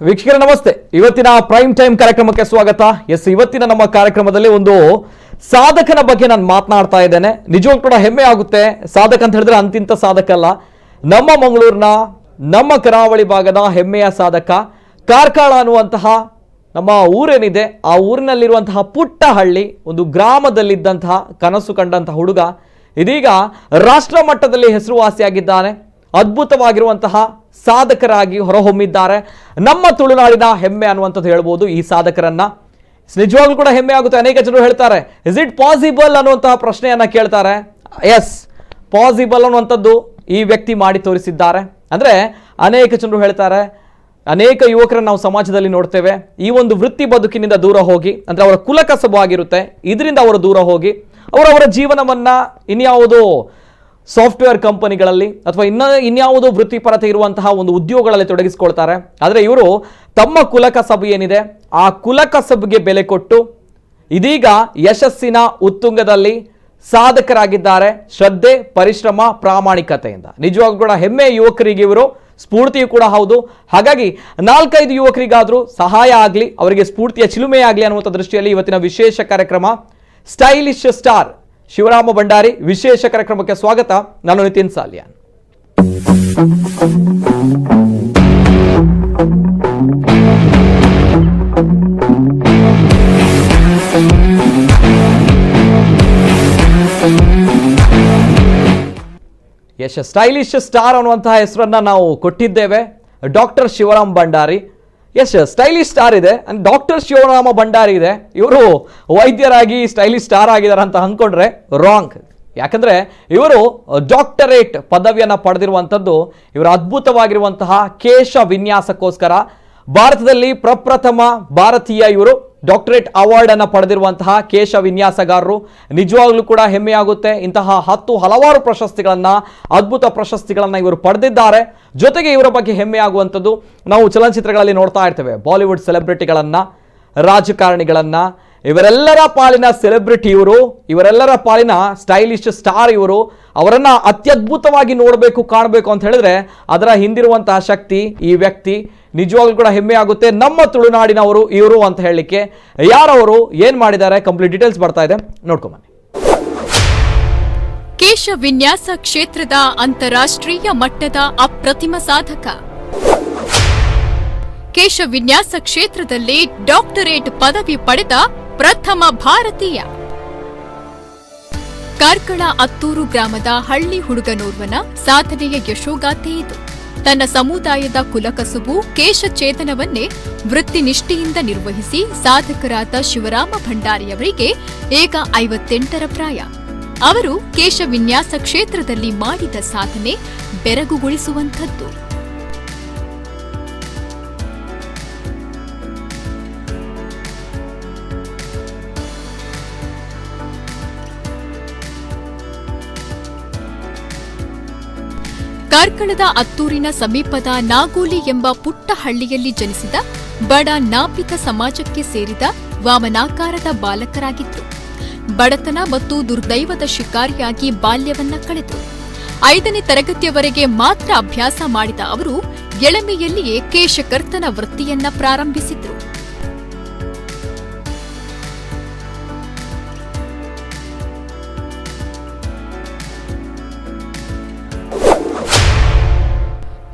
ವೀಕ್ಷಕರೇ ನಮಸ್ತೆ. ಇವತ್ತಿನ prime time ಕಾರ್ಯಕ್ರಮಕ್ಕೆ ಸ್ವಾಗತ. ಎಸ್, ಇವತ್ತಿನ ನಮ್ಮ ಕಾರ್ಯಕ್ರಮದಲ್ಲಿ ಒಂದು ಸಾಧಕನ ಬಗ್ಗೆ ನಾನು ಮಾತನಾಡ್ತಾ ಇದ್ದೇನೆ. ನಿಜವಾಗ್ಲೂ ಕೂಡ ಹೆಮ್ಮೆ ಆಗುತ್ತೆ. ಸಾಧಕ ಅಂತ ಹೇಳಿದ್ರೆ ಅಂತಿಂತ ಸಾಧಕ ಅಲ್ಲ, ನಮ್ಮ ಮಂಗಳೂರಿನ ನಮ್ಮ ಕರಾವಳಿ ಭಾಗದ ಹೆಮ್ಮೆಯ ಸಾಧಕ. ಕಾರ್ಕಳ ಅನ್ನುವಂತಹ ನಮ್ಮ ಊರೇನಿದೆ, ಆ ಊರಿನಲ್ಲಿರುವಂತಹ ಪುಟ್ಟ ಹಳ್ಳಿ, ಒಂದು ಗ್ರಾಮದಲ್ಲಿದ್ದಂತಹ ಕನಸು ಕಂಡಂತಹ ಹುಡುಗ ಇದೀಗ ರಾಷ್ಟ್ರ ಮಟ್ಟದಲ್ಲಿ ಹೆಸರುವಾಸಿಯಾಗಿದ್ದಾನೆ. ಅದ್ಭುತವಾಗಿರುವಂತಹ ಸಾಧಕರಾಗಿ ಹೊರಹೊಮ್ಮಿದ್ದಾರೆ. ನಮ್ಮ ತುಳುನಾಡಿನ ಹೆಮ್ಮೆ ಅನ್ನುವಂಥದ್ದು ಹೇಳ್ಬೋದು ಈ ಸಾಧಕರನ್ನ. ನಿಜವಾಗ್ಲೂ ಕೂಡ ಹೆಮ್ಮೆ ಆಗುತ್ತೆ. ಅನೇಕ ಜನರು ಹೇಳ್ತಾರೆ, is it possible ಅನ್ನುವಂತಹ ಪ್ರಶ್ನೆಯನ್ನ ಕೇಳ್ತಾರೆ. ಎಸ್, ಪಾಸಿಬಲ್ ಅನ್ನುವಂಥದ್ದು ಈ ವ್ಯಕ್ತಿ ಮಾಡಿ ತೋರಿಸಿದ್ದಾರೆ. ಅಂದ್ರೆ ಅನೇಕ ಜನರು ಹೇಳ್ತಾರೆ, ಅನೇಕ ಯುವಕರನ್ನು ನಾವು ಸಮಾಜದಲ್ಲಿ ನೋಡ್ತೇವೆ, ಈ ಒಂದು ವೃತ್ತಿ ಬದುಕಿನಿಂದ ದೂರ ಹೋಗಿ, ಅಂದ್ರೆ ಅವರ ಕುಲಕಸಬು ಆಗಿರುತ್ತೆ, ಇದರಿಂದ ಅವರು ದೂರ ಹೋಗಿ ಅವರವರ ಜೀವನವನ್ನ ಇನ್ಯಾವುದೋ ಸಾಫ್ಟ್ವೇರ್ ಕಂಪನಿಗಳಲ್ಲಿ ಅಥವಾ ಇನ್ಯಾವುದೋ ವೃತ್ತಿಪರತೆ ಇರುವಂತಹ ಒಂದು ಉದ್ಯೋಗಗಳಲ್ಲಿ ತೊಡಗಿಸಿಕೊಳ್ತಾರೆ. ಆದರೆ ಇವರು ತಮ್ಮ ಕುಲಕಸಬು ಏನಿದೆ ಆ ಕುಲಕಸಬಿಗೆ ಬೆಲೆ ಕೊಟ್ಟು ಇದೀಗ ಯಶಸ್ಸಿನ ಉತ್ತುಂಗದಲ್ಲಿ ಸಾಧಕರಾಗಿದ್ದಾರೆ. ಶ್ರದ್ಧೆ, ಪರಿಶ್ರಮ, ಪ್ರಾಮಾಣಿಕತೆಯಿಂದ ನಿಜವಾಗ್ಲೂ ಕೂಡ ಹೆಮ್ಮೆ ಯುವಕರಿಗೆ ಇವರು ಸ್ಫೂರ್ತಿಯು ಕೂಡ ಹೌದು. ಹಾಗಾಗಿ 4-5 ಯುವಕರಿಗಾದರೂ ಸಹಾಯ ಆಗಲಿ, ಅವರಿಗೆ ಸ್ಫೂರ್ತಿಯ ಚಿಲುಮೆ ಆಗಲಿ ಅನ್ನುವಂಥ ದೃಷ್ಟಿಯಲ್ಲಿ ಇವತ್ತಿನ ವಿಶೇಷ ಕಾರ್ಯಕ್ರಮ ಸ್ಟೈಲಿಶ್ ಸ್ಟಾರ್ ಶಿವರಾಮ ಭಂಡಾರಿ ವಿಶೇಷ ಕಾರ್ಯಕ್ರಮಕ್ಕೆ ಸ್ವಾಗತ. ನಾನು ನಿತಿನ್ ಸಾಲಿಯಾನ್. ಯಶ್, ಸ್ಟೈಲಿಶ್ ಸ್ಟಾರ್ ಅನ್ನುವಂತಹ ಹೆಸರನ್ನ ನಾವು ಕೊಟ್ಟಿದ್ದೇವೆ. Doctor Shivaram Bhandari. Yes, stylish star ಇದೆ, ಡಾಕ್ಟರ್ ಶಿವರಾಮ ಭಂಡಾರಿ ಇದೆ. ಇವರು ವೈದ್ಯರಾಗಿ ಸ್ಟೈಲಿಶ್ ಸ್ಟಾರ್ ಆಗಿದ್ದಾರೆ ಅಂತ ಅಂದ್ಕೊಂಡ್ರೆ ರಾಂಗ್. ಯಾಕಂದ್ರೆ ಇವರು ಡಾಕ್ಟರೇಟ್ ಪದವಿಯನ್ನು ಪಡೆದಿರುವಂಥದ್ದು ಇವರ ಅದ್ಭುತವಾಗಿರುವಂತಹ ಕೇಶ ವಿನ್ಯಾಸಕ್ಕೋಸ್ಕರ. ಭಾರತದಲ್ಲಿ ಪ್ರಪ್ರಥಮ ಭಾರತೀಯ ಇವರು ಡಾಕ್ಟರೇಟ್ ಅವಾರ್ಡ್ ಅನ್ನು ಪಡೆದಿರುವಂತಹ ಕೇಶ ವಿನ್ಯಾಸಗಾರರು. ನಿಜವಾಗ್ಲೂ ಕೂಡ ಹೆಮ್ಮೆಯಾಗುತ್ತೆ. ಇಂತಹ 10 ಹಲವಾರು ಪ್ರಶಸ್ತಿಗಳನ್ನ, ಅದ್ಭುತ ಪ್ರಶಸ್ತಿಗಳನ್ನ ಇವರು ಪಡೆದಿದ್ದಾರೆ. ಜೊತೆಗೆ ಇವರ ಬಗ್ಗೆ ಹೆಮ್ಮೆಯಾಗುವಂಥದ್ದು, ನಾವು ಚಲನಚಿತ್ರಗಳಲ್ಲಿ ನೋಡ್ತಾ ಇರ್ತೇವೆ ಬಾಲಿವುಡ್ ಸೆಲೆಬ್ರಿಟಿಗಳನ್ನ, ರಾಜಕಾರಣಿಗಳನ್ನ, ಇವರೆಲ್ಲರ ಪಾಲಿನ ಸೆಲೆಬ್ರಿಟಿ ಇವರು, ಇವರೆಲ್ಲರ ಪಾಲಿನ ಸ್ಟೈಲಿಶ್ ಸ್ಟಾರ್ ಇವರು. ಅವರನ್ನ ಅತ್ಯದ್ಭುತವಾಗಿ ನೋಡಬೇಕು, ಕಾಣಬೇಕು ಅಂತ ಹೇಳಿದ್ರೆ ಅದರ ಹಿಂದಿರುವಂತಹ ಶಕ್ತಿ ಈ ವ್ಯಕ್ತಿ. ನಿಜವಾಗ್ಲೂ ಕೂಡ ಹೆಮ್ಮೆ ಆಗುತ್ತೆ ನಮ್ಮ ತುಳುನಾಡಿನವರು ಇವರು ಅಂತ ಹೇಳಲಿಕ್ಕೆ. ಯಾರವರು, ಏನ್ ಮಾಡಿದ್ದಾರೆ, ಕಂಪ್ಲೀಟ್ ಡೀಟೇಲ್ಸ್ ಬರ್ತಾ ಇದೆ, ನೋಡ್ಕೊಂಬನ್ನಿ. ಕೇಶ ವಿನ್ಯಾಸ ಕ್ಷೇತ್ರದ ಅಂತಾರಾಷ್ಟ್ರೀಯ ಮಟ್ಟದ ಅಪ್ರತಿಮ ಸಾಧಕ, ಕೇಶ ವಿನ್ಯಾಸ ಕ್ಷೇತ್ರದಲ್ಲಿ ಡಾಕ್ಟರೇಟ್ ಪದವಿ ಪಡೆದ ಪ್ರಥಮ ಭಾರತೀಯ. ಕಾರ್ಕಳ ಅತ್ತೂರು ಗ್ರಾಮದ ಹಳ್ಳಿ ಹುಡುಗನೋರ್ವನ ಸಾಧನೆಯ ಯಶೋಗಾಥೆ ಇದು. ತನ್ನ ಸಮುದಾಯದ ಕುಲಕಸುಬು ಕೇಶಛೇದನವನ್ನೇ ವೃತ್ತಿನಿಷ್ಠೆಯಿಂದ ನಿರ್ವಹಿಸಿ ಸಾಧಕರಾದ ಶಿವರಾಮ ಭಂಡಾರಿಯವರಿಗೆ ಈಗ 58ರ ಪ್ರಾಯ. ಅವರು ಕೇಶ ವಿನ್ಯಾಸ ಕ್ಷೇತ್ರದಲ್ಲಿ ಮಾಡಿದ ಸಾಧನೆ ಬೆರಗುಗೊಳಿಸುವಂಥದ್ದು. ಕಾರ್ಕಳದ ಅತ್ತೂರಿನ ಸಮೀಪದ ನಾಗೋಲಿ ಎಂಬ ಪುಟ್ಟ ಹಳ್ಳಿಯಲ್ಲಿ ಜನಿಸಿದ ಬಡ ನಾಪಿತ ಸಮಾಜಕ್ಕೆ ಸೇರಿದ ವಾಮನಾಕಾರದ ಬಾಲಕರಾಗಿದ್ರು. ಬಡತನ ಮತ್ತು ದುರ್ದೈವದ ಶಿಕಾರಿಯಾಗಿ ಬಾಲ್ಯವನ್ನ ಕಳೆದರು. 5ನೇ ತರಗತಿಯವರೆಗೆ ಮಾತ್ರ ಅಭ್ಯಾಸ ಮಾಡಿದ ಅವರು ಎಳಮೆಯಲ್ಲಿಯೇ ಕೇಶಕರ್ತನ ವೃತ್ತಿಯನ್ನ ಪ್ರಾರಂಭಿಸಿದ್ರು.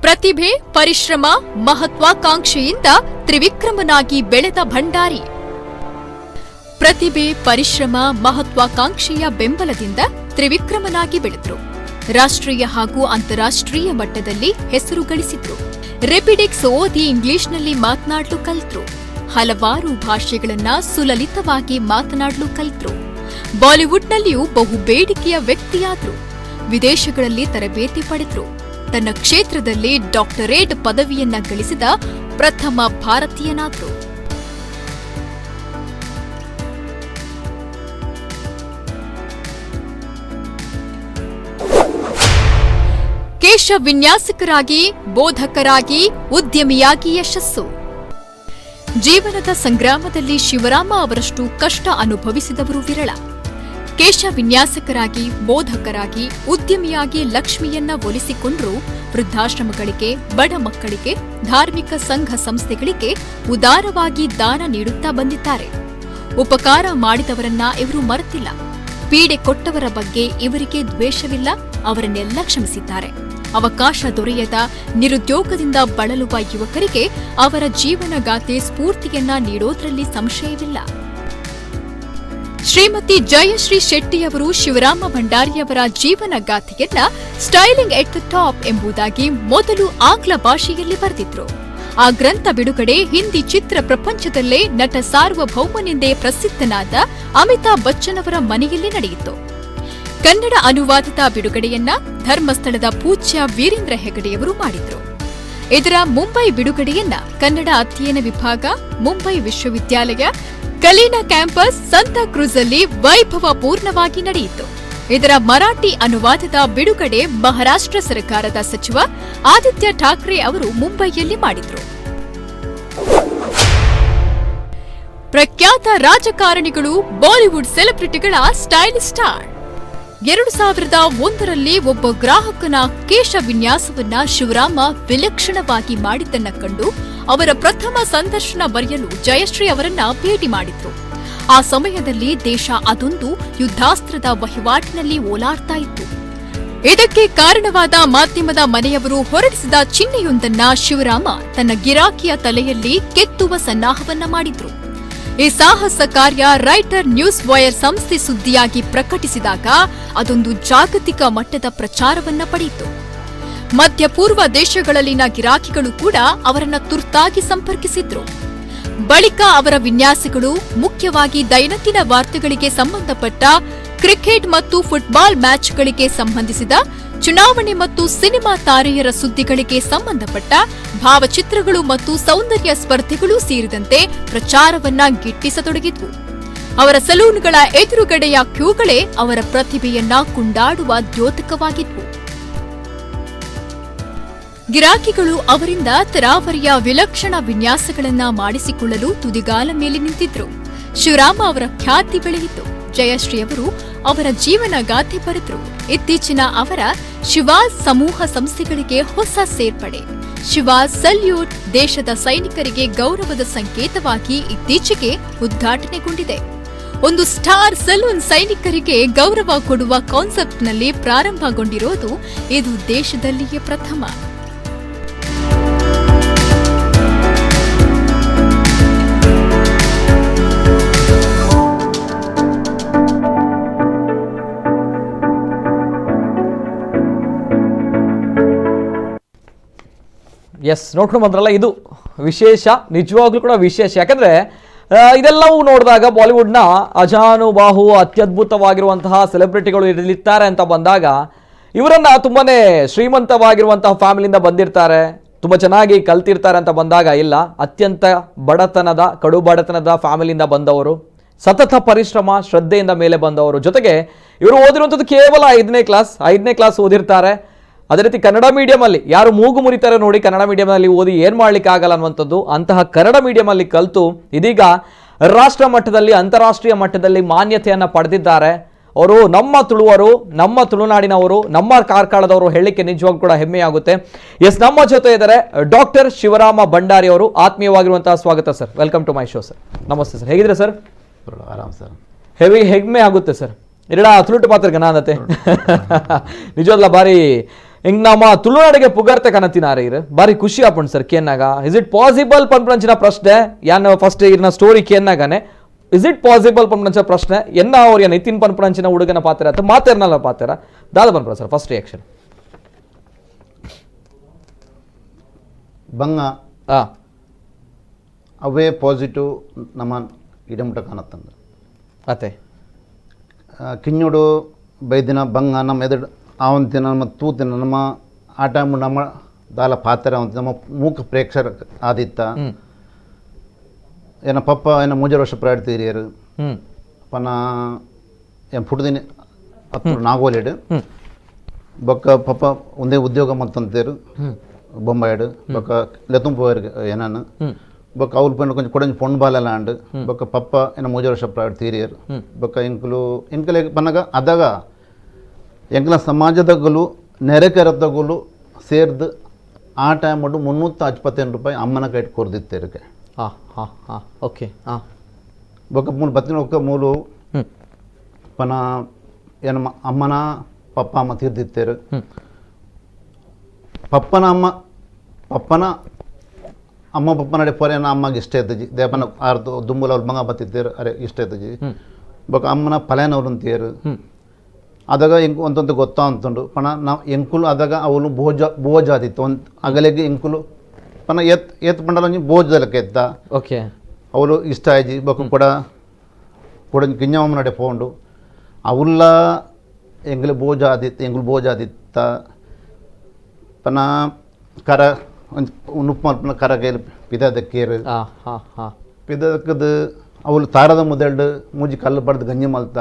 ಪ್ರತಿಭೆ, ಪರಿಶ್ರಮ, ಮಹತ್ವಾಕಾಂಕ್ಷೆಯಿಂದ ತ್ರಿವಿಕ್ರಮನಾಗಿ ಬೆಳೆದ ಭಂಡಾರಿ. ಪ್ರತಿಭೆ, ಪರಿಶ್ರಮ, ಮಹತ್ವಾಕಾಂಕ್ಷೆಯ ಬೆಂಬಲದಿಂದ ತ್ರಿವಿಕ್ರಮನಾಗಿ ಬೆಳೆದರು. ರಾಷ್ಟ್ರೀಯ ಹಾಗೂ ಅಂತಾರಾಷ್ಟ್ರೀಯ ಮಟ್ಟದಲ್ಲಿ ಹೆಸರು ಗಳಿಸಿದ್ರು. ರೆಪಿಡೆಕ್ಸ್ ಓದಿ ಇಂಗ್ಲಿಷ್ನಲ್ಲಿ ಮಾತನಾಡಲು ಕಲಿತರು. ಹಲವಾರು ಭಾಷೆಗಳನ್ನ ಸುಲಲಿತವಾಗಿ ಮಾತನಾಡಲು ಕಲಿತರು. ಬಾಲಿವುಡ್ನಲ್ಲಿಯೂ ಬಹುಬೇಡಿಕೆಯ ವ್ಯಕ್ತಿಯಾದರು. ವಿದೇಶಗಳಲ್ಲಿ ತರಬೇತಿ ಪಡೆದರು. ತನ್ನ ಕ್ಷೇತ್ರದಲ್ಲಿ ಡಾಕ್ಟರೇಟ್ ಪದವಿಯನ್ನ ಗಳಿಸಿದ ಪ್ರಥಮ ಭಾರತೀಯನಾದರು. ಕೇಶ ವಿನ್ಯಾಸಕರಾಗಿ, ಬೋಧಕರಾಗಿ, ಉದ್ಯಮಿಯಾಗಿ ಯಶಸ್ಸು. ಜೀವನದ ಸಂಗ್ರಾಮದಲ್ಲಿ ಶಿವರಾಮ ಅವರಷ್ಟು ಕಷ್ಟ ಅನುಭವಿಸಿದವರು ವಿರಳ. ಕೇಶ ವಿನ್ಯಾಸಕರಾಗಿ, ಬೋಧಕರಾಗಿ, ಉದ್ಯಮಿಯಾಗಿ ಲಕ್ಷ್ಮಿಯನ್ನ ಒಲಿಸಿಕೊಂಡ್ರು ವೃದ್ಧಾಶ್ರಮಗಳಿಗೆ, ಬಡ ಮಕ್ಕಳಿಗೆ, ಧಾರ್ಮಿಕ ಸಂಘ ಸಂಸ್ಥೆಗಳಿಗೆ ಉದಾರವಾಗಿ ದಾನ ನೀಡುತ್ತಾ ಬಂದಿದ್ದಾರೆ. ಉಪಕಾರ ಮಾಡಿದವರನ್ನ ಇವರು ಮರೆತಿಲ್ಲ. ಪೀಡೆ ಕೊಟ್ಟವರ ಬಗ್ಗೆ ಇವರಿಗೆ ದ್ವೇಷವಿಲ್ಲ, ಅವರನ್ನೆಲ್ಲ ಕ್ಷಮಿಸಿದ್ದಾರೆ. ಅವಕಾಶ ದೊರೆಯದ ನಿರುದ್ಯೋಗದಿಂದ ಬಳಲುವ ಯುವಕರಿಗೆ ಅವರ ಜೀವನಗಾಥೆ ಸ್ಫೂರ್ತಿಯನ್ನ ನೀಡೋದ್ರಲ್ಲಿ ಸಂಶಯವಿಲ್ಲ. ಶ್ರೀಮತಿ ಜಯಶ್ರೀ ಶೆಟ್ಟಿಯವರು Shivarama ಭಂಡಾರಿಯವರ ಜೀವನಗಾಥೆಯನ್ನ styling at the top ಎಂಬುದಾಗಿ ಮೊದಲು ಆಂಗ್ಲ ಭಾಷೆಯಲ್ಲಿ ಬರೆದಿದ್ರು. ಆ ಗ್ರಂಥ ಬಿಡುಗಡೆ ಹಿಂದಿ ಚಿತ್ರ ಪ್ರಪಂಚದಲ್ಲೇ ನಟ ಸಾರ್ವಭೌಮನೆಂದೇ ಪ್ರಸಿದ್ಧನಾದ ಅಮಿತಾಬ್ ಬಚ್ಚನ್ ಅವರ ಮನೆಯಲ್ಲಿ ನಡೆಯಿತು. ಕನ್ನಡ ಅನುವಾದದ ಬಿಡುಗಡೆಯನ್ನ ಧರ್ಮಸ್ಥಳದ ಪೂಜ್ಯ ವೀರೇಂದ್ರ ಹೆಗಡೆಯವರು ಮಾಡಿದ್ರು. ಇದರ ಮುಂಬೈ ಬಿಡುಗಡೆಯನ್ನ ಕನ್ನಡ ಅಧ್ಯಯನ ವಿಭಾಗ, ಮುಂಬೈ ವಿಶ್ವವಿದ್ಯಾಲಯ, ಕಲೀನಾ ಕ್ಯಾಂಪಸ್, ಸಂತಾಕ್ರೂಜ್ ಅಲ್ಲಿ ವೈಭವ ಪೂರ್ಣವಾಗಿ ನಡೆಯಿತು. ಇದರ ಮರಾಠಿ ಅನುವಾದದ ಬಿಡುಗಡೆ ಮಹಾರಾಷ್ಟ್ರ ಸರ್ಕಾರದ ಸಚಿವ ಆದಿತ್ಯ ಠಾಕ್ರೆ ಅವರು ಮುಂಬೈಯಲ್ಲಿ ಮಾಡಿದ್ರು. ಪ್ರಖ್ಯಾತ ರಾಜಕಾರಣಿಗಳು, ಬಾಲಿವುಡ್ ಸೆಲೆಬ್ರಿಟಿಗಳ ಸ್ಟೈಲ್ ಸ್ಟಾರ್. 2001ರಲ್ಲಿ ಒಬ್ಬ ಗ್ರಾಹಕನ ಕೇಶ ವಿನ್ಯಾಸವನ್ನ ಶಿವರಾಮ ವಿಲಕ್ಷಣವಾಗಿ ಮಾಡಿದ್ದನ್ನ ಕಂಡು ಅವರ ಪ್ರಥಮ ಸಂದರ್ಶನ ಬರೆಯಲು ಜಯಶ್ರೀ ಅವರನ್ನ ಭೇಟಿ ಮಾಡಿದ್ರು. ಆ ಸಮಯದಲ್ಲಿ ದೇಶ ಅದೊಂದು ಯುದ್ಧಾಸ್ತ್ರದ ವಹಿವಾಟಿನಲ್ಲಿ ಓಲಾಡ್ತಾ ಇತ್ತು. ಇದಕ್ಕೆ ಕಾರಣವಾದ ಮಾಧ್ಯಮದ ಮನೆಯವರು ಹೊರಡಿಸಿದ ಚಿಹ್ನೆಯೊಂದನ್ನ ಶಿವರಾಮ ತನ್ನ ಗಿರಾಕಿಯ ತಲೆಯಲ್ಲಿ ಕೆತ್ತುವ ಸನ್ನಾಹವನ್ನ ಮಾಡಿದ್ರು. ಈ ಸಾಹಸ ಕಾರ್ಯ writer news wire ಸಂಸ್ಥೆ ಸುದ್ದಿಯಾಗಿ ಪ್ರಕಟಿಸಿದಾಗ ಅದೊಂದು ಜಾಗತಿಕ ಮಟ್ಟದ ಪ್ರಚಾರವನ್ನ ಪಡೆಯಿತು. ಮಧ್ಯಪೂರ್ವ ದೇಶಗಳಲ್ಲಿನ ಗಿರಾಕಿಗಳು ಕೂಡ ಅವರನ್ನ ತುರ್ತಾಗಿ ಸಂಪರ್ಕಿಸಿದ್ರು. ಬಳಿಕ ಅವರ ವಿನ್ಯಾಸಗಳು ಮುಖ್ಯವಾಗಿ ದೈನಂದಿನ ವಾರ್ತೆಗಳಿಗೆ ಸಂಬಂಧಪಟ್ಟ, ಕ್ರಿಕೆಟ್ ಮತ್ತು ಫುಟ್ಬಾಲ್ ಮ್ಯಾಚ್ಗಳಿಗೆ ಸಂಬಂಧಿಸಿದ, ಚುನಾವಣೆ ಮತ್ತು ಸಿನಿಮಾ ತಾರೆಯರ ಸುದ್ದಿಗಳಿಗೆ ಸಂಬಂಧಪಟ್ಟ ಭಾವಚಿತ್ರಗಳು ಮತ್ತು ಸೌಂದರ್ಯ ಸ್ಪರ್ಧೆಗಳೂ ಸೇರಿದಂತೆ ಪ್ರಚಾರವನ್ನ ಗಿಟ್ಟಿಸತೊಡಗಿದ್ವು. ಅವರ ಸಲೂನ್ಗಳ ಎದುರುಗಡೆಯ ಕ್ಯೂಗಳೇ ಅವರ ಪ್ರತಿಭೆಯನ್ನ ಕೊಂಡಾಡುವ ದ್ಯೋತಕವಾಗಿದ್ವು. ಗಿರಾಕಿಗಳು ಅವರಿಂದ ತರಾವರಿಯ ವಿಲಕ್ಷಣ ವಿನ್ಯಾಸಗಳನ್ನ ಮಾಡಿಸಿಕೊಳ್ಳಲು ತುದಿಗಾಲ ಮೇಲೆ ನಿಂತಿದ್ರು. ಶಿವರಾಮ ಅವರ ಖ್ಯಾತಿ ಬೆಳೆಯಿತು. ಜಯಶ್ರೀ ಅವರು ಅವರ ಜೀವನ ಗಾಥೆ ಬರೆದ್ರು. ಇತ್ತೀಚಿನ ಅವರ ಶಿವಾಜ್ ಸಮೂಹ ಸಂಸ್ಥೆಗಳಿಗೆ ಹೊಸ ಸೇರ್ಪಡೆ ಶಿವಾಜ್ ಸಲ್ಯೂಟ್ ದೇಶದ ಸೈನಿಕರಿಗೆ ಗೌರವದ ಸಂಕೇತವಾಗಿ ಇತ್ತೀಚೆಗೆ ಉದ್ಘಾಟನೆಗೊಂಡಿದೆ. ಒಂದು ಸ್ಟಾರ್ ಸಲೂನ್ ಸೈನಿಕರಿಗೆ ಗೌರವ ಕೊಡುವ ಕಾನ್ಸೆಪ್ಟ್ನಲ್ಲಿ ಪ್ರಾರಂಭಗೊಂಡಿರೋದು ಇದು ದೇಶದಲ್ಲಿಯೇ ಪ್ರಥಮ. ಎಸ್, ನೋಡ್ಕೊಂಡು ಬಂದ್ರಲ್ಲ, ಇದು ವಿಶೇಷ, ನಿಜವಾಗ್ಲೂ ಕೂಡ ವಿಶೇಷ. ಯಾಕಂದರೆ ಇದೆಲ್ಲವೂ ನೋಡಿದಾಗ ಬಾಲಿವುಡ್ನ ಅಜಾನುಬಾಹು ಅತ್ಯದ್ಭುತವಾಗಿರುವಂತಹ ಸೆಲೆಬ್ರಿಟಿಗಳು ಇರಲಿದ್ದಾರೆ ಅಂತ ಬಂದಾಗ ಇವರನ್ನು ತುಂಬಾ ಶ್ರೀಮಂತವಾಗಿರುವಂತಹ ಫ್ಯಾಮಿಲಿಯಿಂದ ಬಂದಿರ್ತಾರೆ, ತುಂಬ ಚೆನ್ನಾಗಿ ಕಲ್ತಿರ್ತಾರೆ ಅಂತ ಬಂದಾಗ ಇಲ್ಲ, ಅತ್ಯಂತ ಬಡತನದ, ಕಡು ಬಡತನದ ಫ್ಯಾಮಿಲಿಯಿಂದ ಬಂದವರು, ಸತತ ಪರಿಶ್ರಮ ಶ್ರದ್ಧೆಯಿಂದ ಮೇಲೆ ಬಂದವರು. ಜೊತೆಗೆ ಇವರು ಓದಿರುವಂಥದ್ದು ಕೇವಲ 5ನೇ ಕ್ಲಾಸ್ ಓದಿರ್ತಾರೆ. ಅದೇ ರೀತಿ ಕನ್ನಡ ಮೀಡಿಯಮಲ್ಲಿ ಯಾರು ಮೂಗು ಮುರಿತಾರೆ ನೋಡಿ, ಕನ್ನಡ ಮೀಡಿಯಮಲ್ಲಿ ಓದಿ ಏನು ಮಾಡಲಿಕ್ಕೆ ಆಗಲ್ಲ ಅನ್ನುವಂಥದ್ದು, ಅಂತಹ ಕನ್ನಡ ಮೀಡಿಯಮಲ್ಲಿ ಕಲಿತು ಇದೀಗ ರಾಷ್ಟ್ರ ಮಟ್ಟದಲ್ಲಿ, ಅಂತಾರಾಷ್ಟ್ರೀಯ ಮಟ್ಟದಲ್ಲಿ ಮಾನ್ಯತೆಯನ್ನು ಪಡೆದಿದ್ದಾರೆ. ಅವರು ನಮ್ಮ ತುಳುವರು, ನಮ್ಮ ತುಳುನಾಡಿನವರು, ನಮ್ಮ ಕಾರ್ಕಳದವರು ಹೇಳಲಿಕ್ಕೆ ನಿಜವಾಗ್ಲೂ ಕೂಡ ಹೆಮ್ಮೆಯಾಗುತ್ತೆ. ಎಸ್, ನಮ್ಮ ಜೊತೆ ಇದ್ದಾರೆ ಡಾಕ್ಟರ್ ಶಿವರಾಮ ಭಂಡಾರಿ ಅವರು. ಆತ್ಮೀಯವಾಗಿರುವಂತಹ ಸ್ವಾಗತ sir. Welcome to my show sir. ನಮಸ್ತೆ ಸರ್, ಹೇಗಿದ್ರೆ ಸರ್? ಆರಾಮ್ ಸರ್. ಹೆವಿ ಹೆಮ್ಮೆ ಆಗುತ್ತೆ ಸರ್. ಎರಡ ತುಳುಟು ಪಾತ್ರ ನಾನತೆ ನಿಜವಲ್ಲ ಬಾರಿ ಹಿಂಗ್ ನಮ್ಮ ತುಳುನಾಡಿಗೆ ಪುಗರ್ತೆ ಕನತಿನಾರೆ ಇರು ಬಾರಿ ಖುಷಿ ಆಪುಂಡು ಸರ್. ಕೇನ್ನಾಗ is it possible ಪನ್ಪಂಚಿನ ಪ್ರಶ್ನೆ, ಯಾನ್ ಫಸ್ಟ್ ಇರ್ನ ಸ್ಟೋರಿ ಕೇನ್ನಾಗನೆ is it possible ಪನ್ಪಂಚಿನ ಪ್ರಶ್ನೆ ಎನ್ನ ಅವ್ರ ನಿತಿನ್ ಪನ್ಪಂಚಿನ ಹುಡುಗನ ಪಾತ್ರ ಅಥವಾ ಮಾತೇರ್ನಲ್ಲ ಪಾತ್ರ ದಾದ ಪನ್ಪುರ sir first reaction? ಬಂಗ ಅವೇ ಪಾಸಿಟಿವ್ ನಮ್ಮ ಇಡಮುಟ ಕಾಣತ್ತಂದ್ರೆ ಅತ್ತೆ ಕಿನ್ನೋಡು ಬೈದಿನ ಬಂಗ ನಮ್ಮ ಎದುರು ಆವಂತಿನ ನಮ್ಮ ತೂತಿನ ನಮ್ಮ ಆ ಟೈಮ್ ನಮ್ಮ ದಾಲ ಪಾತ್ರ ಅವಂತ ನಮ್ಮ ಮೂಕ ಪ್ರೇಕ್ಷಕ ಆದಿತ್ತ ಏನ ಪಪ್ಪ ಏನ ಮೂಜರು ವರ್ಷ ಪ್ರಾಡ್ತೀರಿಯರು ಪನ ಏನು ಪುಟ್ಟದಿನ ಹತ್ತು ನಾಗೋಲಿಡು ಬೊಕ್ಕ ಪಪ್ಪ ಒಂದೇ ಉದ್ಯೋಗ ಮತ್ತಂತೇರು ಬೊಂಬಾಯಿಡು ಬೊಕ್ಕ ಲೆತುಂಪೋಯರು ಏನಾನು ಬೊಕ್ಕ ಅವ್ಲು ಪಂಡ ಕೊಂಚ ಕೊಡಂಜಿ ಪೊಣ್ಣು ಬಾಲೆಲ ಆಂಡ್ ಬೊಕ್ಕ ಪಪ್ಪ ಎನ್ನ 3 ವರ್ಷ ಪ್ರೈವೇಟ್ ತೀರಿಯರ್ ಬೊಕ್ಕ ಎಂಕುಲು ಎಂಕಲೆ ಪನ್ನಗ ಅದಾಗ ಎಂಕಲ ಸಮಾಜದಗಲು ನೆರೆಕೆರೆತಗುಲು ಸೇರ್ದು ಆ ಟೈಮ್ 328 ರೂಪಾಯಿ ಅಮ್ಮನ ಕೈಟ್ ಕೊರ್ದಿತ್ತೇರಿಗೆ ಹಾಂ ಹಾಂ ಹಾಂ ಓಕೆ ಹಾಂ ಬೊಕ್ಕ ಮೂಲು ಬತ್ತಿನ ಒಕ್ಕ ಮೂಲು ಪನ ಏನ ಅಮ್ಮನ ಪಪ್ಪ ಅಮ್ಮ ತೀರ್ದಿತ್ತೇರು ಪಪ್ಪನ ಅಮ್ಮ ಪಪ್ಪನ ಅಮ್ಮ ಪಪ್ಪನಡೆ ಪೊರೆನ ಅಮ್ಮಗೆ ಇಷ್ಟ ಇದ್ದಜಿ ದೇಪನ ಆರ್ದು ದುಂಬುಲ ಅವ್ರು ಬಂಗ ಬತ್ತಿತ್ತೇರು ಅರೆ ಇಷ್ಟ ಇದ್ದಜಿ ಬೊಕ್ಕ ಅಮ್ಮನ ಪಲೆನವ್ರು ಅಂತೀರು ಅದಾಗ ಎಂಕು ಒಂತೊಂದು ಗೊತ್ತಾ ಅಂತುಂಡು ಪಣ ನಾವು ಎಂಕುಲು ಅದಾಗ ಅವಳು ಭೋಜ ಭೋಜಾದಿತ್ತು ಒಂದು ಅಗಲೆಗೆ ಎಂಕುಲು ಪಣ ಎತ್ ಎತ್ ಪಂಡಲ ಒಂಜಿ ಭೋಜದಲಕ್ಕೆ ಎತ್ತ ಓಕೆ ಅವಳು ಇಷ್ಟ ಆಯ್ಜಿ ಬೊಕ್ಕ ಕೂಡ ಕೂಡ ಕಿಂಜಮ್ಮ ನಡೆ ಪೋಂಡು ಅವುಲ್ಲ ಎಂಗ್ಲು ಭೋಜಾದಿತ್ತು ಎಂಗುಲು ಭೋಜಾದಿತ್ತ ಪನ ಕರ ಒಂಜಿ ಉನುಪ್ಪು ಮಲ್ಪನ ಕರ ಕೈಲಿ ಪಿದದಕ್ಕೇರು ಹಾಂ ಹಾಂ ಹಾಂ ಪಿದಕ್ಕದು ಅವಳು ತಾರದ ಮುದೆಲ್ಡು ಮೂಜಿ ಕಲ್ಲು ಪಡ್ದು ಗಂಜಿ ಮಲ್ತ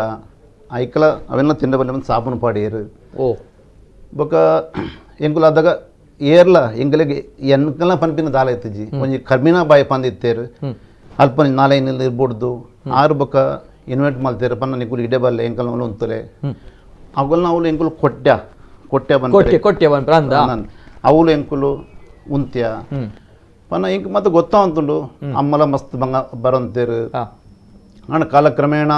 ಐಕಲ ಅವೆಲ್ಲ ತಿಂಡ ಬಲ್ಲೆ ಬಂದು ಸಾಬೂನು ಪಾಡಿಯರು ಓ ಬೊಕ್ಕ ಎಂಕುಲು ಅದಾಗ ಏರ್ಲ ಎಂಕಲಿಗೆ ಎನ್ಕಲ ಪನ್ಪಿನ ದಾಲ ಇತ್ತಜಿ ಒಂಜಿ ಕರ್ಮಿನ ಬಾಯಿ ಪಂದಿತ್ತೇರು ಅಲ್ಪ ನಾಲೈನಲ್ಲಿ ಇರ್ಬೋಡ್ದು ಆರು ಬೊಕ್ಕ ಇನ್ವೈಟ್ ಮಲ್ತೇರು ಪನ್ನ ನಿಕುಲು ಇಡೆ ಬಲ್ಲೆ ಎಂಕಲ್ ಉಂತಲೆ ಅವುಗಳನ್ನ ಅವಳು ಎಂಕುಲು ಕೊಟ್ಯ ಕೊಟ್ಯ ಬಂದ ಕೊಟ್ಟೆ ಕೊಟ್ಟೆ ಬಂದ ಅಂದ ಅವಳು ಎಂಕುಲು ಉಂತ್ಯ ಪನ್ನ ಎಂಕ್ ಮತ್ತೆ ಗೊತ್ತಾ ಅಂತುಂಡು ಅಮ್ಮಲ ಮಸ್ತ್ ಬಂಗ ಬರಂತೇರು ಅಣ್ಣ ಕಾಲಕ್ರಮೇಣ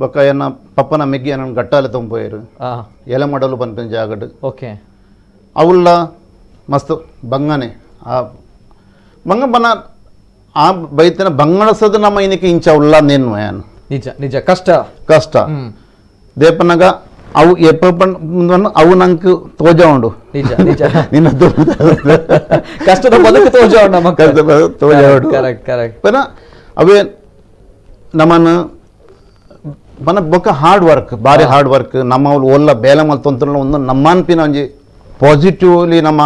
ಬೊಕ್ಕ ಎನ್ನ ಪಪ್ಪನ ಮೆಗ್ಗಿ ನನ್ನ ಗಟ್ಟಾಲೆ ತೊಂಬೋಯರು ಎಲೆ ಮಾಡಲು ಪನ್ಪಿನ ಜಾಗಡ್ ಓಕೆ ಅವುಲ್ಲ ಮಸ್ತ್ ಬಂಗನೆ ಆ ಬಂಗ ಬನ ಆ ಬೈತನ ಬಂಗಣಸದು ನಮ್ಮ ಇನ್ನಕ್ಕೆ ಇಂಚ ಉಲ್ಲ ನೇನು ಏನು ನಿಜ ನಿಜ ಕಷ್ಟ ಕಷ್ಟ ದೇಪನಗ ಅವು ಎಪ್ಪ ಅವು ನಂಗೆ ತೋಜ ಉಂಡು ನಿಜ ನಿಜ ನಿನ್ನ ಕಷ್ಟದ ಬದುಕು ತೋಜ ಉಂಡು ನಮ್ಮ ಕಷ್ಟದ ಬದುಕು ತೋಜ ಉಂಡು ಕರೆಕ್ಟ್ ಕರೆಕ್ಟ್ ಪನ ಅವೇ ನಮ್ಮನ್ನು ಪನ ಬೊಕ್ಕ ಹಾರ್ಡ್ ವರ್ಕ್ ಭಾರಿ ಹಾರ್ಡ್ ವರ್ಕ್ ನಮ್ಮ ಅವ್ರು ಒಲ್ಲ ಬೇಲೆ ಮಲ್ತೊಂತ ಒಂದು ನಮ್ಮನ್ಪಿನ ಒಂಜಿ ಪಾಸಿಟಿವ್ಲಿ ನಮ್ಮ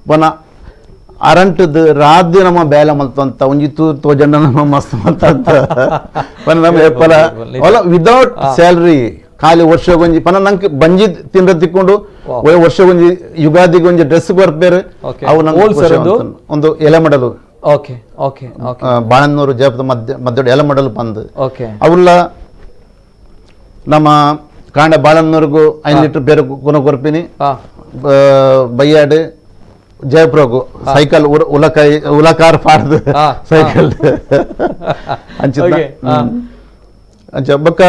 ಪನ ಅರಂಟದ ರಾದ್ ನಮ್ಮ ಬೇಲೆ ಮಲ್ತಂತ ಒಂಜಿ ತೂ ತೋಜಂಡ ನಮ್ಮ ಮಸ್ತ್ ಮಲ್ತಂತ ಪನ ನಮ್ಮ ಎಪ್ಪಲ ಒಲ್ಲ ವಿದೌಟ್ ಸ್ಯಾಲ್ರಿ ಖಾಲಿ ವರ್ಷಗೊಂಜಿ ಪನ ನಂಗೆ ಬಂಜಿ ತಿಂದ ತಿಕ್ಕೊಂಡು ವರ್ಷಗೊಂಜಿ ಯುಗಾದಿಗೆ ಒಂಜಿ ಡ್ರೆಸ್ ಬರ್ಬೇರೆ ಅವು ನಂಗೆ ಒಂದು ಎಲೆ ಮಾಡಲು okay okay okay Balehonnur ಜಯಪದ ಮಧ್ಯ ಮಧ್ಯ ಎಲೆ ಮಾಡಲು ಬಂದು ಓಕೆ ಅವುಲ್ಲ ನಮ್ಮ ಕಾಂಡ ಬಾಳನ್ನೂರ್ಗು 5 ಲೀಟರ್ ಬೇರೆ ಗುಣ ಕೊರ್ಪಿನಿ ಬೈಯಾಡು ಜಯಪುರಗು ಸೈಕಲ್ ಉಲಕಾಯಿ ಉಲಕಾರ ಪಾಡ್ದು ಸೈಕಲ್ ಅಂಚ ಅಂಚ ಬೊಕ್ಕ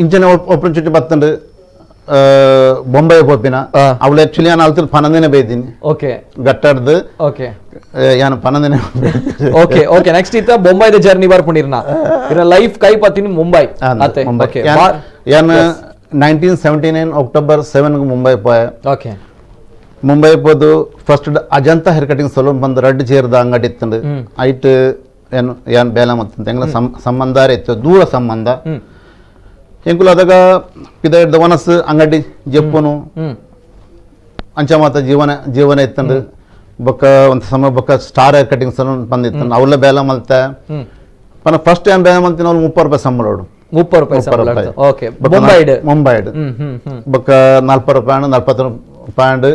ಇಂಚನೆ ಒಪ್ಪನ ಚುಟ್ಟಿ ಬತ್ತಂಡು ಬೊಂಬೈ ಪೋಪಿನ ಅವಳು ಆಕ್ಚುಲಿ ನಾನು ಅಲ್ತು 11ನೇ ಬೈದೀನಿ ಓಕೆ ಗಟ್ಟಾಡ್ದು ಓಕೆ ಯಾನು 11ನೇ okay okay next ಇತ್ತ ಬೊಂಬೈದ ಜರ್ನಿ ಬರ್ಕೊಂಡಿರ್ನ ಇರ ಲೈಫ್ ಕೈ ಪತ್ತಿನ ಮುಂಬೈ ಅತ್ತೆ ಓಕೆ ಯಾನು 1979 ಅಕ್ಟೋಬರ್ 7 ಮುಂಬೈ ಪೋಯ ಓಕೆ ಮುಂಬೈ ಪೋದು first Ajanta hair cutting salon ಬಂದು ರಡ್ಡು ಚೇರ್ದ ಅಂಗಡಿ ಇತ್ತಂಡು ಐಟ್ ಏನು ಯಾನ್ ಬೇಲ ಮತ್ತಂತ ಎಂಗ್ಲ ಸಂಬಂಧ ಇತ್ತು ದೂರ ಸಂಬಂಧ ಎಂಕುಲು ಅದಾಗ ಪಿದ ಹಿಡ್ದ ವನಸ್ಸು ಅಂಗಡಿ ಜಪ್ಪುನು ಅಂಚ ಮಾತ ಜೀವನ ಜೀವನ ಇತ್ತಂಡು ಬೊಕ್ಕ ಒಂದು ಸಮಯ ಬೊಕ್ಕ star hair cutting salon ಬಂದಿತ್ತಂಡು ಅವಲ್ಲ ಬೇಲ ಮಲ್ತ ಪನ ಫಸ್ಟ್ ಟೈಮ್ ಬೇಲ ಮಲ್ತಿನ ಅವ್ಳು 30 ರೂಪಾಯಿ ಸಂಬಳ 30 ರೂಪಾಯಿ ಓಕೆ ಮುಂಬೈಡ್ ಮುಂಬೈಡ್ ಬೊಕ್ಕ 40 ರೂಪಾಯಿ 40 ರೂಪಾಯಿ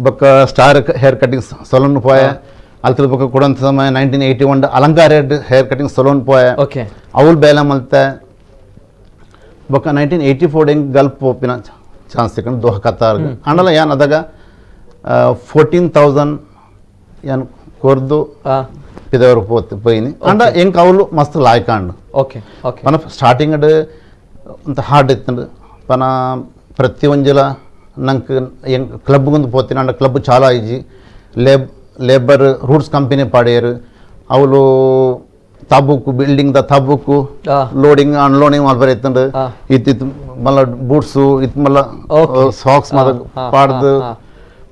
ಬೊಕ್ಕ star hair cutting salon ಪೋಯ ಅಲ್ತದ ಬೊಕ್ಕ ಕೊಡಂತ ಸಮಯ 1981 ಅಲಂಕಾರ hair cutting salon ಪೋಯ okay ಅವಳು ಬೇಲ ಮಲ್ತ ಬೊಕ್ಕ 1984 ಹೆಂಗೆ ಗಲ್ಫ್ ಪೋಪಿನ ಚಾನ್ಸ್ ಸಿಕ್ಕಂಡು ದೋಹ ಕತ್ತಾರ್ ಆಂಡಲ ಯಾನ್ ಅದಾಗ 14,000 ಯಾನ್ ಕೊರ್ದು ಪಿದವರು ಪೋಯಿನಿ ಅಂಡ ಎಂಕ್ ಅವಳು ಮಸ್ತ್ ಲಾಯ್ಕಾಂಡು ಓಕೆ ಓಕೆ ಪನ ಸ್ಟಾರ್ಟಿಂಗ್ ಅಂತ ಹಾರ್ಡ್ ಇತ್ತಂಡು ಪನ ಪ್ರತಿ ಒಂಜಿಲ ನಂಗೆ ಎಂಕ್ ಕ್ಲಬ್ಗೊಂದು ಪೋತಿನ ಅಂಡ ಕ್ಲಬ್ ಚಾಲ ಇಜ್ಜಿ labour roots company ಪಾಡಿಯರು ಅವಳು ತಾಬೂಕು ಬಿಲ್ಡಿಂಗ್ the ತಾಬೂಕು loading unloading ಮಲ್ಬರ್ ಇತ್ತಂಡು ಇತ್ತಿತ್ತು ಮಲ್ಲ ಬೂಟ್ಸು ಇತ್ತು ಮಲ್ಲ ಸಾಕ್ಸ್ ಮದ ಪಾಡ್ದು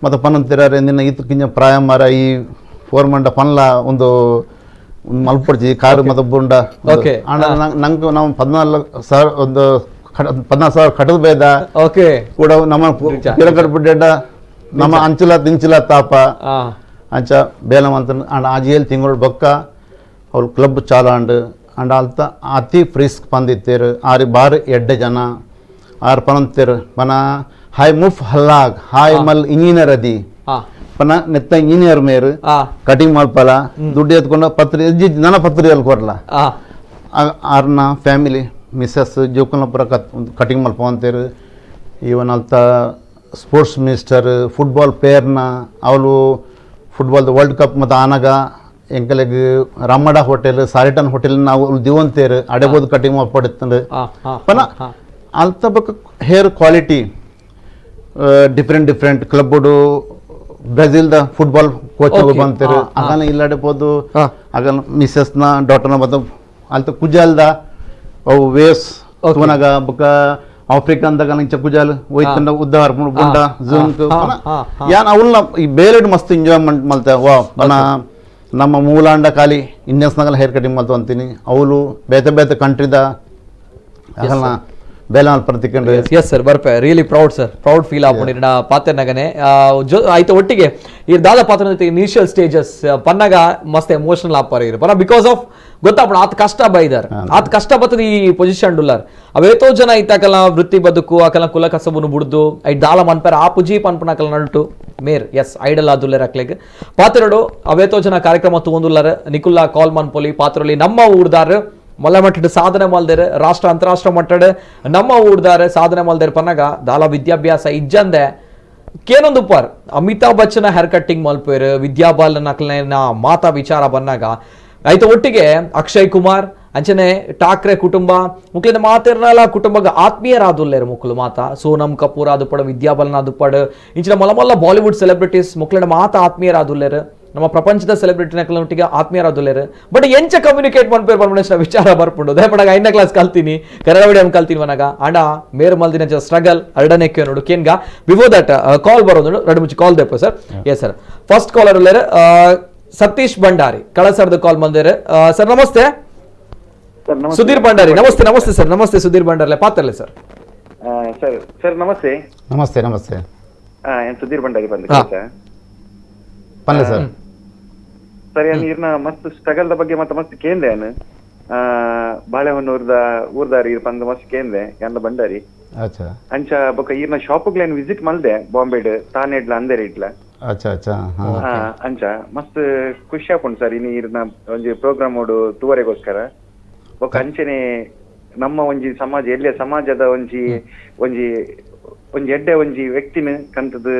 ಮತ್ತು ಪನ್ನಂತಿರಾರೆ ನಿನ್ನ ಇತ್ತು ಕಿಂಜ ಪ್ರಾಯ ಮಾರ ಈ ಫೋರ್ ಮಂಡ ಪನ್ಲ ಒಂದು ಮಲ್ಪೊಡ್ಚಿ ಕಾರು ಮತ್ತು ಬುಂಡ ಅಂಡ ನಂಗೆ ನಾವು 14,000 ಒಂದು 14,000 ಕಟ್ಟದ ಬೇದ ಓಕೆ ಕೂಡ ನಮ್ಮ ಪಿರಕಟ್ಬಿಡ್ಡ ನಮ್ಮ ಅಂಚಲ ತಿಂಚಲ ತಾಪ ಅಂಚ ಬೇಲ ಅಂತ ಅಂಡ್ ಆಜಿಯಲ್ಲಿ ತಿಂಗಳು ಬೊಕ್ಕ ಅವ್ರು ಕ್ಲಬ್ ಚಾಲಾಂಡು ಅಂಡ್ ಅಲ್ತ ಅತಿ ಫ್ರಿಸ್ಕ್ ಪಂದಿತ್ತೇರು ಆರು ಬಾರ್ ಎಡ್ಡೆ ಜನ ಆರು ಪನಂತೇರು ಪನ ಹಾಯ್ ಮುಫ್ ಹಲ್ಲಾಗ್ ಹಾಯ್ ಮಲ್ ಇಂಜಿನಿಯರ್ ಅದಿ ಪನ ನೆತ್ತ ಇಂಜಿನಿಯರ್ ಮೇರು ಕಟಿಂಗ್ ಮಲ್ಪಲ ದುಡ್ಡು ಎತ್ಕೊಂಡು ಪತ್ರಿ ನನ್ನ ಪತ್ರಿಯಲ್ಲಿ ಕೊರ್ಲ ಆರ್ನ ಫ್ಯಾಮಿಲಿ ಮಿಸ್ಸಸ್ ಜೋಕುಲ್ನ ಪೂರ ಕಟಿಂಗ್ ಮಲ್ಪ ಅಂತೇರು. ಈವನ್ ಅಲ್ತ sports minister football ಪ್ಲೇಯರ್ನ ಅವಳು football world cup ಮತ್ತು ಆನಾಗ ಎಂಕಲೆಗ್ ರಮ್ಮಡ ಹೋಟೆಲ್ ಸಾರಿಟನ್ ಹೋಟೆಲ್ ನಾವು ದಿವಂತೇರು ಅಡೆಬೋದು ಕಟಿಂಗ್ ಮಲ್ಪಡಿತ್ತಂದು ಪನ ಅಲ್ತ ಬೊಕ hair quality different different ಕ್ಲಬ್ಡು ಬ್ರೆಜಿಲ್ದ football coach ಬಂತೇರು ಆಗನ ಇಲ್ಲಾಡೆ ಪೋದು ಆಗನ ಮಿಸ್ಸಸ್ನ ಡಾಟರ್ನ ಬತ್ತ ಅಲ್ತ ಕುಜಾಲ್ದ ಅವು ವೇಸ್ ತೂನಗ ಬೊಕ ಆಫ್ರಿಕನ್ದಾಗ ಇಂಚ ಕುಜಾಲ್ ಒಯ್ತಂಡ ಉದ್ದ ಹರ್ಪುಂಡು ಬುಂಡ ಜೂನ್ಕ್ ಯಾನ್ ಅವಲ್ನ ಈ ಬೇಲೆಡ್ ಮಸ್ತ್ ಎಂಜಾಯ್ಮೆಂಟ್ ಮಲ್ತ ವಾ ಪನ ನಮ್ಮ ಮೂಲಾಂಡ ಖಾಲಿ ಇಂಡಿಯನ್ಸ್ನಾಗಲ್ಲ ಹೇರ್ ಕಟಿಂಗ್ ಮಲ್ತು ಅಂತೀನಿ ಅವಳು ಬೇತೆ ಬೇತೆ ಕಂಟ್ರಿದ ಆಗಲ್ನ ಬೇಲೆ ಮಲ್ಪರ. ಎಸ್ ಸರ್ ಬರ್ಪೆ really proud sir, proud feel ಆಪುಂಡು ನಾ ಪಾತೆರ್ನಗನೆ ಆಯ್ತು ಒಟ್ಟಿಗೆ ಈ ದಾದ ಪಾತ್ರ ಇನಿಷಿಯಲ್ ಸ್ಟೇಜಸ್ ಪನ್ನಾಗ ಮಸ್ತ್ ಎಮೋಷನಲ್ ಆಪಾರ ಇರು ಪನ because of ಗೊತ್ತಾಪಣ ಆತ ಕಷ್ಟ ಬೈದಾರ ಆತ ಕಷ್ಟ ಬತ್ತದ ಈ ಪೊಸಿಷನ್ ಡುಲ್ಲಾರ್ ಅವೇತೋ ಜನ ಇತ್ತಾಕಲ್ಲ ವೃತ್ತಿ ಬದುಕು ಆಕಲ ಕುಲ ಕಸಬುನು ಬುಡ್ದು I ದಾಲ ಮನ್ಪೇರ ಆ ಪುಜಿ ಪನ್ಪುನ ಅಕಲ ನಡುಟು ಮೇರ್ ಎಸ್ ಐಡಲ್ ಆದುಲ್ಲೇರ್ ಅಕ್ಲೆಗ್ ಪಾತ್ರಡು ಅವೇತೋ ಜನ ಕಾರ್ಯಕ್ರಮ ತೂಂದುಲ್ಲಾರ ನಿಕುಲ್ಲಾ ಕಾಲ್ ಮನ್ಪೊಲಿ ಪಾತ್ರೊಲಿ ನಮ್ಮ ಊರ್ದಾರ್ ಮಲ್ಲ ಮಟ್ಟದ ಸಾಧನೆ ಮಲ್ದೇರು ರಾಷ್ಟ್ರ ಅಂತಾರಾಷ್ಟ್ರ ಮಟ್ಟದ ನಮ್ಮ ಊರ್ದಾರ ಸಾಧನೆ ಮಲ್ದೇರು ಪನ್ನಾಗ ದಾಲ ವಿದ್ಯಾಭ್ಯಾಸ ಇಜ್ಜಂದೆ ಕೇನೊಂದು ಪಾರ್ ಅಮಿತಾಬ್ ಬಚ್ಚನ ಹೇರ್ ಕಟ್ಟಿಂಗ್ ಮಲ್ಪೇರು ವಿದ್ಯಾ ಬಾಲನ್ ಅಕ್ಲೆನ ಮಾತಾ ವಿಚಾರ ಬನ್ನಾಗ ಆಯ್ತು ಒಟ್ಟಿಗೆ ಅಕ್ಷಯ್ ಕುಮಾರ್ ಅಂಚನೆ ಠಾಕ್ರೆ ಕುಟುಂಬ ಮುಕ್ಲಿನ ಮಾತಿರ್ನಲ್ಲ ಕುಟುಂಬ ಆತ್ಮೀಯರಾದುಲ್ಲೇರು ಮುಕ್ಕಲು ಮಾತಾ ಸೋನಮ್ ಕಪೂರ್ ಆದುಪಡು ವಿದ್ಯಾ ಬಾಲನ್ ಆದುಪಡು ಇಂಚಿನ ಮಲ್ಲ ಮಲ್ಲ ಬಾಲಿವುಡ್ ಸೆಲೆಬ್ರಿಟೀಸ್ ಮುಕ್ಲಿನ ಮಾತಾ ಆತ್ಮೀಯರಾದುಲ್ಲೇರು ನಮ್ಮ ಪ್ರಪಂಚದ ಸೆಲೆಬ್ರಿಟಿ ನಕಲೊಟ್ಟಿಗೆ ಆತ್ಮೀಯರಾದುಲ್ಲೇರು ಬಟ್ ಎಂಚ ಕಮ್ಯುನಿಕೇಟ್ ಮನ್ಪೇರು ಪನ್ಪುನ ವಿಚಾರ ಬರ್ಪುಂಡು ದಯಪಡಾಗ 5ನೇ ಕ್ಲಾಸ್ ಕಲ್ತೀನಿ ಕನ್ನಡ ಮೀಡಿಯಂ ಕಲ್ತೀನಿ ಮನಗ ಅಂಡ ಮೇರು ಮಲ್ದಿನ ಸ್ಟ್ರಗಲ್ ಅರಡನೆ ನೋಡು ಕೇನ್ಗ ಬಿಫೋರ್ that ಕಾಲ್ ಬರೋದು ಎರಡು ಮುಂಚೆ ಕಾಲ್ ದೇಪ sir. Yes sir, first caller ಉಲ್ಲೇರು ಸತೀಶ್ ಭಂಡಾರಿ ಕಳಸರ್ದು ಕಾಲ್ ಬಂದೇರು. ಸರ್ ನಮಸ್ತೆ. ಸುಧೀರ್ ಭಂಡಾರಿ ನಮಸ್ತೆ. ನಮಸ್ತೆ ಸರ್. ನಮಸ್ತೆ ಸುಧೀರ್ ಭಂಡಾರಿ ಪಾತ್ರಲೆ sir. Sir sir ನಮಸ್ತೆ. ನಮಸ್ತೆ ನಮಸ್ತೆ. ಸುಧೀರ್ ಭಂಡಾರಿ ಬಂದೆ ಪಲ್ಲೆ ಸರ್. ಸರ್ ಇರ್ನ ಮಸ್ತ್ ಸ್ಟ್ರಗಲ್ the ಬಗ್ಗೆ ಮತ್ತೆ ಮಸ್ತ್ ಕೇಂದ್ರ ಬಾಳೆಹೊನ್ನೂರ್ದ ಊರ್ದಾರಿ ಪಂದ್ ಮಸ್ತ್ ಕೇಂದ್ರ ಯಾನ್ ಭಂಡಾರಿ ಅಂಚ ಬೊಕ ಈರ್ನ ಶಾಪ್ಗ್ಲೇನ್ ವಿಸಿಟ್ ಮಲ್ದೆ ಬಾಂಬೆಡ್ ತಾನೆಡ್ಲ ಅಂದೇರಿ ಇಡ್ಲ ಅಂಚ ಮಸ್ತ್ ಖುಷಿ ಆಪುಂಡು ಸರ್ ಇನಿ ಈರ್ನ ಒಂಜಿ ಪ್ರೋಗ್ರಾಮ್ ಓಡು ತೂವರೆಗೋಸ್ಕರ ಬೊಕ ಅಂಚನೆ ನಮ್ಮ ಒಂಜಿ ಸಮಾಜ ಎಲ್ಲಿಯ ಸಮಾಜದ ಒಂಜಿ ಒಂಜಿ ಒಂಜಿ ಎಡ್ಡೆ ಒಂಜಿ ವ್ಯಕ್ತಿನ ಕಂತದ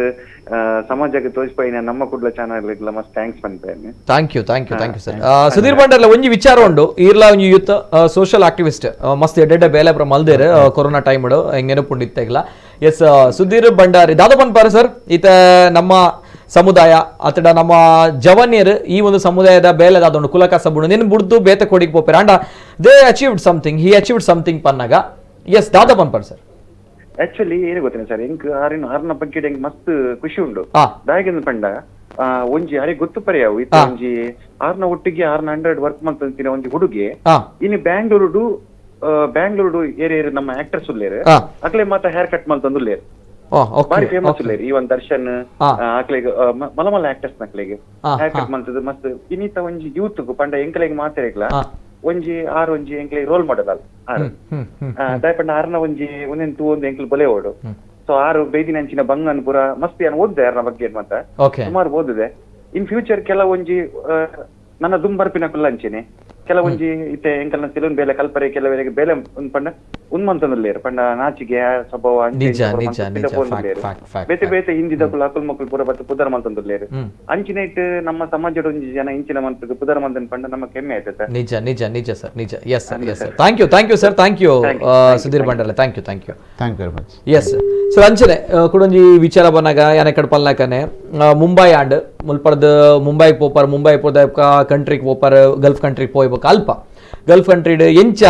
ಸಮಾಜಕ್ಕೆ ತೋರಿಸ್ಪೈನ ನಮ್ಮ ಕುಡ್ಲ ಚಾನಲ್ ಇಡ್ಲ ಮಸ್ತ್ thanks ಪನ್ಪೇನೆ. Thank you thank you thank you sir. Sudhir ಭಂಡಾರ್ಲ ಒಂಜಿ ವಿಚಾರ ಉಂಡು ಈರ್ಲ ಒಂಜಿ youth social activist ಮಸ್ತ್ ಎಡ್ಡೆ ಬೇಲೆ ಪುರ ಮಲ್ದೇರು ಕೊರೋನಾ ಟೈಮ್ ಹೆಂಗ್ ನೆನಪುಂಡು ಇತ್ತೆಗ್ಲ. ಎಸ್ ಸುಧೀರ್ ಭಂಡಾರಿ ದಾದ ಪನ್ಪಾರ ಸರ್, ಈತ ನಮ್ಮ ಸಮುದಾಯ ಅತಡ ನಮ್ಮ ಜವನ್ಯರು ಈ ಒಂದು ಸಮುದಾಯದ ಬೇಲೆ ದಾದೊಂಡು ಕುಲ ಕಸಬುಂಡು ನಿನ್ನ ಬುಡ್ದು ಬೇತೆ ಕೊಡಿಗೆ ಪೋಪೇರ and they achieved something, he achieved something ಪನ್ನಾಗ S ದಾದ ಪನ್ಪಾರ ಸರ್. ಆಕ್ಚುಲಿ ಏನು ಗೊತ್ತಿಲ್ಲ ಸರ್, ಎಂಕ್ ಆರಿನ ಆರ್ನ ಬಗ್ಗೆ ಎಂಕ್ ಮಸ್ತ್ ಖುಷಿ ಉಂಡು. ದಾಯಕಂದ್ ಪಂಡ ಒಂಜಿ ಅರೆ ಗೊತ್ತು ಪರ್ಯಾವು ಇತ್ತ ಒಂಜಿ ಆರ್ನ ಒಟ್ಟಿಗೆ ಆರ್ನ 100 ವರ್ಕ್ ಮಂತಿನ ಒಂಜಿ ಹುಡುಗಿ ಇನ್ನು ಬ್ಯಾಂಗ್ಳೂರುಡು ಬ್ಯಾಂಗ್ಳೂರುಡು ಏರಿಯರ್ ನಮ್ಮ ಆಕ್ಟರ್ಸ್ ಉಲ್ಲೇರು ಅಕ್ಲೆ ಮಾತ ಹೇರ್ ಕಟ್ ಮಲ್ತೊಂದುಲ್ಲೇರು ಬಾರಿ ಫೇಮಸ್ ಉಲ್ಲೇರು. ಈ ಒಂದ್ ದರ್ಶನ್ ಅಕ್ಲೆಗ್ ಮಲ ಮಲ್ಲ ಆಕ್ಟರ್ಸ್ ನಕ್ಲೆಗ್ ಹೇರ್ ಕಟ್ ಮಲ್ತದ ಮಸ್ತ್ ಇನ್ನಿತ ಒಂಜಿ ಯೂತ್ ಪಂಡ ಎಂಕಲೆಗ್ ಮಾತಾಡ್ಲ ಒಂಜಿ ಆರ್ ಒಂಜಿ ಎಂಕ್ಲೆಗ್ ರೋಲ್ ಮಾಡಲ್ ಆರು ದಾಯಪಂಡ ಆರ್ನ ಒಂಜಿ ಒಂದೊಂದು ತೂ ಒಂದು ಎಂಕ್ಲು ಬೊಲೆ ಓಡು. ಸೊ ಆರು ಬೇದಿನ ಅಂಚಿನ ಬಂಗನ್ ಪುರ ಮಸ್ತ್ ಯಾನ್ ಓದ್ದೆ ಆರ್ನ ಬಗ್ಗೆ ಮಾತ ಸುಮಾರು ಓದಿದೆ. ಇನ್ ಫ್ಯೂಚರ್ ಕೆಲವೊಂಜಿ ನನ್ನ ದುಂಬರ್ಪಿನ ಕುಲ್ಲ ಅಂಚಿನಿ ಕೆಲವೊಂಜಿ ಇತ್ತೆ ಎಂಕಲ್ನ ಸೆಲೂನ್ ಬೇಲೆ ಕಲ್ಪರೆ ಕೆಲವರಿಗೆ ಬೇಲೆ ಒಂದ್ ಪಂಡ ಉನ್ಮಂತಂದುಲ್ಲೇರು ಪಂಡ ನಾಚಿಗೆ ಸ್ವಭಾವ ಬೇತೆ ಬೇತೆ ಹಿಂದಿದ ಕುಲ ಅಕುಲ್ ಮಕ್ಕಳು ಪೂರ ಬತ್ತು ಪುದರ್ ಮಲ್ತಂದುಲ್ಲೇರು ಅಂಚಿನ ಇಟ್ಟು ನಮ್ಮ ಸಮಾಜದ ಒಂಜಿ ಜನ ಇಂಚಿನ ಮಂತದ್ದು ಪುದರ್ ಮಂತನ್ ಪಂಡ ನಮ್ಮ ಹೆಮ್ಮೆ ಆಯ್ತು ಸರ್. ನಿಜ ನಿಜ ನಿಜ ಸರ್, ನಿಜ. Yes sir, yes sir. Thank you, thank you sir, thank you Sudhir Bhandari, thank you, thank you, thank you very much. Yes sir, ಅಂಚನೆ ಕುಡೊಂಜಿ ವಿಚಾರ ಬನ್ನಾಗ ಯಾನೆ ಕಡ್ಪಲ್ನಾಕನೆ ಮುಂಬೈ ಆಂಡ್ ಮುಲ್ಪರ್ದ ಮುಂಬೈ ಪೋಪರ್, ಮುಂಬೈ ಪೋದ ಕಂಟ್ರಿಗೆ ಪೋಪರ್, ಗಲ್ಫ್ ಕಂಟ್ರಿಗೆ ಪೋಯ್ಬೇಕು ಅಲ್ಪ ಗಲ್ಫ್ ಕಂಟ್ರಿಡ್ ಎಂಚ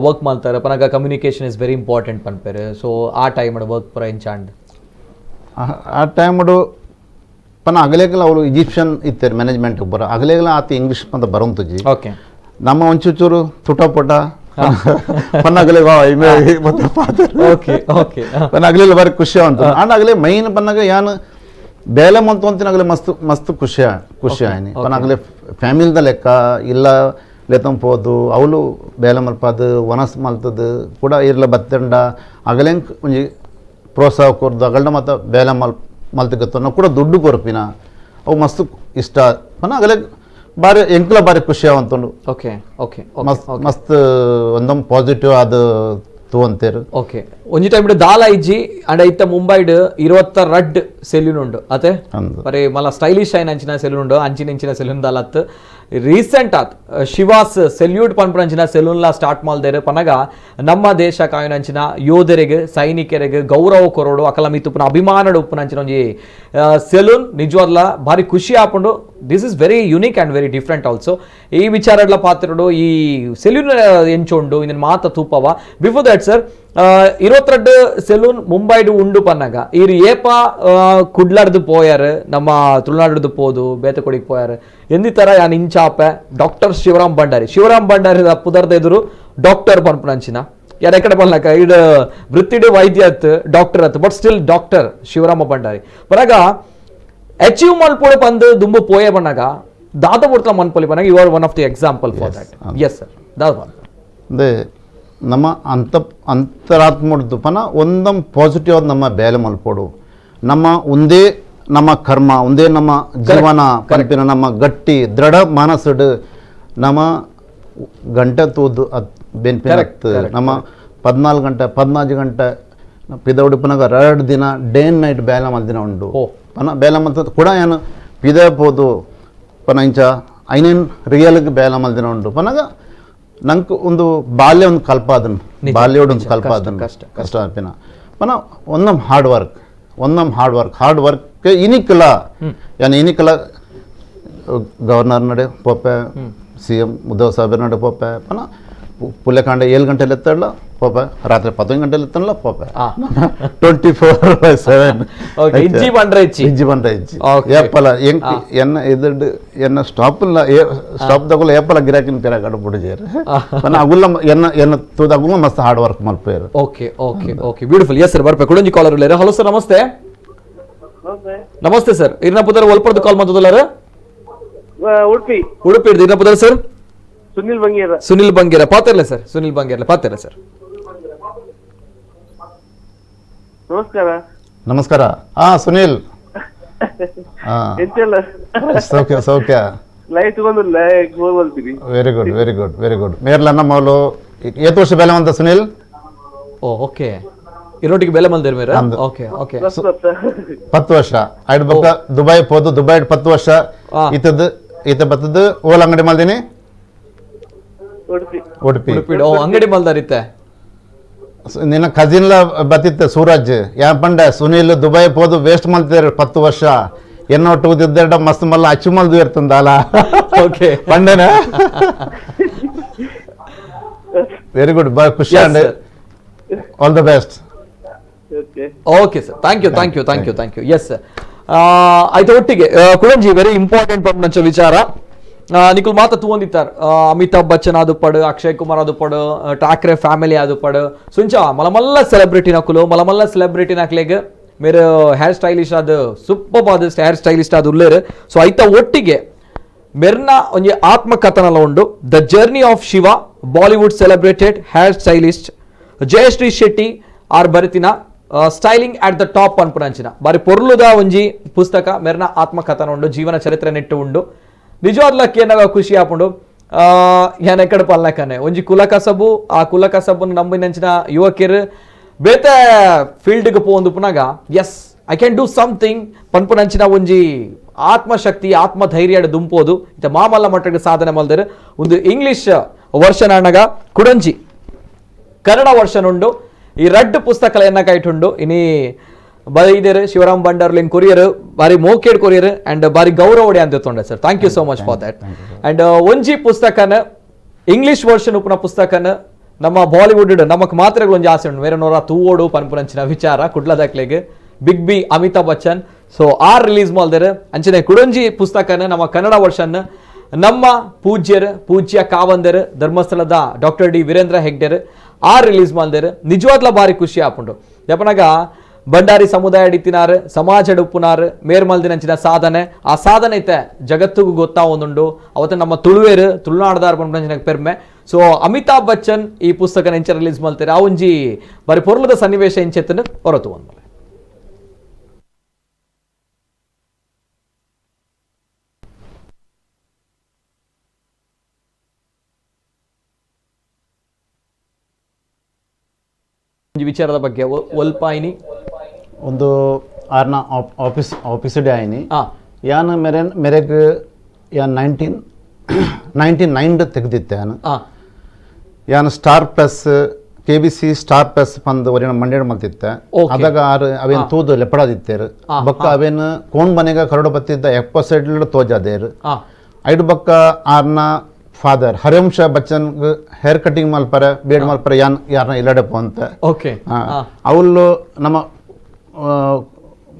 ವರ್ಕ್ ಮಾಡ್ತಾರೆ ಪನಗ communication is very important ಪನ್ಪೇರು. So ಆ time work ಪುರ ಎಂಚ ಆಂಡ್ ಆ ಟೈಮ್ ಪನ ಅಗಲೇಗಲ ಅವರು ಈಜಿಪ್ಷಿಯನ್ ಇತ್ತಾರೆ ಮ್ಯಾನೇಜ್ಮೆಂಟ್ ಬರ ಅಗಲೇಗಲ ಆತ ಇಂಗ್ಲೀಷ್ ಅಂತ ಬರೋಂತುಜಿ. ಓಕೆ, ನಮ್ಮ ಒಂಚೂಚೂರು ತುಟಪಟ ಪನ್ನಾಗಲೇ ಓಕೆ ಓಕೆ ಪನ್ನಾಗಲೇ ಬಾರಿ ಖುಷಿ ಅಂತ ಅಂಡ್ ಆಗಲೇ ಮೈನ್ ಪನ್ನಾಗ ಯಾನ್ ಬೇಲೆ ಮಂತು ಅಂತಿನಾಗಲೇ ಮಸ್ತ್ ಮಸ್ತ್ ಖುಷಿ ಖುಷಿ ಆಯ್ನಿ ಪನ್ನಾಗಲೇ ಫ್ಯಾಮಿಲಿದ ಲೆಕ್ಕ ಇಲ್ಲ ಲೆತ್ತಂಪೋದು ಅವಳು ಬೇಲೆ ಮಲ್ಪಾದು ವನಸ್ ಮಲ್ತದು ಕೂಡ ಇರ್ಲ ಬತ್ತಂಡ ಅಗಲೇಂಗ್ ಒಂಜಿ ಪ್ರೋತ್ಸಾಹ ಕೊರ್ದು ಅಗಲ್ನ ಮತ್ತು ಬೇಲೆ ಮಲ್ತಗತ್ತನ ಕೂಡ ದುಡ್ಡು ಕೊರ್ಪಿನ ಅವು ಮಸ್ತ್ ಇಷ್ಟ ಪನ ಅಗಲೆ ಬಾರಿ ಎಂಕ್ಲ ಬಾರಿ ಖುಷಿ ಆವಂತುಂಡು. ಓಕೆ ಓಕೆ ಮಸ್ತ್ ಮಸ್ತ್ ಒಂದೊಂದು ಪಾಸಿಟಿವ್ ಅದು ತೂವಂತೇರು. ಓಕೆ ಒಂಜಿ ಟೈಮ್ ದಾಲ ಇಜ್ಜಿ ಅಂಡ ಇತ್ತ ಮುಂಬೈಡ್ 22 ಸೆಲ್ಯೂನ್ ಉಂಡು ಅತೆ ಬರೀ ಮಲ್ಲ ಸ್ಟೈಲಿಶ್ ಆಯ್ನ ಅಂಚಿನ ಸೆಲೂನ್ ಉಂಡು ಅಂಚಿನ ಇಂಚಿನ ಸೆಲೂನ್ ದಾಲತ್ ರೀಸೆಂಟ್ ಆತ್ ಶಿವಾಸ್ ಸೆಲ್ಯೂಟ್ ಪನ್ಪುನಂಚಿನ ಸೆಲೂನ್ಲ ಸ್ಟಾರ್ಟ್ ಮಾಲ್ದೇರು ಪನಗ ನಮ್ಮ ದೇಶ ಕಾಯುನಂಚಿನ ಯೋಧರಿಗೆ ಸೈನಿಕರಿಗೆ ಗೌರವ ಕೊರೋಡು ಅಕಲ ಮಿತ್ತುಪುನ ಅಭಿಮಾನಡು ಉಪ್ಪುನಂಚಿನ ಒಂಜಿ ಸೆಲೂನ್ ನಿಜವಾದ್ಲ ಭಾರಿ ಖುಷಿ ಆಪುಂಡು. This is very unique and very different also. ಈ ವಿಚಾರಡ್ಲ ಪಾತ್ರಡು ಈ ಸೆಲ್ಯೂನ್ ಎಂಚುಂಡು ಇಂದಿನ ಮಾತ ತೂಪವ. Before that sir 22 salon ಮುಂಬೈಡು ಉಂಡು ಪನ್ನಗ ಇರು ಏಪ ಕುಡ್ಲಾಡ್ದು ಪೋಯಾರು ನಮ್ಮ ತುಳುನಾಡ್ದು ಪೋದು ಬೇತಕೊಡಿಗೆ ಪೋಯಾರು ಎಂದಿ ತರ ಯಾನ್ ಇಂಚಾಪೆ ಡಾಕ್ಟರ್ ಶಿವರಾಮ್ ಭಂಡಾರಿ ಶಿವರಾಮ್ ಭಂಡಾರಿ ಪುದರ್ದ ಎದುರು ಡಾಕ್ಟರ್ ಪನ್ಪುನಂಚಿನ ಯಾರು ಎಕಡೆ ಬಲ್ನಾಕ ಇಡು ವೃತ್ತಿಡು ವೈದ್ಯ ಅತ್ ಡಾಕ್ಟರ್ ಅತ್ but still doctor Shivarama Bhandari ಪರಾಗ achieve ಮಲ್ಪೋಡು ಪಂದು ದುಂಬು ಪೋಯೆ ಬಣ್ಣಗ ದಾದ ಬುಡ್ತ ಮನ್ಪೊಲಿ ಪನ್ನಾಗ you are one of the example for that. Yes sir ದಾದ ಅದೇ ನಮ್ಮ ಅಂತರಾತ್ಮಡ್ದು ಪನ ಒಂದಂ ಪಾಸಿಟಿವ್ ಆದ ನಮ್ಮ ಬೇಲೆ ಮಲ್ಪೋಡು ನಮ್ಮ ಒಂದೇ ನಮ್ಮ ಕರ್ಮ ಒಂದೇ ನಮ್ಮ ಜೀವನ ಪನ್ಪಿನ ನಮ್ಮ ಗಟ್ಟಿ ದೃಢ ಮನಸ್ಸುಡು ನಮ್ಮ ಗಂಟೆ ತೂದು ಅದು ಬೆನ್ಪಿನ ನಮ್ಮ 14 ಗಂಟೆ 14 ಗಂಟೆ ಪಿದ ಉಡುಪಿನಾಗ 2 ದಿನ day and night ಬೇಲೆ ಮಲ್ದಿನ ಉಂಡು ಪನ ಬೇಲೆ ಮಲ್ತ ಕೂಡ ಏನು ಪಿದ ಪೋದು ಪನ ಇಂಚ ಐನೇನು ರಿಯಲ್ಗೆ ಬೇಲೆ ಮಲ್ದಿನ ಉಂಡು ಪನಗ ನಂಗೆ ಒಂದು ಬಾಲ್ಯ ಒಂದು ಕಲ್ಪಾದನ್ ಬಾಲ್ಯೋಡು ಒಂದು ಕಲ್ಪಾದನ್ ಕಷ್ಟ ಅಪ್ಪಿನ ಪನ ಒಂದಮ್ ಹಾರ್ಡ್ ವರ್ಕ್ ಒಂದಮ್ hard work hard work ಇನಿಕಲ ಏನು ಇನಿಕಲ ಗವರ್ನರ್ ನಡೆ ಪೋಪೆ ಸಿ ಎಂ ಉದ್ಧವ್ ಸಾಹೇಬ್ ನಡೆ ಪೋಪೆ ಪನ ಪುಲ್ಲೆಕಾಂಡ 7 ಗಂಟೆಲಿ ಎತ್ತಲ್ಲ ಪೋಪೆ ರಾತ್ರಿ 11 ಗಂಟೆಲಿ ಎತ್ತಲ್ಲ ಪೋಪೆ 24/7 ಇಜ್ಜಿ ಬಂಡ್ರೆ ಇಜ್ಜಿ ಬಂಡ್ರೆ ಇಜ್ಜಿ ಏಪಲ ಎಂಕ್ ಎನ್ನ ಎದುರು ಎನ್ನ ಸ್ಟಾಪ್ ಸ್ಟಾಪ್ ತಗೊಳ್ಳ ಏಪಲ ಗಿರಾಕಿನ ಪಿರ ಕಡುಬಿಡಿಜೇರು ಪನ ಅಗುಲ್ಲ ಎನ್ನ ಎನ್ನ ತೂದ ಅಗುಲ್ಲ ಮಸ್ತ್ ಹಾರ್ಡ್ ವರ್ಕ್ ಮಲ್ಪೇರು. Okay okay okay beautiful. Yes sir ಬರ್ಪೆ ಕುಡಂಜಿ collar ಉಳ್ಳೇರು. Hello sir ನಮಸ್ತೆ. ನಮಸ್ತೆ ಸರ್ ಇರ್ನ ಪುದರ್ ಒಲ್ಪರ್ದು ಕಾಲ್ ಮಾಡ್ತದಲ್ಲಾರ? ಉಡುಪಿ ಉಡುಪಿ ಇರ್ನ ಪುದರ್ ಸರ್ ಸುನಿಲ್ ಬಂಗೇರ. ಸುನಿಲ್ ಬಂಗೇರ ಪಾತಿರ್ಲ ಸರ್ ಸುನಿಲ್ ಬಂಗೇರ್ಲ ಪಾತಿರ್ಲ ಸರ್. ನಮಸ್ಕಾರ. ನಮಸ್ಕಾರ. ಹಾ ಸುನಿಲ್ ಎಂತೆಲ್ಲ ಸೌಖ್ಯ ಸೌಖ್ಯ ಲೈವ್ ತಗೊಂಡು ಗೋಲ್. Very good very good very good. ಮೇರ್ಲ ನಮ್ಮ ಏತ್ ವರ್ಷ ಬೆಲೆ ಅಂತ ಸುನಿಲ್? ಓ ಓಕೆ ಇರೋಟಿಗೆ ಬೆಲೆ ಮಲ್ದೇರ್ ಮೇರ. ಓಕೆ ಓಕೆ 10 ವರ್ಷ ಐಡ್ ಬಕ್ಕ ದುಬೈ ಪೋದು ದುಬೈ 10 ವರ್ಷ ಇತದ ಈತ ಬತ್ತದ ಓಲ್ ಅಂಗಡಿ ಮಲ್ದಿನಿ ಉಡುಪಿ ಉಡುಪಿ ಉಡುಪಿ. ಓ ಅಂಗಡಿ ಮಲ್ದಾರಿತ್ತೆ ನಿನ್ನ ಕಜಿನ್ಲ ಬತ್ತಿತ್ತ ಸೂರಜ್ ಯಾ ಪಂಡ ಸುನಿಲ್ ದುಬೈ ಪೋದು ವೇಸ್ಟ್ ಮಲ್ತಿದ್ದಾರೆ 10 ವರ್ಷ ಎನ್ನೊಟ್ಟು ಊದಿದ್ದೆರಡ ಮಸ್ತ್ ಮಲ್ಲ ಅಚ್ಚು ಮಲ್ದು ಇರ್ತಂದಲ್ಲ. ಓಕೆ ಪಂಡನ ವೆರಿ ಗುಡ್ ಬಾ ಖುಷಿ and all the best. Okay sir thank you thank you thank you thank you. Yes ಆಯ್ತು ಒಟ್ಟಿಗೆ ಕುಳಂಜಿ ವೆರಿ ಇಂಪಾರ್ಟೆಂಟ್ ಪಂಪನಂಚ ವಿಚಾರ ನಿಕುಲ್ ಮಾತ ತೂವೊಂದಿತ್ತಾರೆ ಅಮಿತಾಬ್ ಬಚ್ಚನ್ ಆದು ಪಡು ಅಕ್ಷಯ್ ಕುಮಾರ್ ಆದು ಪಡು ಠಾಕ್ರೆ ಫ್ಯಾಮಿಲಿ ಆದು ಪಡು ಸುಂಚ ಮಲಮಲ್ಲ ಸೆಲೆಬ್ರಿಟಿ ನಕುಲು ಮಲಮಲ್ಲ ಸೆಲೆಬ್ರಿಟಿ ನಕ್ಲೆಗ್ ಮೇರೆ ಹೇರ್ ಸ್ಟೈಲಿಶ್ ಆದ ಸೂಪರ್ ಆದ ಹೇರ್ ಸ್ಟೈಲಿಸ್ಟ್ ಆದ ಉಲ್ಲೇರು. ಸೊ ಐತ ಒಟ್ಟಿಗೆ ಮೆರ್ನ ಒಂಜಿ ಆತ್ಮಕಥನಲ ಉಂಡು the journey of Shiva Bollywood celebrated hair stylist Jayashree Shetty are ಬರಿತಿನ styling at the top ಅನ್ಪುನಂಚಿನ ಬಾರಿ ಪೊರ್ಲುದ ಒಂಜಿ ಪುಸ್ತಕ ಮೆರ್ನ ಆತ್ಮಕಥನ ಉಂಡು ಜೀವನ ಚರಿತ್ರೆ ನೆಟ್ಟು ಉಂಡು ನಿಜವಾದ್ಲಕ್ಕೆ ಏನಾಗ ಖುಷಿ ಆಪುಂಡು ಯಾನ್ ಎಕ್ಕಡ ಪಲ್ನಕನೆ ಒಂಜಿ ಕುಲ ಕಸಬು ಆ ಕುಲ ಕಸಬನ್ನು ನಂಬಿನಂಚಿನ ಯುವಕಿರು ಬೇತೆ ಫೀಲ್ಡ್ಗೆ ಪೋಂದು ಪುನಗ yes I can do something ಪನ್ಪುನಂಚಿನ ಒಂಜಿ ಆತ್ಮಶಕ್ತಿ ಆತ್ಮಧೈರ್ಯ ದುಂಪೋದು ಇತ್ತ ಮಾಮಲ್ಲ ಮಟ್ಟಕ್ಕೆ ಸಾಧನೆ ಮಲ್ದರು. ಒಂದು ಇಂಗ್ಲಿಷ್ ವರ್ಷನ್ ಅಣ್ಣಗ ಕುಡಂಜಿ ಕನ್ನಡ ವರ್ಷನ್ ಉಂಡು ಈ ರಡ್ಡು ಪುಸ್ತಕಲ ಎನ್ನ ಕೈಟುಂಡು ಇನಿ ಬೈದೇರು ಶಿವರಾಮ್ ಭಂಡಾರ್ಲಿನ್ ಕೊರಿಯರ್ ಬಾರಿ ಮೋಕೇಡ್ ಕೊರಿಯರ್ ಅಂಡ್ ಬಾರಿ ಗೌರವ ಅಂತ ತೊಂಡೆ sir. Thank you so much for that. And ಒಂಜಿ ಪುಸ್ತಕನ ಇಂಗ್ಲಿಷ್ ವರ್ಷನ್ ಉಪ್ಪುನ ಪುಸ್ತಕನ ನಮ್ಮ ಬಾಲಿವುಡ್ ನಮಕ್ ಮಾತ್ರೆಗಳು ಒಂಜಿ ಆಸೆ ಉಂಡು ಬೇರೆ ನೋರ ತೂವೋಡು ಪನ್ಪುನಂಚಿನ ವಿಚಾರ ಕುಡ್ಲದಾಕ್ಲೆಗ್ big B Amitabh Bachchan so are release ಮಲ್ದೇರು ಅಂಚನೆ ಕುಡಂಜಿ ಪುಸ್ತಕನ ನಮ್ಮ ಕನ್ನಡ ವರ್ಷನ್ ನಮ್ಮ ಪೂಜ್ಯರು ಪೂಜ್ಯ ಕಾವಂದರು ಧರ್ಮಸ್ಥಳದ ಡಾಕ್ಟರ್ ಡಿ ವೀರೇಂದ್ರ ಹೆಗ್ಡೆರ್ are release ಮಲ್ದೇರು ನಿಜವಾದ್ಲ ಬಾರಿ ಖುಷಿ ಆಪುಂಡು. ಯಪನಗ ಭಂಡಾರಿ ಸಮುದಾಯ ಅಡಿತಿನಾರು ಸಮಾಜ ಉಪ್ಪುನಾರು ಮೇರ್ಮಲ್ದಿನಂಚಿನ ಸಾಧನೆ ಆ ಸಾಧನೆ ಐತೆ ಜಗತ್ತಿಗೂ ಗೊತ್ತಾ ಒಂದುಂಡು ಅವತ್ತು ನಮ್ಮ ತುಳುವೇರು ತುಳುನಾಡದಾರ ಪನ್ಪುನಂಚಿನ ಪೆರ್ಮೆ. ಸೊ ಅಮಿತಾಬ್ ಬಚ್ಚನ್ ಈ ಪುಸ್ತಕನ ಇಂಚ ರಿಲೀಸ್ ಮಲ್ತಾರೆ ಆ ಒಂಜಿ ಬಾರಿ ಪೊರ್ಲದ ಸನ್ನಿವೇಶ ಇಂಚೆತ್ತನ ಹೊರತು ಒಂದು. ವಿಚಾರದ ಬಗ್ಗೆ ಒಲ್ಪಾಯಿನಿ ಒಂದು ಆರ್ನ ಆಫೀಸ್ ಆಫೀಸ್ ಡೇ ಆಯ್ನಿ ಯಾನ್ ಮೇರೆ ಮೇರೆಗ್ ಯಾನ್ 1999 ತೆಗೆದಿತ್ತೆ ಯಾನ್ ಯಾನ್ Star Plus K B C Star Plus ಪಂದ್ ಒರಿನ ಮಂಡ್ಯ ಮಲ್ತಿತ್ತೆ ಅದಾಗ ಆರು ಅವೇನು ತೂದು ಲೆಪ್ಪಡಾದಿತ್ತೇರು ಬೊಕ್ಕ ಅವೇನು ಕೋನ್ ಮನೆಗ ಕರೋಡಪತಿದ್ದ ಎಪ್ಪಸೈಡ್ ತೋಜಾದೇರು ಐಡು ಬೊಕ್ಕ ಆರ್ನ father Harivansh Bachchan hair cutting ಮಲ್ಪರೆ ಬೇಡ್ ಮಲ್ಪರೆ ಯಾನ್ ಯಾರನ್ನ ಇಲ್ಲಡೆ ಪೋಂತ ಓಕೆ ಅವಳು ನಮ್ಮ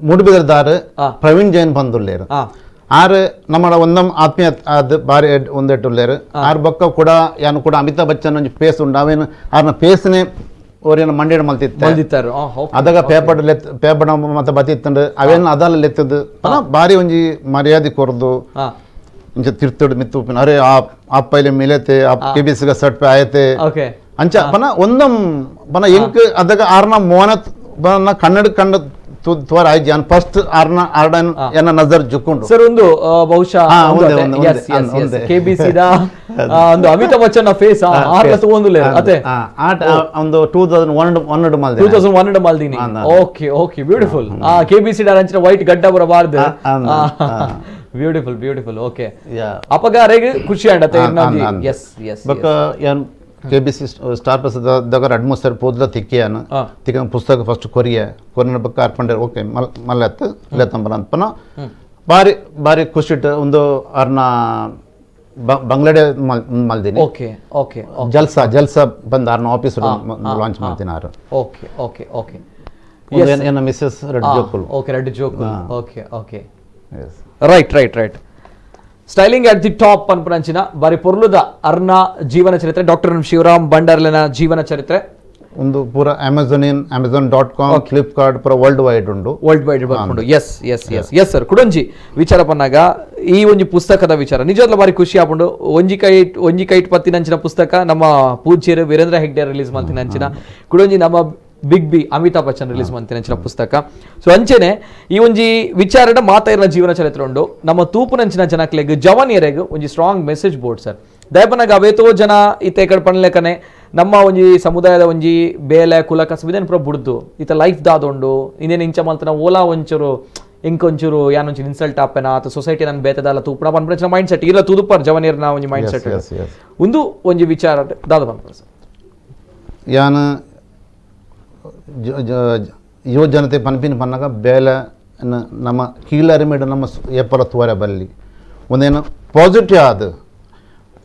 ಮೂಡುಬಿದರ್ದಾರು ಪ್ರವೀಣ್ ಜೈನ್ ಬಂದುಲ್ಲೇರು ಆರು ನಮ್ಮ ಒಂದಮ್ ಆತ್ಮೀಯ ಅದು ಬಾರಿ ಒಂದೆಟ್ಟುಲ್ಲೇರು ಆರು ಬೊಕ್ಕ ಕೂಡ ಯಾನು ಕೂಡ ಅಮಿತಾಬ್ ಬಚ್ಚನ್ ಒಂಜಿ ಫೇಸ್ ಉಂಡು ಅವೇನು ಆರ್ನ ಫೇಸ್ನೇ ಓರಿಯನ ಮಂಡ್ಯಡ್ ಮಲ್ತಿತ್ತೆ ಅದಾಗ ಪೇಪರ್ ಲೆತ್ ಪೇಪರ್ ಮತ್ತೆ ಬತ್ತಿತ್ತಂಡು ಅವೇನು ಅದಲ್ಲ ಲೆತ್ತದು ಬಾರಿ ಒಂಜಿ ಮರ್ಯಾದೆ ಕೊರ್ದು ಇಂಚ ತಿರ್ತುಡು ಮಿತ್ತು ಅರೆ ಆ ಪೈಲೆ ಮಿಲತೆ ಆ K B C shirt pay ಆಯತೆ ಅಂಚ ಪನ ಒಂದಮ್ ಪನ ಎಂಕ್ ಅದಾಗ ಆರ್ನ ಮೋನ ಬನ ಕನ್ನಡ ಕಂಡ ತುವರ್ ಆಯ್ತು ಯಾನ್ ಫಸ್ಟ್ ಆರ್ನ ಆರ್ಡನ್ ಎನ್ನ ನಜರ್ ಜುಕ್ಕೊಂಡು ಸರ್ ಒಂದು ಬಹುಶಃ ಕೆಬಿಸಿ the ಒಂದು ಅಮಿತಾಬ್ ಬಚ್ಚನ್ ಫೇಸ್ ಆರ್ನ ತಗೊಂಡುಲೇ ಅತೆ ಆಟ ಒಂದು 2001 ಮಲ್ದಿ 2001 ಮಲ್ದಿನಿ. Okay okay beautiful. ಆ ಕೆಬಿಸಿ the ಅಂಚಿನ ವೈಟ್ ಗಡ್ಡ ಬರಬಾರ್ದು. Beautiful beautiful. Okay ಅಪಗಾರೆಗೆ ಖುಷಿ ಆಂಡತೆ. ಎಸ್ ಎಸ್ ಬೊಕ್ಕ ಯಾನ್ K B C Star Plus ದಗ ರಡ್ಡು ಮೂರು ಸರಿ ಪೋದ್ಲ ತಿಕ್ಕಿಯಾನು ತಿಕ್ಕ ಪುಸ್ತಕ ಫಸ್ಟ್ ಕೊರಿಯ ಕೊರಿಯ ಬೊಕ್ಕ ಅರ್ಪಂಡೆ ಓಕೆ ಮಲ್ಲೆತ್ತು ಲೆತ್ತಂಬಲ ಅಂತಪನ ಬಾರಿ ಬಾರಿ ಖುಷಿ ಇಟ್ಟು ಒಂದು ಅರ್ನ ಬಂಗ್ಲಾಡೆ ಮಲ್ದಿನಿ. ಓಕೆ ಓಕೆ ಜಲ್ಸಾ ಜಲ್ಸಾ ಬಂದು ಅರ್ನ ಆಫೀಸ್ ಲಾಂಚ್ ಮಾಡ್ತೀನಿ ಆರು. Okay okay okay ಏನ ಮಿಸ್ಸಸ್ ರೆಡ್ ಜೋಕುಲ್. ಓಕೆ ರೆಡ್ ಜೋಕುಲ್. Okay okay right right right. Styling at the top ಅನ್ಪನಂಚಿನ ಬಾರಿ ಪೊರ್ಲುದ ಅರ್ನ ಜೀವನ ಚರಿತ್ರೆ, ಡಾಕ್ಟರ್ ಶಿವರಾಮ್ ಭಂಡಾರ್ಲೆನ ಜೀವನ ಚರಿತ್ರೆ ಒಂದು ಪೂರ ಅಮೆಝಾನ್ ಅಮೆಝಾನ್.com ಫ್ಲಿಪ್ಕಾರ್ಟ್ ಪೂರ ವರ್ಲ್ಡ್ ವೈಡ್ ಉಂಡು, ವರ್ಲ್ಡ್ ವೈಡ್ ಬರ್ಕೊಂಡು. Yes yes yes yes sir. ಕುಡೊಂಜಿ ವಿಚಾರ ಪನ್ನಾಗ ಈ ಒಂಜಿ ಪುಸ್ತಕದ ವಿಚಾರ ನಿಜವಾಗ್ಲೂ ಬಾರಿ ಖುಷಿ ಆಪುಂಡು. ಒಂಜಿ ಕೈಟ್ ಪತ್ತಿನಂಚಿನ ಪುಸ್ತಕ ನಮ್ಮ ಪೂಜ್ಯರು ವೀರೇಂದ್ರ ಹೆಗ್ಡೆ ರಿಲೀಸ್ ಮಾಡ್ತಿನಂಚಿನ, ಕುಡೊಂಜಿ ನಮ್ಮ big B Amitabh Bachchan release ಮಂತಿನಂಚಿನ ಪುಸ್ತಕ. ಸೊ ಅಂಚೆನೆ ಈ ಒಂಜಿ ವಿಚಾರಡ ಮಾತಾಯಿನ ಜೀವನ ಚರಿತ್ರೆ ಉಂಡು. ನಮ್ಮ ತೂಪುನಂಚಿನ ಜನಕ್ಲೆಗ್ ಜವಾನಿಯರೆಗ್ ಒಂಜಿ strong message board sir. ದಯಪನಾಗ ಅವೇತೋ ಜನ ಇತ್ತೆ ಕಡೆ ಪಣ್ಲೆಕನೆ ನಮ್ಮ ಒಂಜಿ ಸಮುದಾಯದ ಒಂಜಿ ಬೇಲೆ ಕುಲ ಕಸಬಿದೇನು ಪೂರ ಬುಡ್ದು ಇತ್ತ ಲೈಫ್ ದಾದೊಂಡು ಇನ್ನೇನು ಇಂಚ ಮಲ್ತನ ಓಲಾ ಒಂಚೂರು ಇಂಕೊಂಚೂರು ಯಾನೊಂಚೂರು ಇನ್ಸಲ್ಟ್ ಆಪೆನ ಅಥವಾ ಸೊಸೈಟಿ ನಾನು ಬೇತದಲ್ಲ ತೂಪುಣ ಪನ್ಪುನ ಮೈಂಡ್ ಸೆಟ್ ಇಲ್ಲ ತೂದುಪ್ಪರ್ ಜವನಿಯರ್ನ ಒಂಜಿ ಮೈಂಡ್ ಸೆಟ್ ಒಂದು ಒಂಜಿ ವಿಚಾರ ದಾದ ಪನ್ಪುನ ಸರ್. ಯಾನ ಯುವ ಜನತೆ ಪನ್ಪಿನ ಪನ್ನಾಗ ಬೇಲೆ ನಮ್ಮ ಕೀಳರಿಮೇಡ ನಮ್ಮ ಏಪಲ ತೋರೆ ಬಲ್ಲಿ ಒಂದೇನು ಪಾಸಿಟಿವ್ ಆದ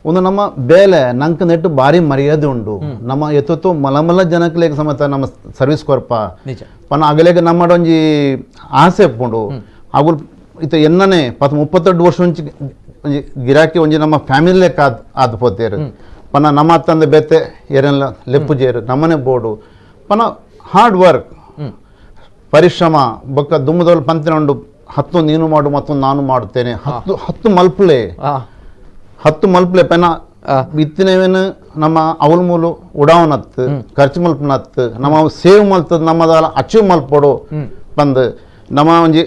ಒಂದು ನಮ್ಮ ಬೇಲೆ ನಂಗೆ ನೆಟ್ಟು ಭಾರಿ ಮರ್ಯಾದೆ ಉಂಡು. ನಮ್ಮ ಎತ್ತೊತ್ತು ಮಲಮಲ ಜನಕ್ಕೆ ಸಮೇತ ನಮ್ಮ ಸರ್ವಿಸ್ ಕೊರ್ಪ ಪನ್ನ ಅಗಲೇಗ ನಮ್ಮ ಒಂಜಿ ಆಸೆ ಉಂಡು. ಅವು ಇತ್ತ ಎನ್ನನೆ 32 ವರ್ಷ ಒಂಜಿ ಒಂಜಿ ಗಿರಾಕಿ ಒಂಜಿ ನಮ್ಮ ಫ್ಯಾಮಿಲಿ ಲೆಕ್ಕ ಆದ್ ಪೋತೇರು. ಪನ್ನ ನಮ್ಮ ತಂದೆ ಬೇತೆ ಏರೆಲ್ಲ ಲೆಪ್ಪು ಜೇರು ನಮ್ಮನೆ ಬೋರ್ಡು ಪನ್ನ ಹಾರ್ಡ್ ವರ್ಕ್ ಪರಿಶ್ರಮ ಬೊಕ್ಕ ದುಮ್ಮದೊಲ್ ಪಂತಿನ ಉಂಡು. 10 ನೀನು ಮಾಡು ಮತ್ತೊಂದು ನಾನು ಮಾಡುತ್ತೇನೆ, 10 ಮಲ್ಪಲೆ 10 ಮಲ್ಪಲೆ ಪೆನ ಇತ್ತಿನವೇನು ನಮ್ಮ ಅವಲ್ ಮೂಲು ಉಡಾವನತ್ತು ಖರ್ಚು ಮಲ್ಪನತ್ತು ನಮ್ಮ ಸೇವ್ ಮಲ್ತದ ನಮ್ಮದಲ್ಲ ಅಚೀವ್ ಮಲ್ಪೋಡು ಬಂದು ನಮ್ಮ ಒಂಜಿ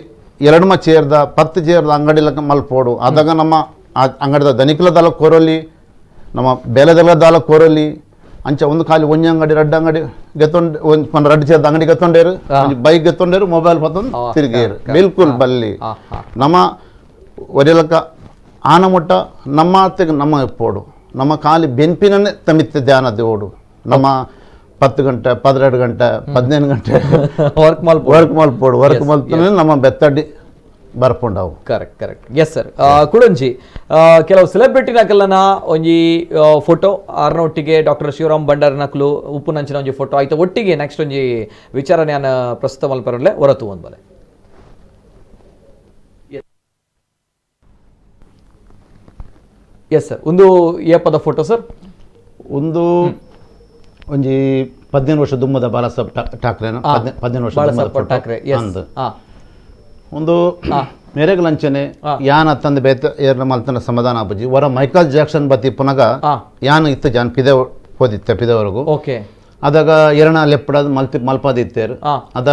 2 ಚೇರ್ದ 10 ಚೇರ್ದ ಅಂಗಡಿ ಲೆಕ್ಕ ಮಲ್ಪೋಡು. ಆದಾಗ ನಮ್ಮ ಅಂಗಡಿದ ದನಿಕಲದಲ್ಲ ಕೊರಲಿ ನಮ್ಮ ಬೇಲೆದಲ್ಲ ದಾಲ ಕೊರಲಿ ಅಂಚ ಒಂದು ಖಾಲಿ ಒಂಜಿ ಅಂಗಡಿ ರಡ್ಡು ಅಂಗಡಿ ಗೆತ್ತೊಂಡು ಒಂದು ರಡ್ಡು ಚೇರ್ದ ಅಂಗಡಿ ಗೆತ್ತೊಂಡೇರು ಒಂಜಿ ಬೈಕ್ ಗೆತ್ತೊಂಡೇರು ಮೊಬೈಲ್ ಪತ್ತೊಂದು ತಿರುಗೇರು ಬಿಲ್ಕುಲ್ ಬಲ್ಲಿ ನಮ್ಮ ಒರಿಲಕ್ಕ ಆನ ಮುಟ್ಟ ನಮ್ಮ ಅತ್ತೆಗೆ ನಮ್ಮ ಪೋಡು ನಮ್ಮ ಖಾಲಿ ಬೆನ್ಪಿನನ್ನೇ ತಮಿತ್ತೆ ಧ್ಯಾನ ದೇವಡು. ನಮ್ಮ 10 ಗಂಟೆ 12 ಗಂಟೆ 15 ಗಂಟೆ ವರ್ಕ್ ಮಲ್ಪೋಡು ವರ್ಕ್ ಮಲ್ಪನೆ ನಮ್ಮ ಬೆತ್ತಡಿ ಬರ್ಪುಂಡವು. Correct correct. Yes sir. ಕುಡೊಂಜಿ ಕೆಲವು ಸೆಲೆಬ್ರಿಟಿ ನಕಲನ ಒಂಜಿ ಫೋಟೋ ಆರ್ನ ಒಟ್ಟಿಗೆ ಡಾಕ್ಟರ್ ಶಿವರಾಮ್ ಭಂಡಾರ ನಕಲು ಉಪ್ಪುನಂಚಿನ ಒಂಜಿ ಫೋಟೋ ಆಯ್ತು ಒಟ್ಟಿಗೆ ನೆಕ್ಸ್ಟ್ ಒಂಜಿ ವಿಚಾರ ನಾನು ಪ್ರಸ್ತುತ ಮಲ್ಪರಲ್ಲೇ ಹೊರತು ಒಂದು ಬಲೆ. Yes sir. ಒಂದು ಏಪದ ಫೋಟೋ ಸರ್? ಒಂದು ಒಂಜಿ 15 ವರ್ಷ ದುಮ್ಮದ ಬಾಲಾಸಾಹೇಬ್ ಠಾಕ್ರೆ 15 ವರ್ಷ ಬಾಲಾಸಾಹೇಬ್ ಠಾಕ್ರೆ ಒಂದು ಮೇರೆಗ್ ಲಂಚನೆ ಯಾನ್ ಅತ್ತಂದು ಬೇತ ಏರ್ನ ಮಲ್ತನ ಸಮಾಧಾನ ಆಪುಜಿ ವರ ಮೈಕಲ್ ಜಾಕ್ಸನ್ ಬತ್ತಿ ಪುನಗ ಯಾನ್ ಇತ್ತು ಜಾನ್ ಪಿದೆ ಹೋದಿತ್ತೆ ಪಿದೆವರೆಗೂ. ಓಕೆ. ಅದಾಗ ಎರಣ ಲೆಪ್ಪಡದ ಮಲ್ತಿ ಮಲ್ಪಾದಿತ್ತೇರು ಅದ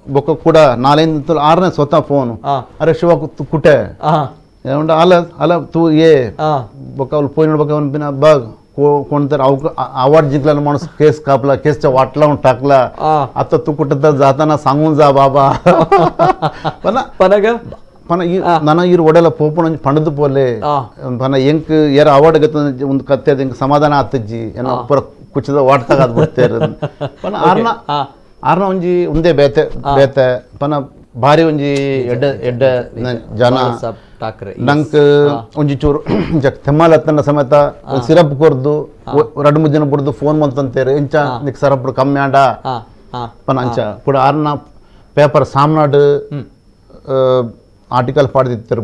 ಬೊಕ್ಕ ಕೂಡ 4 6ನೇ ಸ್ವತಃ ಫೋನ್ ಅರೆ ಶಿವ ಕುಟೆ ಅಲ ಅಲ ತೂ ಏ ಬೊಕ್ಕ ಅವ್ಳು ಫೋನ್ ನೋಡ್ಬೇಕು ಅವನ ಬಿನ ಬಾಗ್ कोण तर अवॉर्ड जिंकला माणूस केस कापला, केसच्या वाट लावून टाकला, आता तू कुठं तर जाताना सांगून जा बाबा. पण ಪನ ನನ್ನ ಇರು ಒಡೆಲ ಪೋಪುಣ ಪಣದು ಪೋಲೆ ಪನ ಎಂಕ್ ಏರ ಅವಾರ್ಡ್ ಗತ್ತ ಒಂದು ಕತ್ತೆ ಎಂಕ್ ಸಮಾಧಾನ ಆತಜ್ಜಿ ಏನ ಪೂರ ಕುಚ್ಚದ ವಾಟ್ತಾಗ ಅದು ಬಿಡ್ತೇರು. ಪನ ಆರ್ನ ಆರ್ನ ಒಂಜಿ ಒಂದೇ ಬೇತೆ ಬೇತೆ ಪನ ಭಾರಿ ಒಂಜಿ ಎಡ್ಡೆ ಎಡ್ಡೆ ಜನ. ನಂಕ್ ಒಂಜಿ ಚೂರು ತೆಮ್ಮಲತ್ತನ ಸಮೇತ ಸಿರಪ್ ಕೊರ್ದು 2 3 ದಿನ ಬುಡ್ದು ಫೋನ್ ಮಂತಂತೇರು ಎಂಚ ನಿಕ್ ಸರಪ್ ಕಮ್ಮಿ ಆಂಡ ಪನ ಅಂಚ ಕೂಡ ಆರ್ನ ಪೇಪರ್ ಸಾಮ್ನಾಡ್ ಆರ್ಟಿಕಲ್ ಪಾಡ್ದಿತ್ತರು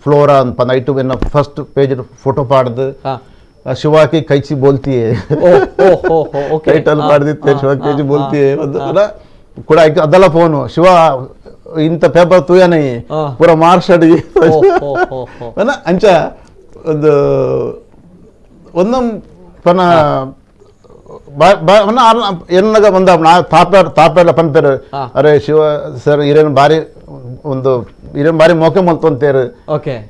ಫ್ಲೋರಾ ಅಂತ ಐಟು ಎನ್ನ first page photo ಪಾಡ್ದು ಶಿವಾಕಿ ಕೈಚಿ ಬೋಲ್ತಿಯೇ ಟೈಟಲ್ ಪಾಡ್ದಿತ್ತೆ, ಶಿವ ಕೈಚಿ ಬೋಲ್ತಿಯೇ ಕೂಡ ಅದೆಲ್ಲ ಫೋನು ಶಿವ ಇಂಥ ಪೇಪರ್ ತೂಯನೇ ಪೂರ ಮಾರ್ಷಡಿ ಅಂಚ ಒಂದು ಒಂದೊಂದು ಪನ ಎನ್ನಗ ಬಂದ ತಾಪೇರ್ ತಾಪೇರ್ಲ ಪನ್ಪೇರು ಅರೆ ಶಿವ ಸರ್ ಇರೇನು ಬಾರಿ ಒಂದು ಇರೇನು ಬಾರಿ ಮೋಕೆ ಮಲ್ತೊಂತೇರು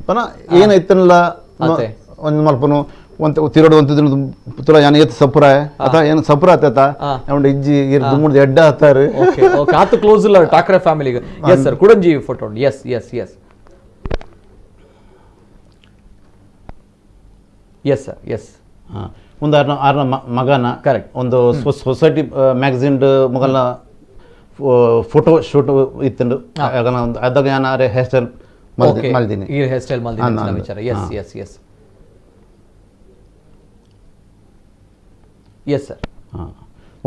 ಪನ ಏನೈತನಲ್ಲ ಒಂದು ಮಲ್ಪನು ಒಂದು ತಿರೋಡು ಒಂದು ತುಲ ಯಾನ ಏತ್ ಸಪುರ ಅಥವಾ ಏನು ಸಪುರ ಆತೇತ ಅವನು ಇಜ್ಜಿ ಇರ್ ದುಮ್ಮುಡ್ದು ಎಡ್ಡ ಆತಾರೆ. ಓಕೆ ಆತು ಕ್ಲೋಸ್ ಇಲ್ಲ ಠಾಕ್ರೆ ಫ್ಯಾಮಿಲಿಗೆ. ಎಸ್ ಸರ್ ಕುಡಂಜಿ photo. Yes yes yes yes sir yes. ಒಂದು ಆರ್ನ ಆರ್ನ ಮಗನ ಕರೆಕ್ಟ್ ಒಂದು ಸೊಸೈಟಿ ಮ್ಯಾಗಝಿನ್ ಮಗನ ಫೋಟೋ ಶೂಟ್ ಇತ್ತು ಅದಾಗ ಏನಾರೆ ಹೇರ್ ಸ್ಟೈಲ್ ಮಲ್ದಿನಿ, ಈ ಹೇರ್ ಸ್ಟೈಲ್ ಮಲ್ದಿನಿ ವಿಚಾರ. Yes yes yes yes sir.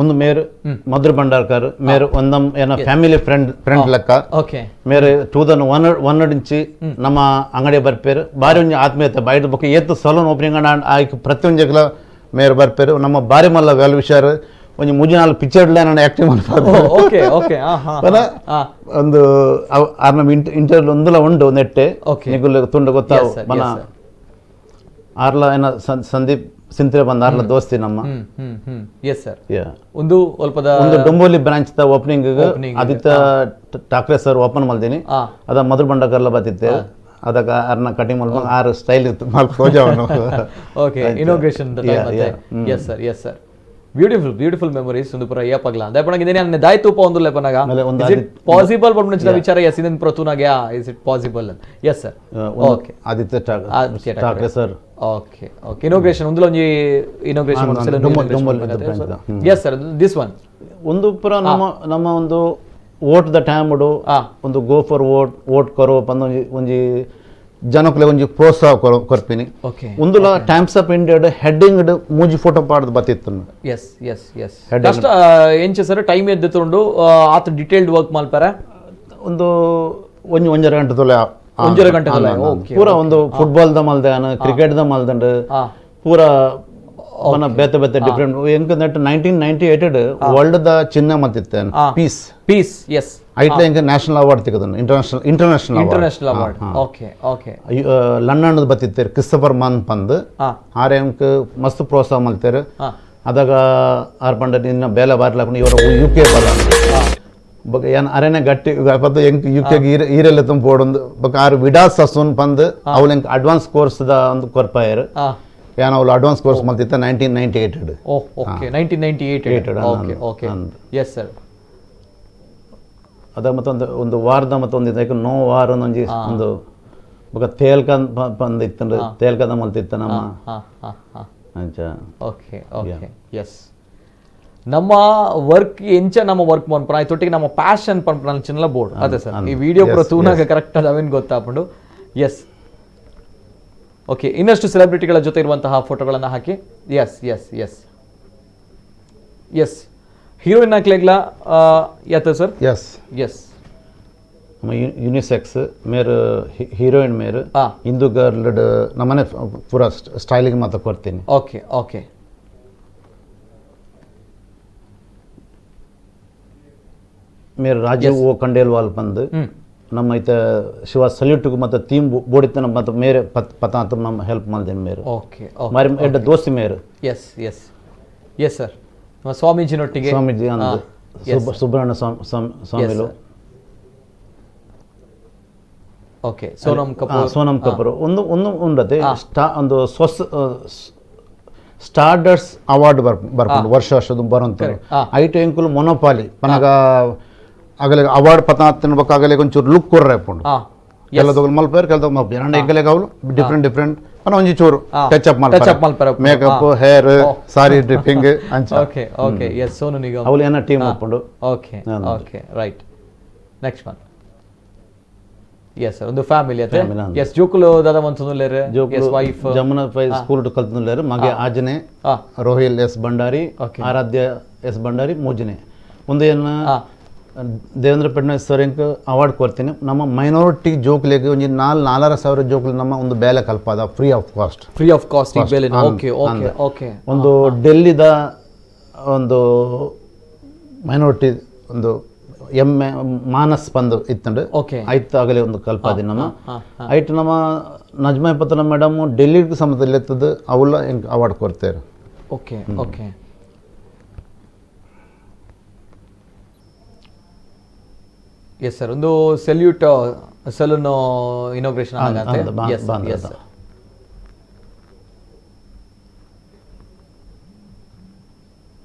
ಒಂದು ಮೇರು ಮಧುರ್ ಭಂಡಾರ್ಕರ್ ಮೇರು ಒಂದಮ್ ಏನ family friend friend ಲೆಕ್ಕ. ಓಕೆ ಮೇರು 2001 ಇಂಚಿ ನಮ್ಮ ಅಂಗಡಿ ಬರ್ಪೇರು ಬಾರಿ ಒಂಜಿ ಆತ್ಮೀಯತೆ ಬೈಡ್ ಬೊಕ್ಕ ಏತ್ ಸಲೂನ್ ಓಪನಿಂಗ್ ಆಯ್ಕೆ ಪ್ರತಿಯೊಂದು ಮೇರು ಬರ್ಪೇರು ನಮ್ಮ ಬಾರಿ ಮಲ್ಲ ವೆಲ್ ವಿಷರ್ ಒಂಜಿ ಮೂಜಿ ನಾಲ್ಕು ಪಿಕ್ಚರ್ ನಾನು ಆಕ್ಟಿಂಗ್ ಮಲ್ಪಾದ. ಓಕೆ ಓಕೆ ಒಂದು ಆರ್ನ ಇಂಟರ್ವ್ಯೂ ಒಂದುಲ ಉಂಡು ನೆಟ್ಟೆ ನಿಗುಲ್ ತುಂಡು ಗೊತ್ತಾವು ಮನ ಆರ್ಲ ಏನ ಸಂದೀಪ್ ಸಿಂತ್ರೆ ಬಂದ ಆರ್ಲ ದೋಸ್ತಿ ನಮ್ಮ. ಎಸ್ ಸರ್ ಒಂದು ಅಲ್ಪದ ಒಂದು ಡೊಂಬೋಲಿ branch the opening Aditya Thackeray sir open ಮಲ್ದಿನಿ ಅದ ಮಧುರ್ ಭಂಡಾರ್ಕರ್ಲ ಬತ್ತಿತ್ತೆ ಅದಕ್ಕೆ ಅರ್ನ ಕಟಿಂಗ್ ಮಲ್ಪ ಆರು ಸ್ಟೈಲ್ ಇತ್ತು ಮಲ್ಪ ತೋಜವನು. Okay inauguration yes sir yes sir. Beautiful beautiful memories ಒಂದು ಪುರ ಏಪಗ್ಲ ದಯಪಣಗ ಇದೇನೆ ಅನ್ನ ದಾಯ್ ತೂಪ ಒಂದು ಲೆಪನಾಗ is it possible ಪಂಪನ ವಿಚಾರ ಎಸ್ ಇದನ್ ಪ್ರತುನಾಗ is it possible. Yes sir okay Aditya Thackeray sir. Okay okay inauguration ಒಂದು ಒಂಜಿ inauguration yes sir this one ಒಂದು ಪುರ ನಮ್ಮ ನಮ್ಮ ಒಂದು vote the time ಒಂದು go for vote vote ಕರೋ ಪಂದ ಒಂಜಿ ಒಂಜಿ ಜನಕ್ಲೆ ಒಂಜಿ ಪ್ರೋತ್ಸಾಹ ಕೊರ್ಪಿನಿ. ಒಂದುಲ times of India heading ಮೂಜಿ ಫೋಟೋ ಪಾಡ್ದು ಬತ್ತಿತ್ತು. S S S ಕಷ್ಟ ಎಂಚ ಸರ್ ಟೈಮ್ ಎದ್ದುಕೊಂಡು ಆತ ಡಿಟೇಲ್ಡ್ ವರ್ಕ್ ಮಲ್ಪರೆ ಒಂದು ಒಂಜಿ ಒಂಜರ ಗಂಟೆ ತೊಲೆ ಒಂಜರ ಗಂಟೆ ತೊಲೆ ಪೂರ ಒಂದು ಫುಟ್ಬಾಲ್ the ಮಲ್ದಾನ cricket the ಮಲ್ದಂಡು ಪೂರ ಮನ ಬೇತೆ ಬೇತೆ ಡಿಫರೆಂಟ್ ಎಂಕ ನೆಟ್ 1998 ವರ್ಲ್ಡ್ the ಚಿಹ್ನೆ ಮತ್ತಿತ್ತೆ piece piece S ಐಟ್ಲೆ ಎಂಕ ನ್ಯಾಷನಲ್ ಅವಾರ್ಡ್ ತಿಕ್ಕದನು international international international award. Okay okay London ಬತ್ತಿತ್ತೇರು Christopher Mann ಪಂದ್ ಆರ್ ಎಂಕ್ ಮಸ್ತ್ ಪ್ರೋತ್ಸಾಹ ಮಲ್ತೇರು. ಅದಾಗ ಆರ್ ಪಂಡ ನಿನ್ನ ಬೇಲೆ ಬಾರ್ಲಾಕೊಂಡು ಇವರು ಯು ಕೆ ಬಲ್ಲ ಬೊಕ ಏನ್ ಅರೆನೆ ಗಟ್ಟಿ ಪತ್ತ ಎಂಕ್ ಯು ಕೆ ಈರೆಲ್ಲ ತುಂಬ ಪೋಡೊಂದು ಬೊಕ ಆರ್ ವಿಡಾ ಸಸೂನ್ ಪಂದ್ ಅವ್ಲು ಎಂಕ್ advance course the ಒಂದು ಕೊರ್ಪಾಯರು. ಏನ್ ಅವ್ಲು advance course ಮಲ್ತಿತ್ತ 1998. Okay 1998. Okay okay yes sir. ಅದ ಮತ್ತೊಂದು ಒಂದು ವಾರದ ಮತ್ತೊಂದು ಇದಕ್ಕೆ ನೋ ವಾರ ಒಂದೊಂಜಿ ಒಂದು ಬೊಕ ತೇಲ್ಕ ಬಂದು ಇತ್ತಂದ್ರೆ ತೇಲ್ಕದ ಮಲ್ತಿತ್ತ ನಮ್ಮ. ಅಂಚ okay okay yes ನಮ್ಮ ವರ್ಕ್ ಎಂಚ ನಮ್ಮ ವರ್ಕ್ ಪನ್ಪುನ ತೊಟ್ಟಿಗೆ ನಮ್ಮ ಪ್ಯಾಷನ್ ಪನ್ಪುನ ಚಿನ್ನಲ ಬೋರ್ಡ್ ಅದೇ ಸರ್ ಈ ವಿಡಿಯೋ ಪೂರ ತೂನಾಗ ಕರೆಕ್ಟ್ ಅದ ಅವೇನು ಗೊತ್ತಾಪುಂಡು. ಎಸ್ ಓಕೆ ಇನ್ನಷ್ಟು ಸೆಲೆಬ್ರಿಟಿಗಳ ಜೊತೆ ಇರುವಂತಹ ಫೋಟೋಗಳನ್ನು hockey. S S S S heroine ಹಾಕ್ಲೇಗ್ಲ ಯಾತ sir? S S ನಮ್ಮ ಯುನಿಸೆಕ್ಸ್ ಮೇರು ಹೀರೋಯಿನ್ ಮೇರು ಹಿಂದೂ ಗರ್ಲ್ ನಮ್ಮನೆ ಪೂರ ಸ್ಟೈಲಿಂಗ್ ಮಾತ್ರ ಕೊಡ್ತೀನಿ. ಓಕೆ ಓಕೆ ಮೇರು ರಾಜೀವ್ ಓ ಖಂಡೇಲ್ವಾಲ್ ಬಂದು ನಮ್ಮ ಐತ ಶಿವ ಸಲ್ಯೂಟ್ಗೆ ಮತ್ತು ಥೀಮ್ ಬೋಡಿತ್ತ ಮತ್ತು ಮೇರೆ ಪತ ಅಂತ ನಮ್ಮ ಹೆಲ್ಪ್ ಮಾಡ್ದೇನೆ ಮೇರು. ಓಕೆ ಮಾರಿ ಎಡ್ಡ ದೋಸ್ತಿ ಮೇರು. S S yes sir ಸ್ವಾಮೀಜಿನೊಟ್ಟಿಗೆ Swamiji ಅಂದು ಸುಬ್ರಹ್ಮಣ್ಯ ಸ್ವಾಮಿಲು. ಓಕೆ ಸೋನಂ ಕಪೂರ್ ಸೋನಂ ಕಪೂರ್ ಒಂದು ಒಂದು ಉಂಡತೆ ಸ್ಟಾ ಒಂದು ಸ್ಟಾರ್ಡರ್ಸ್ ಅವಾರ್ಡ್ ಬರ್ಪುಂಡು ವರ್ಷ ವರ್ಷದ ಬರಂತ ಐಟು ಎಂಕುಲು ಮೊನೋಪಾಲಿ ಪನಗ ಅಗಲೆ ಅವಾರ್ಡ್ ಪತ ತಿನ್ಬೇಕು ಆಗಲೆ ಒಂಚೂರು ಲುಕ್ ಕೊರ್ರೆ ಪುಂಡು ಕೆಲದೊಗಲು ಮಲ್ಪೇರು ಕೆಲದೊಗಲು ಮಲ್ಪೇರು ಅಂಡ ಎಂಕಲೆಗ್ ಅವಳು ಡಿಫ್ರೆಂಟ್ ಡಿಫ್ರೆಂಟ್ ಪನ ಒಂಜಿ ಚೂರು ಟಚ್ ಅಪ್ ಮಲ್ಪೇರು ಮೇಕಪ್ ಹೇರ್ ಸಾರಿ ಡ್ರಿಪ್ಪಿಂಗ್ ಅಂಚ okay okay yes Sonu Nigam ಅವಳು ಏನ ಟೀಮ್ ಉಪ್ಪುಂಡು okay okay right next one yes sir ಒಂದು ಫ್ಯಾಮಿಲಿ ಅತ್ತೆ ಎಸ್ ಜೋಕುಲು ದಾದ ಮಂತುನುಲ್ಲೇರು S wife Jamuna Pai school ಡು ಕಲ್ತುನುಲ್ಲೇರು ಮಗೆ ಆಜನೆ ರೋಹಿಲ್ ಎಸ್ ಭಂಡಾರಿ ಆರಾಧ್ಯ ಎಸ್ ಭಂಡಾರಿ ಮೂಜನೆ ಒಂದು ಏನ ದೇವೇಂದ್ರ ಫಡ್ನವೀಸ್ ಸರ್ ಎಂಕ್ ಅವಾರ್ಡ್ ಕೊಡ್ತೀನಿ ನಮ್ಮ ಮೈನಾರಿಟಿ ಜೋಕ್ಲೆಗ್ ಒಂಜಿ 4-4.5 ಸಾವಿರ ಜೋಕ್ಲು ನಮ್ಮ ಒಂದು ಬೇಲೆ ಕಲ್ಪಾದ free of cost free of cost ಈ ಬೇಲೆ ಓಕೆ ಓಕೆ ಓಕೆ ಒಂದು ಡೆಲ್ಲಿದ ಒಂದು ಮೈನಾರಿಟಿ ಒಂದು ಎಮ್ಮೆ ಮಾನಸ್ ಬಂದು ಇತ್ತಂಡು ಐತು ಆಗಲೇ ಒಂದು ಕಲ್ಪಾದಿ ನಮ್ಮ ಐಟ್ ನಮ್ಮ ನಜ್ಮಾ ಪತನ ಮೇಡಮ್ ಡೆಲ್ಲಿಗೆ ಸಂಬಂಧದಲ್ಲಿ ಇರ್ತದೆ ಅವೆಲ್ಲ ಎಂಕ್ ಅವಾರ್ಡ್ ಕೊಡ್ತಾರೆ ಓಕೆ ಓಕೆ ಎಸ್ ಸರ್ ಒಂದು ಸೆಲ್ಯೂಟ್ ಸಲೂನ್ ಇನಾಗ್ರೇಷನ್ ಆಗತ್ತೆ yes yes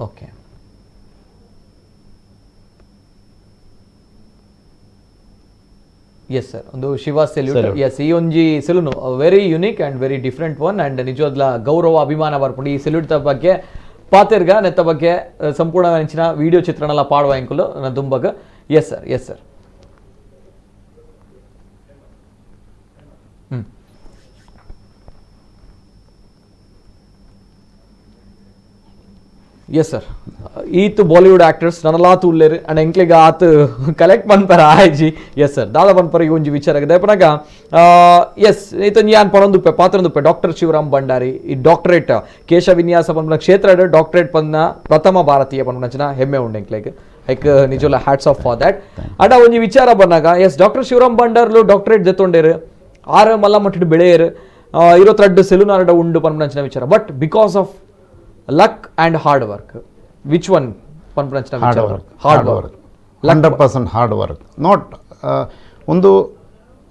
okay yes sir ಒಂದು ಶಿವ ಸೆಲ್ಯೂಟ್ ಎಸ್ ಈ ಒಂಜಿ salon very unique and very different one and ನಿಜವಾದ ಗೌರವ ಅಭಿಮಾನ ಬರ್ಕೊಂಡು ಈ ಸೆಲ್ಯೂಟ್ ಬಗ್ಗೆ ಪಾತೆರ್ಗ ನೆತ್ತ ಬಗ್ಗೆ ಸಂಪೂರ್ಣ ನೆಂಚಿನ ವಿಡಿಯೋ ಚಿತ್ರಣಲ ಪಾಡುವ ಎಂಕುಲು ದುಂಬಗ yes sir yes sir yes sir ಈತ್ Bollywood actors ನನಲಾತು ಉಲ್ಲೇರು and ಎಂಕ್ಲಿಗ ಆತ್ ಕಲೆಕ್ಟ್ ಮನ್ಪರ ಆಯ್ಜಿ ಎಸ್ ಸರ್ ದಾದ ಪನ್ಪರ ಈ ಒಂಜಿ ವಿಚಾರ ದಯಪನಾಗ ಎಸ್ ಈತೊಂಜಿ ಯಾನ್ ಪಣೊಂದುಪ್ಪೆ ಪಾತ್ರೊಂದುಪ್ಪೆ ಡಾಕ್ಟರ್ ಶಿವರಾಮ್ ಭಂಡಾರಿ ಈ ಡಾಕ್ಟರೇಟ್ ಕೇಶ ವಿನ್ಯಾಸ ಪನ್ಪುನ ಕ್ಷೇತ್ರ ಡಾಕ್ಟರೇಟ್ ಪನ್ನ ಪ್ರಥಮ ಭಾರತೀಯ ಪನ್ಪುನಂಚಿನ ಹೆಮ್ಮೆ ಉಂಡು ಎಂಕ್ಲೆಗ್ ಐಕ್ ನಿಜೋಲ ಹ್ಯಾಟ್ಸ್ ಆಫ್ ಫಾರ್ that ಅಡ ಒಂಜಿ ವಿಚಾರ ಬಂದಾಗ ಎಸ್ ಡಾಕ್ಟರ್ ಶಿವರಾಮ್ ಭಂಡಾರ್ಲು ಡಾಕ್ಟರೇಟ್ ದೆತ್ತೊಂಡೇರು ಆರು ಮಲ್ಲ ಮಟ್ಟಿಡು ಬೆಳೆಯರು ಇರೋತ್ರಡ್ಡು ಸೆಲುನಾರ್ಡ ಉಂಡು ಪನ್ಪುನಂಚಿನ ವಿಚಾರ but because of luck and hard work which one ಪನ್ಪುನಂಚಿನ hard work hard work 100% hard work not ಒಂದು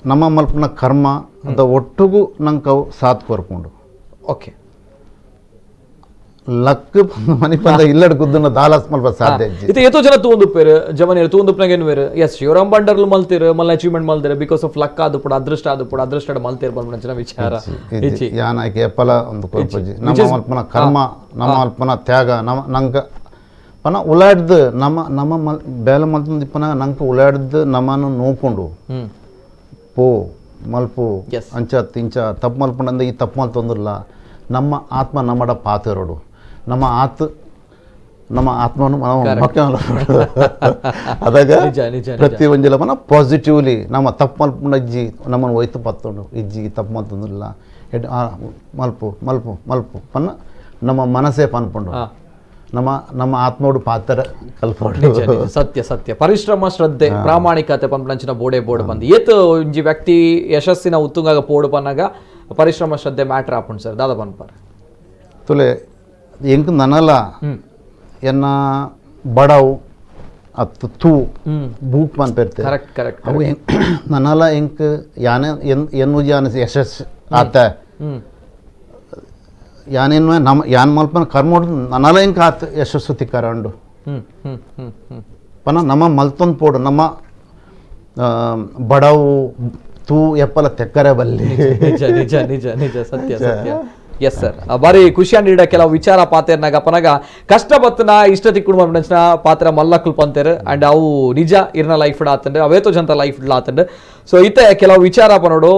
ನಮ್ಮ ಮಲ್ಪನ ಕರ್ಮ ಅಂತ ಒಟ್ಟಿಗೂ ನಂಗೆ ಅವು ಸಾಥ್ ಕೊರ್ಪುಂಡು ಓಕೆ ಲಕ್ ಮನಿ ಪಂದ ಇಲ್ಲಡ್ ಗುದ್ದನ ದಾಲಾಸ್ ಮಲ್ಪ ಸಾಧ್ಯ ಇತ್ತೆ ಏತೋ ಜನ ತೂಂದುಪ್ಪೇರು ಜಮನಿಯರು ತೂಂದುಪ್ಪನಾಗ ಏನುವೇರು ಎಸ್ ಶಿವರಾಮ್ ಭಂಡಾರ್ಲು ಮಲ್ತಿರು ಮಲ್ಲ ಅಚೀವ್ಮೆಂಟ್ ಮಲ್ತಿರು because of luck ಆದು ಪುಡ ಅದೃಷ್ಟ ಆದು ಪುಡ ಅದೃಷ್ಟ ಮಲ್ತಿರು ಪನ್ಪುನಂಚಿನ ವಿಚಾರ ಯಾನ್ ಆಯ್ಕೆ ಎಪ್ಪಲ ಒಂದು ಕೊರ್ಪುಜಿ ನಮ್ಮ ಮಲ್ಪನ ಕರ್ಮ ನಮ್ಮ ಮಲ್ಪನ ತ್ಯಾಗ ನಮ್ಮ ನಂಗೆ ಪನ ಉಲಾಡ್ದು ನಮ್ಮ ನಮ್ಮ ಮಲ್ ಬೇಲೆ ಮಲ್ತಂದಿಪ್ಪನ ನಂಗೆ ಉಲಾಡ್ದು ನಮ್ಮನ್ನು ನೋಕೊಂಡು ಪೋ ಮಲ್ಪು ಅಂಚ ತಿಂಚ ತಪ್ಪು ಮಲ್ಪಂಡ ಈ ತಪ್ಪು ಮಲ್ತೊಂದಿಲ್ಲ ನಮ್ಮ ಆತ್ಮ ನಮ್ಮಡ ಪಾತೆರಡು ನಮ್ಮ ನಮ್ಮ ಆತ್ಮವನ್ನು ನಾವು ಅದಾಗ ಪ್ರತಿ ಒಂಜಿಲ ಮನ ಪಾಸಿಟಿವ್ಲಿ ನಮ್ಮ ತಪ್ಪು ಮಲ್ಪುಂಡ ಇಜ್ಜಿ ನಮ್ಮನ್ನು ಒಯ್ತು ಪತ್ತೊಂಡು ಇಜ್ಜಿ ತಪ್ಪು ಮಲ್ತೊಂದಿಲ್ಲ ಎಡ್ ಮಲ್ಪು ಮಲ್ಪು ಮಲ್ಪು ಪನ್ನ ನಮ್ಮ ಮನಸ್ಸೇ ಪನ್ಪುಂಡು ನಮ್ಮ ನಮ್ಮ ಆತ್ಮೋಡು ಪಾತ್ರ ಕಲ್ಪೋಡು ಸತ್ಯ ಸತ್ಯ ಪರಿಶ್ರಮ ಶ್ರದ್ಧೆ ಪ್ರಾಮಾಣಿಕತೆ ಪನ್ಪುನಂಚಿನ ಬೋಡೆ ಬೋರ್ಡ್ ಬಂದು ಏತ್ ಒಂಜಿ ವ್ಯಕ್ತಿ ಯಶಸ್ಸಿನ ಉತ್ತುಂಗಾಗ ಪೋಡು ಪನ್ನಾಗ ಪರಿಶ್ರಮ ಶ್ರದ್ಧೆ ಮ್ಯಾಟ್ರ್ ಆಪುಂಡು ಸರ್ ದಾದ ಪನ್ಪರ್ ತುಲೆ ಎಂಕ್ ನನಲ ಎನ್ನ ಬಡವು ಅತ್ತು ತೂ ಬೂಕ್ ಪನ್ಪೆರ್ತೆ ಕರೆಕ್ಟ್ ಕರೆಕ್ಟ್ ಅವು ನನಲ ಎಂಕ್ ಯಾನೆ ಎನ್ನು ಯಾನ ಯಶಸ್ ಆತ ಯಾನೇನು ನಮ್ಮ ಯಾನ್ ಮಲ್ಪನ ಕರ್ಮ ನನಲ ಎಂಕ್ ಆತ ಯಶಸ್ಸು ತಿಕ್ಕಾರಂಡು ಪನ ನಮ್ಮ ಮಲ್ತೊಂದು ಪೋಡು ನಮ್ಮ ಬಡವು ತೂ ಎಪ್ಪಲ ತೆಕ್ಕರೆ ಬಲ್ಲಿ ನಿಜ ನಿಜ ನಿಜ ನಿಜ ಸತ್ಯ ಸತ್ಯ ಎಸ್ ಸರ್ ಬಾರಿ ಖುಷಿ ಅಂಡ್ ಕೆಲವು ವಿಚಾರ ಪಾತೆರ್ನಾಗ ಪನಗ ಕಷ್ಟ ಬತ್ತನ ಇಷ್ಟ ತಿಕ್ಕುಡು ಮನ್ಪುನಂಚಿನ ಪಾತ್ರ ಮಲ್ಲಕ್ಕುಲ್ ಪಂತೇರು ಅಂಡ್ ಅವು ನಿಜ ಇರ್ನ ಲೈಫ್ ಆತಂಡು ಅವೇತೋ ಜನತ ಲೈಫ್ ಆತಂಡು ಸೊ ಇತ್ತೆ ಕೆಲವು ವಿಚಾರ ಪನೋಡು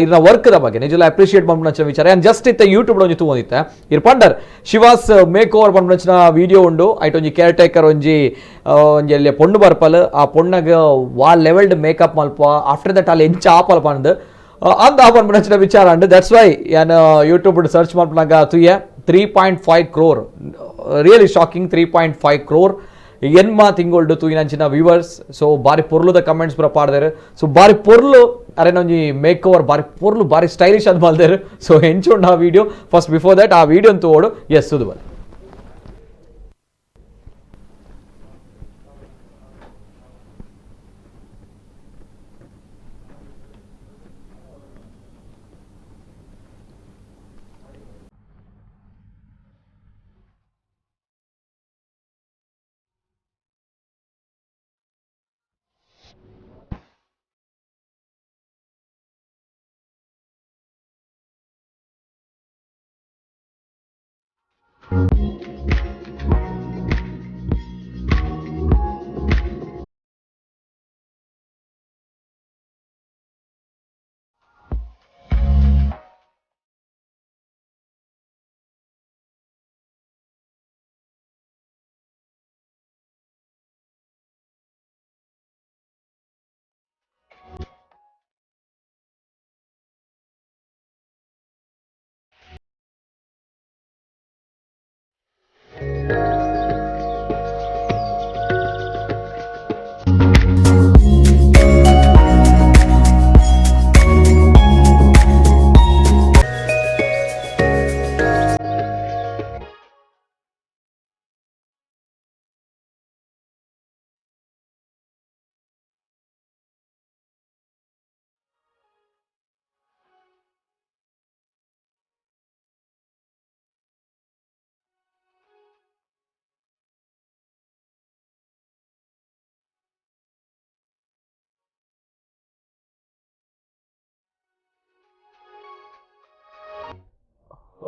ಇರ್ನ ವರ್ಕ್ದ ಬಗ್ಗೆ ನಿಜ ಅಪ್ರಿಷಿಯೇಟ್ ಮನ್ಪುನಂಚಿನ ವಿಚಾರ ಅಂಡ್ ಜಸ್ಟ್ ಇತ್ತೆ ಯೂಟ್ಯೂಬ್ ಒಂಜಿ ತೂವೊಂದಿತ್ತೆ ಇರ್ ಪಂಡರ್ ಶಿವಾಸ್ ಮೇಕ್ ಓವರ್ ಪನ್ಪುನಂಚಿನ ವಿಡಿಯೋ ಉಂಡು ಐಟ್ ಒಂಜಿ ಕೇರ್ ಟೇಕರ್ ಒಂಜಿ ಒಂಜಿ ಅಲ್ಲಿ ಪೊಣ್ಣು ಬರ್ಪಲ್ ಆ ಪೊಣ್ಣಗ್ ವಾ ಲೆವೆಲ್ಡ್ ಮೇಕಪ್ ಮಲ್ಪ ಆಫ್ಟರ್ that ಅಲ್ಲಿ ಎಂಚ ಆಪಲ್ ಪಂದ್ ಅಂದ ಪನ್ಪುನಂಚಿನ ವಿಚಾರ ಅಂಡ್ that's why ಯಾನ್ ಯೂಟ್ಯೂಬ್ ಸರ್ಚ್ ಮಲ್ಪನಾಗ ತುಯ್ಯ 3.5 ಕ್ರೋರ್ ರಿಯಲಿ ಶಾಕಿಂಗ್ 3.5 ಕ್ರೋರ್ ಎನ್ಮ ತಿಂಗೊಳ್ಡು ತೂಯಿನಂಚಿನ ವ್ಯೂವರ್ಸ್ ಸೊ ಬಾರಿ ಪೊರ್ಲುದ ಕಮೆಂಟ್ಸ್ ಪೂರ ಪಾಡ್ದೇರು ಸೊ ಬಾರಿ ಪೊರ್ಲು ಅರೇನೊಂಜಿ ಮೇಕ್ ಓವರ್ ಬಾರಿ ಪೊರ್ಲು ಬಾರಿ ಸ್ಟೈಲಿಶ್ ಅದು ಮಲ್ದೇರು ಸೊ ಎಂಚುಂಡು ಆ ವಿಡಿಯೋ ಫಸ್ಟ್ ಬಿಫೋರ್ that ಆ ವಿಡಿಯೋ ತೋಡು ಎಸ್ ಸುದು ಬಲ್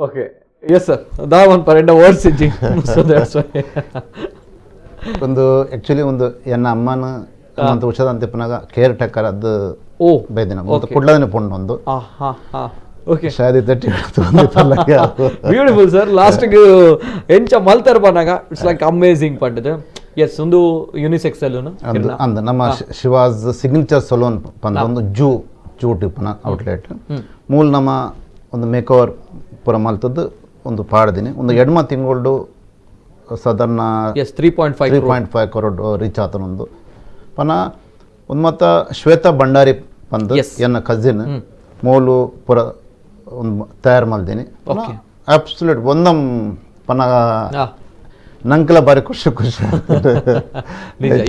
Okay yes sir ದಾವನ್ ಪರೆಂಡ words ಇಜ್ಜಿ. So that's why ಒಂದು ಆಕ್ಚುಲಿ ಒಂದು ಎನ್ನ ಅಮ್ಮನ ಅಂತ ಹುಷಾರಂತಿಪ್ಪನಾಗ ಕೇರ್ ಟೇಕರ್ ಅದು ಓ ಬೈದಿನ ಕುಡ್ಲದನೆ ಪೊಣ್ಣು ಒಂದು ಓಕೆ ಶಾದಿ ತಟ್ಟಿ beautiful sir. Last ಎಂಚ ಮಲ್ತರ್ ಬನ್ನಾಗ it's like amazing ಪಂಡದು. S ಒಂದು ಯುನಿಸೆಕ್ಸ್ ಸಲೂನ್ ಅಂದ ನಮ್ಮ ಶಿವಾಜ್ ಸಿಗ್ನೇಚರ್ ಸಲೂನ್ ಪಂದ ಒಂದು ಜೂ ಜೂ ಟಿಪ್ಪನ ಔಟ್ಲೆಟ್ ಮೂಲ ನಮ್ಮ ಒಂದು ಮೇಕ್ ಓವರ್ ಪೂರ ಮಲ್ತದ್ದು ಒಂದು ಪಾಡ್ದಿನಿ ಒಂದು ಎಡ್ಮ ತಿಂಗಳು ಸಾಧಾರಣ 3.5 ಕರೋಡ್ ರೀಚ್ ಆತನೊಂದು ಪನ ಒಂದು ಮತ್ತು ಶ್ವೇತಾ ಭಂಡಾರಿ ಬಂದು ಎನ್ನ ಕಸಿನ್ ಮೂಲು ಪೂರ ಒಂದು ತಯಾರು ಮಾಡ್ತೀನಿ. ಅಬ್ಸಲ್ಯೂಟ್ ಒಂದಮ್ ಪನ ನಂಕಲ ಬಾರಿ ಖುಷಿ ಖುಷಿ.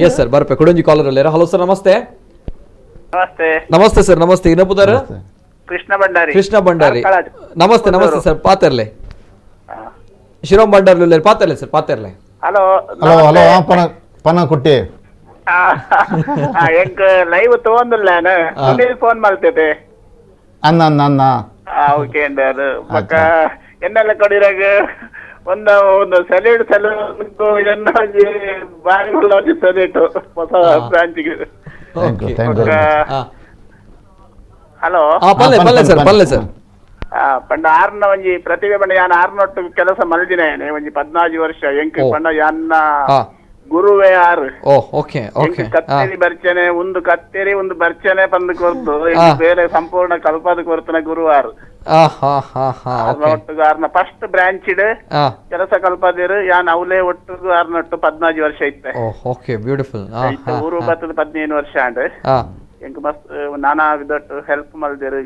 ಎಸ್ ಸರ್ ಬರ್ಪೆ ಕೊಡೊಂಜಿ ಕಾಲರ್ ಅಲ್ಲಿ. ಹಲೋ ಸರ್ ನಮಸ್ತೆ. ನಮಸ್ತೆ ನಮಸ್ತೆ ಸರ್ ನಮಸ್ತೆ. ಇನ್ನೊಬ್ಬದಾರ ಕೃಷ್ಣ ಭಂಡಾರಿ. ಕೃಷ್ಣ ಭಂಡಾರಿ ನಮಸ್ತೆ ನಮಸ್ತೆ ಸರ್. ಪಾತರ್ಲೆ ಶಿರೋಮ್ ಭಂಡಾರಿ ಪಾತರ್ಲೆ ಸರ್ ಪಾತರ್ಲೆ. Hello hello hello ಪನ ಪನ ಕುಟ್ಟಿ ಎಂಕ್ ಲೈವ್ ತಗೊಂಡಿಲ್ಲ ಸುನೀಲ್ ಫೋನ್ ಮಾಡ್ತೈತೆ. ಅನ್ನ ಅನ್ನ ಅನ್ನ ಓಕೆ ಬೊಕ್ಕ ಎನ್ನೆಲ್ಲ ಕೊಡಿರಾಗ ಒಂದು ಒಂದು ಸಲ್ಯೂಟ್ ಸಲ್ಯೂಟ್ ಒಂಜಿ ಬಾರಿ ಒಂಜಿ ಸಲ್ಯೂಟ್ ಹೊಸ ಬ್ರಾಂಚ್ಗೆ. ಹಲೋ ಪಲ್ಲೆ ಪಲ್ಲೆ ಸರ್ ಪಲ್ಲೆ ಸರ್. ಪಂಡ ಆರ್ನ ಒಂಜಿ ಪ್ರತಿಭೆ ಪಂಡ ಯಾನ್ ಆರ್ನೊಟ್ಟು ಕೆಲಸ ಮಲ್ದಿನ ಒಂಜಿ 14 ವರ್ಷ ಎಂಕ್ ಪಂಡ ಯಾನ್ನ ಗುರುವೇ ಆರು. ಕತ್ತೇರಿ ಬರ್ಚನೆ ಒಂದು ಕತ್ತೇರಿ ಒಂದು ಬರ್ಚನೆ ಬಂದು ಕೊರ್ತು ಬೇರೆ ಸಂಪೂರ್ಣ ಕಲ್ಪದ ಕೊರ್ತನ ಗುರು ಆರು. ಒಟ್ಟುಗು ಆರ್ನ ಫಸ್ಟ್ ಬ್ರಾಂಚ್ ಇಡ್ ಕೆಲಸ ಕಲ್ಪದಿರು ಯಾನ್ ಅವಲೇ ಒಟ್ಟುಗು ಆರ್ನೊಟ್ಟು 14 ವರ್ಷ ಇತ್ತೆ. ಊರು ಬತ್ತದ 15 ವರ್ಷ ಅಂಡ್ ಎಂಕ್ ಮಸ್ತ್ ನಾನಾ ವಿಧಟ್ಟು ಹೆಲ್ಪ್ ಮಲ್ದಿರು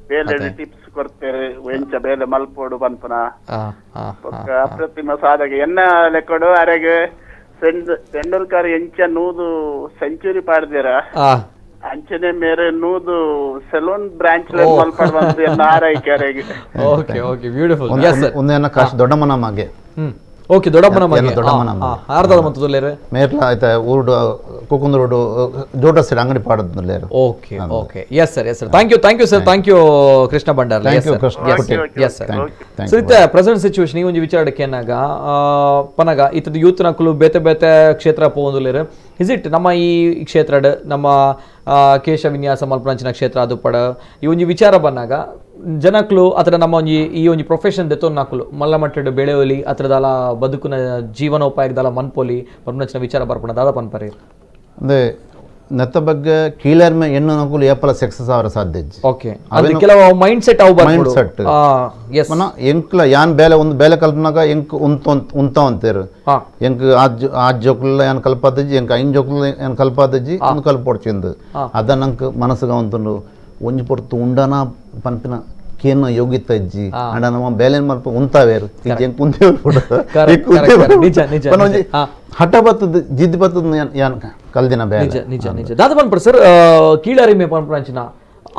ಬೇಲೆ ಟಿಪ್ಸ್ ಕೊಡ್ತೇವೆ ಎಂಚ ಬೇಲೆ ಮಲ್ಪೋಡು ಪನ್ಪುನ ಅಪ್ರತಿಮ ಸಾಧಕ ಎನ್ನ ಲೆಕ್ಕಡು ಅರೆಗೆ ತೆಂಡೂಲ್ಕರ್ ಎಂಚ 100 ಸೆಂಚುರಿ ಪಾಡ್ದಿರ ಅಂಚನೆ ಮೇರೆ 100 ಸೆಲೂನ್ ಬ್ರಾಂಚ್ ಮಲ್ಪಡ್ ಬಂದು ಎಲ್ಲ ಆರೈಕೆ ಅರೆಗೆ. Okay okay beautiful. ಒಂದೇನ ಕಾಶ್ ದೊಡ್ಡಮ್ಮನ ಮಗೆ. ಓಕೆ ದೊಡ್ಡಮ್ಮನ ಮಗೆ ದೊಡ್ಡಮ್ಮನ ಮಗೆ ಆರ್ದದ ಮಂತದಲ್ಲೇರೆ ಮೇರ್ಲ ಆಯ್ತಾ ಊರುಡು ಕುಕುಂದ ರೋಡ್ ಜೋಟ ಸೈಡ್ ಅಂಗಡಿ ಪಾಡದಲ್ಲೇರೆ. Okay okay yes sir yes sir thank you thank you sir thank you Krishna Bhandari. Thank you Krishna. Yes sir. So ಇತ್ತೆ ಪ್ರೆಸೆಂಟ್ ಸಿಚುವೇಶನ್ ಈ ಒಂಜಿ ವಿಚಾರಕ್ಕೆ ಏನಾಗ ಪನಗ ಇತ್ತದ ಯೂತ್ ನಕಲು ಬೇತೆ ಬೇತೆ ಕ್ಷೇತ್ರ ಪೋವೊಂದುಲ್ಲೆರ್ is it ನಮ್ಮ ಈ ಕ್ಷೇತ್ರಡ್ ನಮ್ಮ ಕೇಶ ವಿನ್ಯಾಸ ಮಲ್ಪುನಂಚಿನ ಕ್ಷೇತ್ರ ಅದು ಪಡ ಈ ಒಂಜಿ ವಿಚಾರ ಬನ್ನಾಗ ಜನಕ್ಲು ಅಥವಾ ನಮ್ಮ ಒಂಜಿ ಈ ಒಂಜಿ ಪ್ರೊಫೆಷನ್ ದೆತ್ತೊನ್ನಕುಲು ಮಲ್ಲ ಮಟ್ಟಡ್ ಬೆಳೆಯಲಿ ಅತ್ರದಾಲ ಬದುಕುನ ಜೀವನೋಪಾಯದಲ ಮನ್ಪೊಲಿ ಪನ್ಪುನಂಚಿನ ವಿಚಾರ ಬರ್ಪುನ ದಾದ ಪನ್ಪರೆ ಅಂದ್ರೆ ನೆತ್ತ ಬಗ್ಗೆ ಕೀಳರ್ಮೆ ಎಣ್ಣು ನಕುಲು ಏಪಲ ಸಕ್ಸಸ್ ಆವರ ಸಾಧ್ಯ. ಓಕೆ ಅದು ಕೆಲವು ಮೈಂಡ್ ಸೆಟ್ ಅವು mind set. S ಮನ ಎಂಕ್ಲ ಯಾನ್ ಬೇಲೆ ಒಂದು ಬೇಲೆ ಕಲ್ಪನಾಗ ಎಂಕ್ ಉಂತ ಉಂತ ಅಂತೀರು ಎಂಕ್ ಆ ಜೋಕುಲ ಯಾನ್ ಕಲ್ಪಾದಜ್ಜಿ ಎಂಕ್ ಐನ್ ಜೋಕುಲ ಯಾನ್ ಕಲ್ಪಾದಜ್ಜಿ ಒಂದು ಕಲ್ಪೊಡ್ಚಿಂದು ಅದ ನಂಗೆ ಮನಸ್ಸುಗ ಉಂತುಂಡು ಒಂಜಿ ಪೊರ್ತು ಉಂಡನ ಪನ್ಪಿನ ಕೇನ ಯೋಗಿತ ಅಜ್ಜಿ ಅಂಡ ನಮ್ಮ ಬೇಲೆ ಮಲ್ಪ ಉಂತಾವೇರು ಎಂಕ್ ಉಂತೇ ಒಂಜಿ ಹಠ ಬತ್ತದ ಜಿದ್ದು ಬತ್ತದ ಯಾನ್ ಕಲ್ದಿನ ಬೇಲೆ. ನಿಜ ನಿಜ ನಿಜ ದಾದ ಪನ್ಪುಡು ಸರ್ ಕೀಳರಿಮೆ ಪನ್ಪುನಂಚಿನ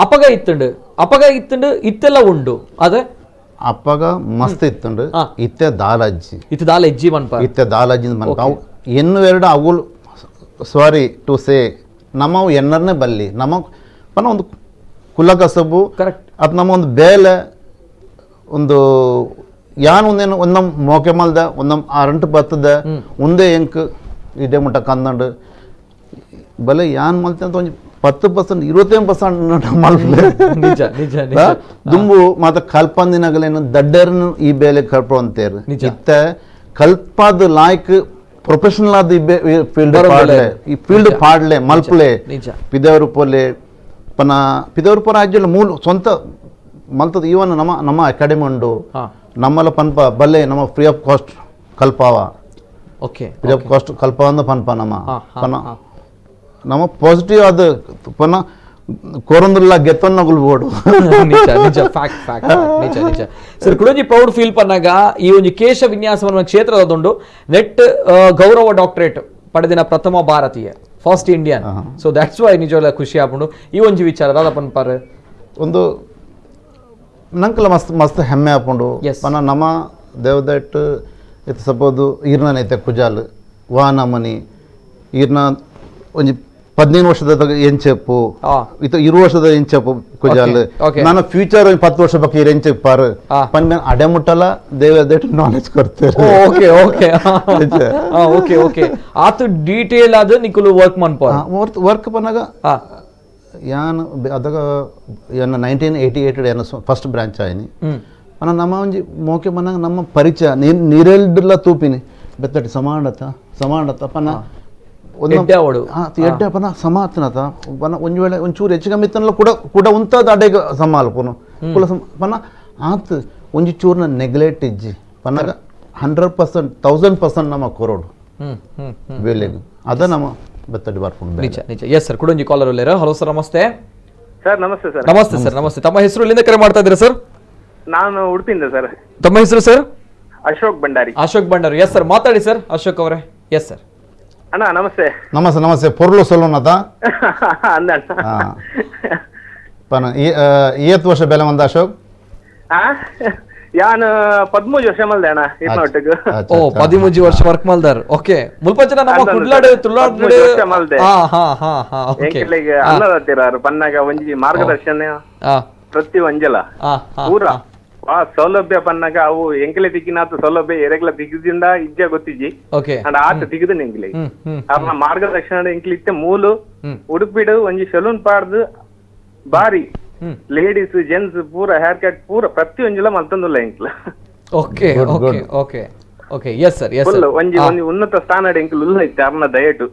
ಅಪಗ ಇತ್ತುಂಡು ಅಪಗ ಇತ್ತುಂಡು ಇತ್ತೆಲ್ಲ ಉಂಡು ಅದೇ ಅಪ್ಪಗ ಮಸ್ತ್ ಇತ್ತುಂಡು ಇತ್ತೆ ದಾಲಜ್ಜಿ ಇತ್ತೆ ದಾಲಜ್ಜಿ ಪನ್ಪ ಇತ್ತೆ ದಾಲಜ್ಜಿ ಪನ್ಪ ಅವು ಎನ್ನು ಎರಡು ಅವುಲು sorry to say ನಮ್ಮವು ಎನ್ನರ್ನೇ ಬಲ್ಲಿ ನಮ್ಮ ಪನ ಒಂದು ಕುಲ ಕಸಬು ಕರೆಕ್ಟ್ ಅದು ನಮ್ಮ ಒಂದು ಬೇಲೆ ಒಂದು ಯಾನ್ ಒಂದೇನು ಒಂದಮ್ ಮೋಕೆ ಮಲ್ದ ಒಂದಮ್ ಅರಂಟು ಬತ್ತದ ಒಂದೇ ಎಂಕ್ ಇದೇ ಮುಟ್ಟ ಕಂದಂಡು ಬಲೆ ಯಾನ್ ಮಲ್ತೆ ಅಂತ ಒಂಜಿ 10% 25% ಮಲ್ಪಲೆ. ನಿಜ ನಿಜ ನಿಜ ದುಂಬು ಮಾತ ಕಲ್ಪಂದಿನಗಲೇನು ದಡ್ಡರ್ನು ಈ ಬೇಲೆ ಕಲ್ಪ ಅಂತೇರು ಇತ್ತ ಕಲ್ಪಾದ ಲಾಯ್ಕ್ ಪ್ರೊಫೆಷನಲ್ ಆದ ಈ ಫೀಲ್ಡ್ ಪಾಡ್ಲೆ ಈ ಫೀಲ್ಡ್ ಪಾಡ್ಲೆ ಮಲ್ಪಲೆ ಪಿದವರು ಪೋಲೆ ಪನ ಪಿದವರು ಪೋರ ರಾಜ್ಯ ಮೂಲ ಸ್ವಂತ ಮಲ್ತದ ಇವನ್ ನಮ್ಮ ನಮ್ಮ ಅಕಾಡೆಮಿ ಉಂಡು ನಮ್ಮಲ್ಲ ಪನ್ಪ ಬಲ್ಲೆ ನಮ್ಮ free of cost ಕಲ್ಪಾವ. Okay free of cost ಕಲ್ಪಾವ ಅಂದ ಪನ್ಪ ನಮ್ಮ ಪನ ನಮ್ಮ ಪಾಸಿಟಿವ್ ಅದು ಪನ ಕೋರಂದುಲ್ಲ ಗೆತ್ತೊನ್ನ ಗುಲ್ಬೋಡು. ನಿಜ ನಿಜ ಫ್ಯಾಕ್ಟ್ ಫ್ಯಾಕ್ಟ್ ನಿಜ ನಿಜ ಸರ್. ಕುಡೊಂಜಿ ಪ್ರೌಡ್ ಫೀಲ್ ಪನ್ನಾಗ ಈ ಒಂಜಿ ಕೇಶ ವಿನ್ಯಾಸ ಕ್ಷೇತ್ರದೊಂಡು ನೆಟ್ ಗೌರವ ಡಾಕ್ಟರೇಟ್ ಪಡೆದಿನ ಪ್ರಥಮ ಭಾರತೀಯ first Indian. So that's why ನಿಜವಲ್ಲ ಖುಷಿ ಆಪುಂಡು ಈ ಒಂಜಿ ವಿಚಾರ ದಾದ ಪನ್ಪಾರು ಒಂದು ನಂಕಲ ಮಸ್ತ್ ಮಸ್ತ್ ಹೆಮ್ಮೆ ಆಪುಂಡು ಪನ ನಮ್ಮ ದೇವದಟ್ ಇತ್ತು ಸಪೋದು ಈರ್ನೈತೆ ಕುಜಾಲ್ ವಾ ನಮನಿ ಈರ್ನ ಒಂಜಿ 15 ವರ್ಷದ ಎಂಚೆಪ್ಪು ಇತ್ತ 20 ವರ್ಷದ ಎಂಚೆಪ್ಪು ಕುಜಾಲ್ ನಾನು ಫ್ಯೂಚರ್ 10 ವರ್ಷ ಬಗ್ಗೆ ಎಂಚೆಪ್ಪಾರು ಪನ್ ಅಡೆ ಮುಟ್ಟಲ್ಲ ದೇವ that knowledge ಕೊಡ್ತಾರೆ. Okay okay okay okay ಆತು ಡೀಟೇಲ್ ಆದ ನಿಕುಲು ವರ್ಕ್ ಮನ್ಪ ವರ್ಕ್ ಪನ್ನಾಗ ಯಾನ್ ಅದಾಗ ಯಾನ್ 1988 ಯಾನ್ ಫಸ್ಟ್ ಬ್ರಾಂಚ್ ಆಯ್ನಿ ಪನ್ನ ನಮ್ಮ ಒಂಜಿ ಮೋಕೆ ಪನ್ನಾಗ ನಮ್ಮ ಪರಿಚಯ ನೀರೆಲ್ಡ್ಲ ತೂಪಿನಿ ಬೆತ್ತಟಿ ಸಮಾನತ ಸಮಾನತ ಪನ್ನ ಎಡ್ಡೆ ಪನ ಸಮಾತನತ ಪನ ಒಂಜಿ ವೇಳೆ ಒಂಚೂರು ಹೆಚ್ಚು ಕಮ್ಮಿ ಇತ್ತನಲ್ಲ ಕೂಡ ಕೂಡ ಉಂತಾದ ಅಡೆಗೆ ಸಮಾಲ್ಪುನು ಕುಲ ಪನ್ನ ಆತ್ ಒಂಜಿ ಚೂರ್ನ ನೆಗ್ಲೆಕ್ಟ್ ಇಜ್ಜಿ ಪನ್ನಾಗ 100% 1000% ನಮ್ಮ ಕೊರೋಡು ವೇಲೆಗ್ ಅದ ನಮ್ಮ ಬೆತ್ತಡಿ ಬರ್ಕೊಂಡು. ನಿಜ ನಿಜ. ಎಸ್ ಸರ್, ಕುಡೊಂಜಿ ಕಾಲರ್ ಉಲ್ಲೇರ. ಹಲೋ ಸರ್, ನಮಸ್ತೆ. ಸರ್ ನಮಸ್ತೆ ಸರ್. ನಮಸ್ತೆ ಸರ್, ನಮಸ್ತೆ. ತಮ್ಮ ಹೆಸರು ಎಲ್ಲಿಂದ ಕರೆ ಮಾಡ್ತಾ ಇದ್ದೀರಾ ಸರ್? ನಾನು ಉಡುಪಿಯಿಂದ ಸರ್. ತಮ್ಮ ಹೆಸರು sir? Ashok Bhandari. Ashok Bhandari. Yes sir, ಮಾತಾಡಿ ಸರ್ ಅಶೋಕ್ ಅವರೇ. Yes sir. ಅಣ್ಣ ನಮಸ್ತೆ. ನಮಸ್ತೆ ನಮಸ್ತೆ. ಪೊರ್ಲು ಸೊಲ್ಲುನತ ಏತ್ ವರ್ಷ ಬೆಲೆ ಬಂದ ಅಶೋಕ್? ಯಾನ್ 13 ವರ್ಷ ಮಲ್ದೆ ಅಣ್ಣ. ಓ 13 ವರ್ಷ ವರ್ಕ್ ಮಲ್ದಾರ್. ಓಕೆ, ಮುಲ್ಪಚನ ನಮ್ಮ ಕುಡ್ಲಾಡು ತುಳುನಾಡು ಮಲ್ದೆ. ಹಾ ಹಾ ಹಾ ಹಾ ಓಕೆ. ಅನ್ನದಾತಿರಾರು ಪನ್ನಾಗ ಒಂಜಿ ಮಾರ್ಗದರ್ಶನ ಪ್ರತಿ ಒಂಜಲ ಪೂರ ಆ ಸೌಲಭ್ಯ ಪನ್ನಾಗ ಅವು ಎಂಕಲೆ ತಿಕ್ಕಿನಾತ ಸೌಲಭ್ಯ ಎರೆಗ್ಲ ತಿಕ್ಕಿದಿಂದ ಇಜ್ಜ ಗೊತ್ತಿಜ್ಜಿ. ಅಂಡ್ ಆತ ತಿಕ್ಕಿದ ಎಂಕ್ಲೆ ಅವ್ರನ್ನ ಮಾರ್ಗದರ್ಶನ ಎಂಕ್ಲಿ ಇತ್ತೆ ಮೂಲು ಉಡುಪಿಡು ಒಂಜಿ ಸೆಲೂನ್ ಪಾಡ್ದು ಬಾರಿ ಲೇಡೀಸ್ ಜೆಂಟ್ಸ್ ಪೂರ ಹೇರ್ ಕಟ್ ಪೂರ ಪ್ರತಿ ಒಂಜಿಲ ಮಲ್ತೊಂದುಲ್ಲ ಎಂಕ್ಲ. Okay okay okay okay. Yes sir, yes sir. ಒಂಜಿ ಒಂಜಿ ಉನ್ನತ ಸ್ಥಾನ ಎಂಕ್ಲ ಉಲ್ಲ ಇತ್ತೆ ಅರ್ನ ದಯಟು.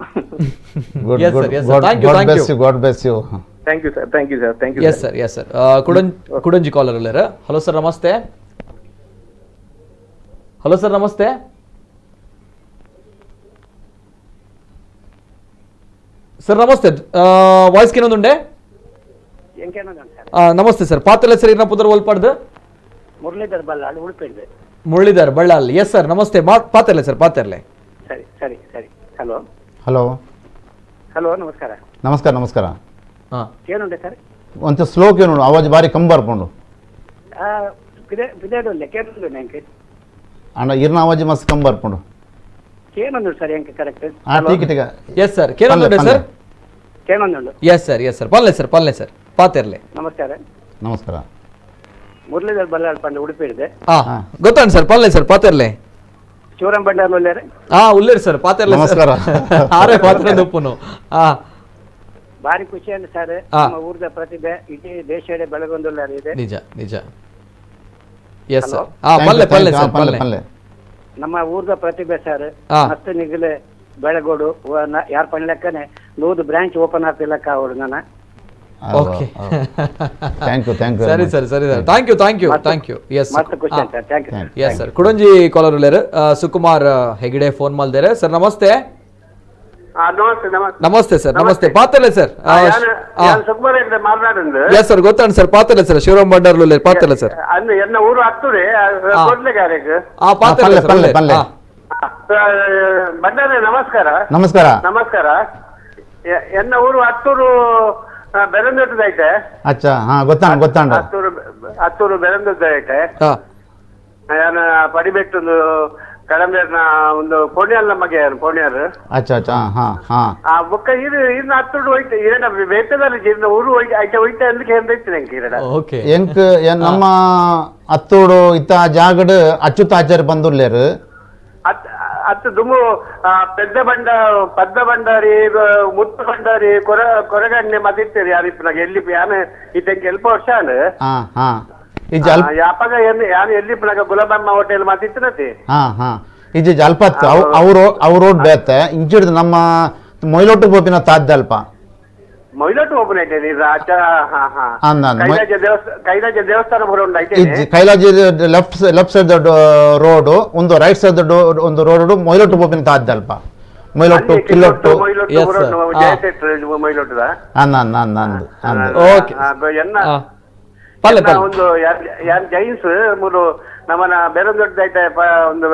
Yes sir, yes sir. Thank you, thank you. God bless you. Thank you sir, thank you sir, thank you. Yes sir, yes sir. ಕುಡಂಜಿ collar ಉಲ್ಲೇರ. Hello sir ನಮಸ್ತೆ. Hello sir ನಮಸ್ತೆ. ಸರ್ ನಮಸ್ತೆ. ವಾಯ್ಸ್ ಏನೊಂದುಂಡೆ? ನಮಸ್ತೆ ಸರ್. ಪಾತ್ರ sir ಇರ್ನ ಪುದರ್ ಒಲ್ಪಾಡ್ದು? ಮುರಳೀಧರ್ ಬಲ್ಲಾಳ್, ಉಡುಪಿಯಿಂದ. ಮುರಳೀಧರ್ ಬಳ್ಳಾಲ್. ಎಸ್ ಸರ್ ನಮಸ್ತೆ. ಪಾತ್ರಲೆ ಸರ್, ಪಾತ್ರಲೆ. ಸರಿ ಸರಿ ಸರಿ. Hello hello hello, ನಮಸ್ಕಾರ. ನಮಸ್ಕಾರ ನಮಸ್ಕಾರ. ಏನುಂಡೆ ಸರ್? ಒಂಚ ಸ್ಲೋ ಕೇನು ಆವಾಜ್ ಬಾರಿ ಕಮ್ಮಿ ಬರ್ಕೊಂಡು. ಅಣ್ಣ ಇರ್ನ ಆವಾಜ್ ಮಸ್ತ್ ಕಮ್ಮಿ ಬರ್ಕೊಂಡು. ಕೇನೊಂದು ಸರ್ ಎಂಕೆ ಕರೆಕ್ಟ್? ಹಾ ಠೀಕ್ ಠೀಕ್. ಎಸ್ ಸರ್, ಕೇನೊಂದು ಸರ್? ಕೇನೊಂದು. Yes sir, yes sir. ಪಲ್ಲೆ ಸರ್, ಪಲ್ಲೆ ಸರ್, ಪಾತಿರ್ಲೆ. ನಮಸ್ಕಾರ. ನಮಸ್ಕಾರ. ಮುರಳೀಧರ್ ಬಲ್ಲಾಳ್ ಪಂಡ ಉಡುಪಿ ಇದೆ. ಹಾ ಗೊತ್ತಾಣ ಸರ್, ಪಲ್ಲೆ ಸರ್, ಪಾತಿರ್ಲೆ. ಶಿವರಾಮ್ ಭಂಡಾರ್ ಉಲ್ಲೇರೆ? ಹಾ ಉಲ್ಲೇರಿ ಸರ್, ಪಾತಿರ್ಲೆ. ನಮಸ್ಕಾರ. ಆರೆ ಪಾತ್ರ ದೊಪ್ಪುನು. ಹಾ ಭಾರಿ ಖುಷಿ ಅಂತ ಸರ್, ನಮ್ಮ ಊರದ ಪ್ರತಿಭೆ ಇಡೀ ದೇಶದ ಬೆಳಗೊಂದುಲ್ಲ ಇದೆ. ನಿಜ ನಿಜ. Yes sir. ಹಾ ಪಲ್ಲೆ ಪಲ್ಲೆ ಸರ್, ಪಲ್ಲೆ ಪಲ್ಲೆ. ನಮ್ಮ ಊರದ ಪ್ರತಿಭೆ ಸರ್, ಮತ್ತೆ ನಿಗಲೆ ಬೆಳಗೋಡು ಯಾರ್ ಪಣ್ಲೆಕ್ಕನೆ 100 ಬ್ರಾಂಚ್ ಓಪನ್ ಆಗ್ತಿಲ್ಲಕ್ಕ ಅವರು ನನ್ನ. Okay, thank you, thank you. ಸರಿ ಸರ್, ಸರಿ sir. Thank you, thank you, thank you. Yes, ಮತ್ತೆ ಖುಷಿ sir. Thank you. Yes sir. ಕುಡಂಜಿ collar ಉಲ್ಲೇರು ಸುಕುಮಾರ್ ಹೆಗಡೆ phone ಮಾಡಿದ್ದಾರೆ. ಸರ್ ನಮಸ್ತೆ. ನಮಸ್ತೆ ನಮಸ್ತೆ ಸರ್, ನಮಸ್ತೆ. ಪಾತ್ರಲೆ sir. Sukumar Hegde ಮಾತಾಡುದು. ಎಸ್ ಸರ್, ಗೊತ್ತಾಣ sir. ಪಾತ್ರಲೆ sir, Shivaram Bhandar ಉಲ್ಲೇರು. ಪಾತ್ರಲೆ sir. ಎನ್ನ ಊರು ಹತ್ತುರೆ. ಆ ಪಾತ್ರಲೆ ಸರ್. ಪಲ್ಲೆ ಭಂಡಾರಿ ನಮಸ್ಕಾರ. ನಮಸ್ಕಾರ ನಮಸ್ಕಾರ. ಎನ್ನ ಊರು ಹತ್ತೂರು ಬೆರಂದೊಡ್ಡದೈತೆ. ಅಚ್ಚಾ, ಹಾ ಗೊತ್ತಾಣ ಗೊತ್ತಾಣ. ಹತ್ತೂರು ಹತ್ತೂರು ಬೆರಂದೊಡ್ಡದೈತೆ. ನಾನು ಪಡಿಬೆಟ್ಟು ಕಡಂಬೇರ್ನ ಒಂದು ಪೋಣಿಯಲ್ ನಮಗೆ ಪೋಣಿಯಾರ್. ಅಚ್ಚಾ ಅಚ್ಚಾ, ಹಾ ಹಾ. ಆ ಬೊಕ್ಕ ಇದು ಇನ್ನು ಹತ್ತೂರು ಹೋಯ್ತು ಇರಡ ಬೇತದಲ್ಲಿ ಇನ್ನು ಊರು ಹೋಯ್ತು ಐತೆ ಹೋಯ್ತೆ ಅಂದಕ್ಕೆ ಹೆಂದೈತೆ ನಂಗೆ ಇರಡ. ಓಕೆ. ಎಂಕ್ ನಮ್ಮ ಹತ್ತೂರು ಇತ್ತ ಜಾಗಡ್ ಅಚ್ಯುತ ಆಚಾರ್ಯ ಬಂದುರ್ಲೇರು. ಅತ್ತು ದುಮ್ಮು ಪೆದ್ದ ಬಂಡ ಪದ್ದ ಭಂಡಾರಿ ಮುತ್ತು ಭಂಡಾರಿ ಕೊರ ಕೊರಗಣ್ಣೆ ಮದಿತ್ತೇರಿ ಯಾರಿಪ್ಪನಾಗ ಎಲ್ಲಿ ಯಾನ ಇದ್ದಂಗೆ ಎಲ್ಪ ವರ್ಷ ಯಾಪಾಗ ಯಾನ್ ಎಲ್ಲಿಪ್ಪನಾಗ ಗುಲಾಬಮ್ಮ ಹೋಟೆಲ್ ಮದಿತ್ತಿನತಿ. ಹಾ ಹಾ. ಇಜ್ಜಿ ಅಲ್ಪತ್ತು ಅವ್ರ ರೋಡ್ ಬೇತೆ ಇಂಚಿಡ್ದು ನಮ್ಮ ಮೊಯ್ಲೊಟ್ಟು ಬೋಪಿನ ತಾದ್ದ ಅಲ್ಪ. ಮೊಯ್ಲೊಟ್ಟು ಓಪನ್ ಐತೆ ಕೈಲಾಜ ದೇವಸ್ಥಾನ ಇಜ್ಜಿ ಕೈಲಾಜಿ left left side road ಒಂದು ರೈಟ್ ಸೈಡ್ ಒಂದು ರೋಡ್ ಮೊಯ್ಲೊಟ್ಟು ಬೋಪಿನ ತಾದ್ದ ಅಲ್ಪ. ಮೊಯ್ಲೊಟ್ಟು ಕಿಲ್ಲೊಟ್ಟು ಒಂದು ಯಾರು ಜೈನ್ಸ್ ಮೂರು ನಮ್ಮನ ಬೇರೆ ದೊಡ್ಡದೈತೆ ಒಂದು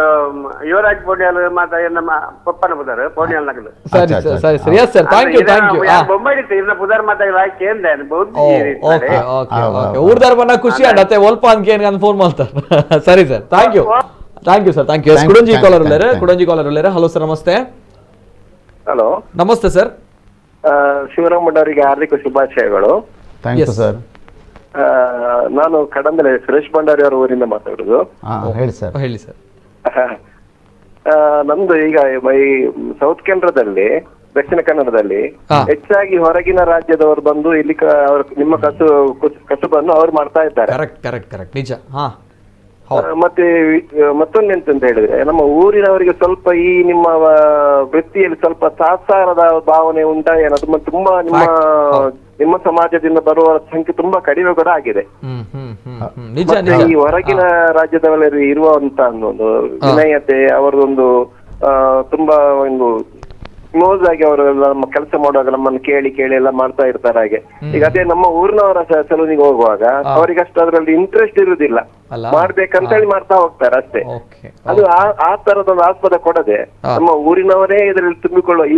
ಯುವರಾಜ್ ಪೋಣಿಯಾಲ್ ಮಾತ ನಮ್ಮ ಪಪ್ಪನ ಪುದಾರ್ ಪೋಣಿಯಾಲ್ ನಗಲು. ಸರಿ ಸರ್, ಸರಿ sir. Yes sir, thank you, thank you. Bombay ಇನ್ನ ಪುದಾರ್ ಮಾತಾಗ ಕೇಂದ್ರ okay okay okay. ಊರ್ದಾರ್ ಬನ್ನ ಖುಷಿ ಆಡತ್ತೆ ಒಲ್ಪ ಅನ್ಕೆ ಏನ್ ಫೋನ್ ಮಾಡ್ತಾರೆ. ಸರಿ sir, thank you, thank you sir, thank you. Kudonji caller ಉಲ್ಲೇರೆ, ಕುಡಂಜಿ collar ಉಲ್ಲೇರೆ. Hello sir ನಮಸ್ತೆ. Hello namaste sir. Shivaram ಅವರಿಗೆ ಹಾರ್ದಿಕ ಶುಭಾಶಯಗಳು. Thank you sir. ನಾನು ಕಡಂದಲೆ ಸುರೇಶ್ ಭಂಡಾರಿ ಅವರ ಊರಿಂದ ಮಾತಾಡುದು. ಹೇಳಿ ಸರ್. ಹೇಳಿ ಸರ್. ನಮ್ದು ಈಗ ಈ ಸೌತ್ ಕೇಂದ್ರದಲ್ಲಿ, ದಕ್ಷಿಣ ಕನ್ನಡದಲ್ಲಿ ಹೆಚ್ಚಾಗಿ ಹೊರಗಿನ ರಾಜ್ಯದವರು ಬಂದು ಇಲ್ಲಿ ನಿಮ್ಮ ಕಸುಬನ್ನು ಅವ್ರು ಮಾಡ್ತಾ ಇದ್ದಾರೆ. Correct correct correct, ನಿಜ. ಮತ್ತೆ ಮತ್ತೊಂದು ಎಂತಂತ ಹೇಳಿದ್ರೆ, ನಮ್ಮ ಊರಿನವರಿಗೆ ಸ್ವಲ್ಪ ಈ ನಿಮ್ಮ ವೃತ್ತಿಯಲ್ಲಿ ಸ್ವಲ್ಪ ತಾತ್ಸಾರದ ಭಾವನೆ ಉಂಟಾ ಏನೋ, ತುಂಬಾ ನಿಮ್ಮ ನಿಮ್ಮ ಸಮಾಜದಿಂದ ಬರುವ ಸಂಖ್ಯೆ ತುಂಬಾ ಕಡಿಮೆ ಕೂಡ ಆಗಿದೆ. ಈ ಹೊರಗಿನ ರಾಜ್ಯದವರಲ್ಲಿ ಇರುವಂತ ಒಂದು ವಿನಯತೆ, ಅವರದೊಂದು ತುಂಬಾ ಒಂದು ಕ್ಲೋಸ್ ಆಗಿ ಅವರೆಲ್ಲ ನಮ್ಮ ಕೆಲಸ ಮಾಡುವಾಗ ನಮ್ಮನ್ನು ಕೇಳಿ ಕೇಳಿ ಎಲ್ಲ ಮಾಡ್ತಾ ಇರ್ತಾರೆ. ಹಾಗೆ ಈಗ ಅದೇ ನಮ್ಮ ಊರಿನವರ ಸಲೂನಿಗೆ ಹೋಗುವಾಗ ಅವರಿಗಷ್ಟು ಅದರಲ್ಲಿ ಇಂಟ್ರೆಸ್ಟ್ ಇರುವುದಿಲ್ಲ, ಮಾಡ್ಬೇಕಂತ ಹೇಳಿ ಮಾಡ್ತಾ ಹೋಗ್ತಾರೆ ಅಷ್ಟೇ. ಅದು ಆ ತರದ ಒಂದು ಆಸ್ಪದ ಕೊಡದೆ ನಮ್ಮ ಊರಿನವರೇ ಇದರಲ್ಲಿ ತುಂಬಿಕೊಳ್ಳುವ ಈ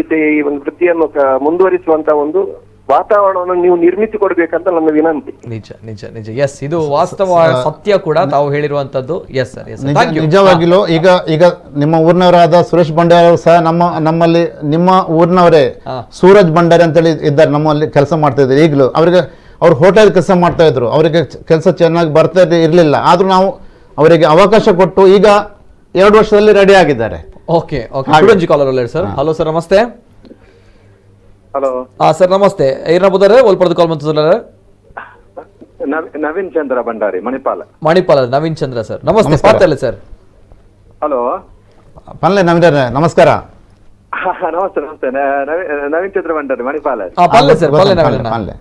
ಒಂದು ವೃತ್ತಿಯನ್ನು ಮುಂದುವರಿಸುವಂತ ಒಂದು ವಾತಾವರಣವನ್ನು ನೀವು ನಿರ್ಮಿಸಿ ಕೊಡ್ಬೇಕಂತ ನನ್ನ ವಿನಂತಿ. ನಿಜ ನಿಜ ನಿಜ. ಎಸ್, ಇದು ವಾಸ್ತವ ಸತ್ಯ ಕೂಡ ತಾವು ಹೇಳಿರುವಂತದ್ದು. Yes sir, yes, ನಿಜವಾಗಿಲೂ. ಈಗ ಈಗ ನಿಮ್ಮ ಊರಿನವರಾದ ಸುರೇಶ್ ಭಂಡಾರಿ ಅವರು ಸಹ ನಮ್ಮಲ್ಲಿ ನಿಮ್ಮ ಊರಿನವರೇ ಸೂರಜ್ ಭಂಡಾರಿ ಅಂತೇಳಿ ಇದ್ದಾರೆ, ನಮ್ಮಲ್ಲಿ ಕೆಲಸ ಮಾಡ್ತಾ ಇದ್ದಾರೆ ಈಗಲೂ. ಅವರಿಗೆ ಅವ್ರು ಹೋಟೆಲ್ ಕೆಲಸ ಮಾಡ್ತಾ ಇದ್ರು, ಅವರಿಗೆ ಕೆಲಸ ಚೆನ್ನಾಗಿ ಬರ್ತಾ ಇರಲಿಲ್ಲ, ಆದ್ರೂ ನಾವು ಅವರಿಗೆ ಅವಕಾಶ ಕೊಟ್ಟು ಈಗ 2 ವರ್ಷದಲ್ಲಿ ರೆಡಿ ಆಗಿದ್ದಾರೆ. Okay okay. Collar sir. Hello sir, ನಮಸ್ತೆ. ಹಲೋ ಸರ್, ನಮಸ್ತೆ. ಏನ ಬುದಾರೆ ಒಲ್ಪರ್ದು ಕಾಲ್ ಮಂತುಲಾರೆ? ನವೀನ್ ಚಂದ್ರ ಭಂಡಾರಿ, ಮಣಿಪಾಲ. ಮಣಿಪಾಲ ನವೀನ್ ಚಂದ್ರ ಸರ್, ನಮಸ್ತೆ. ಪಾತಲ್ಲ ಸರ್. ಹಲೋ ಪನ್ಲೆ ನವೀನ್, ನಮಸ್ಕಾರ. ನಮಸ್ತೆ ನಮಸ್ತೆ, ನವೀನ್ ಚಂದ್ರ ಭಂಡಾರಿ, ಮಣಿಪಾಲ. ಪಲ್ಲೆ ಸರ್, ಪಲ್ಲೆ ನವೀನ್. ಪಲ್ಲೆ.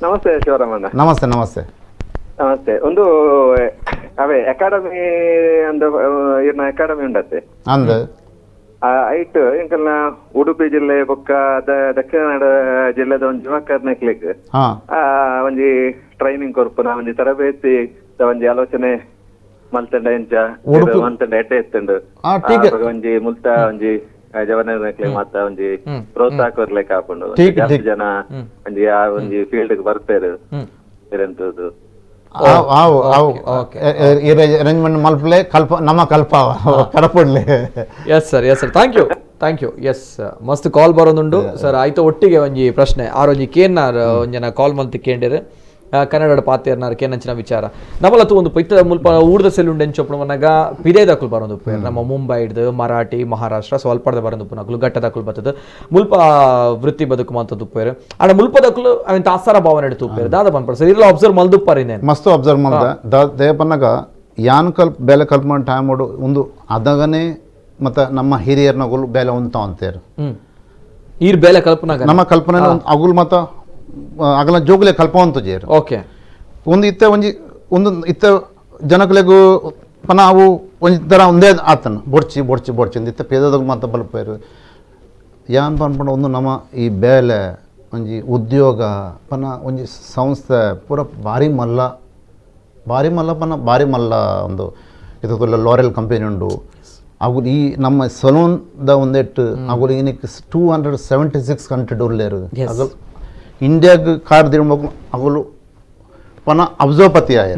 ನಮಸ್ತೆ ಶಿವರಾಮಣ್ಣ. ನಮಸ್ತೆ ನಮಸ್ತೆ ನಮಸ್ತೆ. ಒಂದು ಅವೇ ಅಕಾಡೆಮಿ ಒಂದು ಇರ್ನ ಅಕಾಡೆಮಿ ಉಂಡತ್ತೆ ಅಂದು ಐಟ್ ಎಂಕಲ್ನ ಉಡುಪಿ ಜಿಲ್ಲೆ ಬೊಕ್ಕ ದಕ್ಷಿಣ ಕನ್ನಡ ಜಿಲ್ಲೆದ ಒಂಜಿ ಯುವಕರ್ನಕ್ಲೆಗ್ ಒಂಜಿ ಟ್ರೈನಿಂಗ್ ಕೊರ್ಪುನ ಒಂಜಿ ತರಬೇತಿ ಒಂಜಿ ಆಲೋಚನೆ ಮಲ್ತಂಡ ಎಂಚ ಮಲ್ತಂಡ ಎಡ್ಡೆ ಇತ್ತುಂಡು ಒಂಜಿ ಮುಲ್ತ ಒಂಜಿ ಜವನಕ್ಲೆಗ್ ಮಾತ ಒಂಜಿ ಪ್ರೋತ್ಸಾಹ ಕೊರ್ಲೆಕ್ ಆಪುಂಡು. ಜಾಸ್ತಿ ಜನ ಒಂಜಿ ಆ ಒಂಜಿ ಫೀಲ್ಡ್ ಬರ್ಪೇರು ಎಂತದ್ದು ಅರೇಂಜ್ಮೆಂಟ್ ಮಲ್ಪಲೆ ಕಲ್ಪ ನಮ್ಮ ಕಲ್ಪ ಕಡಪಡ್ಲೆ. Yes sir, yes sir, thank you thank you. Yes, ಮಸ್ತ್ ಕಾಲ್ ಬರೋದುಂಡು ಸರ್. ಆಯ್ತು, ಒಟ್ಟಿಗೆ ಒಂಜಿ ಪ್ರಶ್ನೆ ಆರ್ ಒಂಜಿ ಕೇನ್ನಾರ್ ಒಂಜನ ಕಾಲ್ ಮಲ್ತ್ ಕೇಂಡಿರು ಕನ್ನಡ ಪಾತೇರ್ನಾರ್ ಕೇನಂಚಿನ ವಿಚಾರ ನಮ್ಮಲತ್ತು ಒಂದು ಪೈತ ಮುಲ್ಪ ಊರ್ದ ಸೆಲ್ಲುಂಡು ಎಂಚೊಪ್ಪು ಮನಗ ಪಿದೇದಕ್ಕಲು ಬರೋದು ನಮ್ಮ ಮುಂಬೈ ಹಿಡ್ದು ಮರಾಠಿ ಮಹಾರಾಷ್ಟ್ರ ಸ್ವಲ್ಪದ ಬರೋದು ನಕಲು ಘಟ್ಟದಕ್ಕಲು ಬರ್ತದೆ ಮುಲ್ಪ ವೃತ್ತಿ ಬದುಕು ಅಂತ ತುಪ್ಪೇರು ಆಡ ಮುಲ್ಪದಕ್ಕಲು ಅವನ್ ತಾಸಾರ ಭಾವನೆ ಹಿಡಿದು ತುಪ್ಪೇರು ದಾದ ಬಂದ್ಪಡ ಸರ್. ಇಲ್ಲ ಅಬ್ಸರ್ವ್ ಮಲ್ದುಪ್ಪಾರಿ ಮಸ್ತು ಅಬ್ಸರ್ವ್ ಮಲ್ದ ದೇಪನ್ನಾಗ ಯಾನ್ ಕಲ್ಪ ಬೇಲೆ ಕಲ್ಪ ಮಾಡಿ ಟೈಮ್ ಮಾಡು ಒಂದು ಅದಗನೇ ಮತ್ತು ನಮ್ಮ ಹಿರಿಯರ್ನಗುಲು ಬೇಲೆ ಉಂತ ಅಂತೇರು ಈರ್ ಬೇಲೆ ಕಲ್ಪನಾಗ ನಮ್ಮ ಕಲ್ಪನೆ ಅಗುಲ್ ಮತ್ತು ಅಗಲ ಜೋಗುಲೆ ಕಲ್ಪ ಜೇರು. ಓಕೆ, ಒಂದು ಇತ್ತೆ ಒಂಜಿ ಒಂದು ಇತ್ತ ಜನಕಲೆಗೂ ಪನ ಅವು ಒಂಜಿ ಥರ ಒಂದೇ ಆತನ ಬೊಡ್ಚಿ ಬೊಡ್ಚಿ ಬೊಡ್ಚಿ ಒಂದು ಇತ್ತ ಪೇದದಾಗ ಮಾತ್ರ ಬಲ್ಪೇರು ಯಾನ್ ಪನ್ಪಂಡ ಒಂದು ನಮ್ಮ ಈ ಬೇಲೆ ಒಂಜಿ ಉದ್ಯೋಗ ಪನ ಒಂಜಿ ಸಂಸ್ಥೆ ಪೂರ ಭಾರಿ ಮಲ್ಲ ಭಾರಿ ಮಲ್ಲ ಪನ ಭಾರಿ ಮಲ್ಲ ಒಂದು ಇದು ಲಾರೆಲ್ ಕಂಪೆನಿ ಉಂಡು. ಅವು ಈ ನಮ್ಮ ಸಲೂನ್ದ ಒಂದೆಟ್ಟು ಅವು ಇನ್ನಕ್ಕೆ 276 ಕಂಟ್ರಿ ಉಲ್ಲೇರು. ಅಗಲ್ ಇಂಡಿಯಾಗ ಕಾರ್ ದಿರ್ಬೇಕು ಅಗಲು ಪನ ಅಬ್ಜೋಪತಿ ಆಯ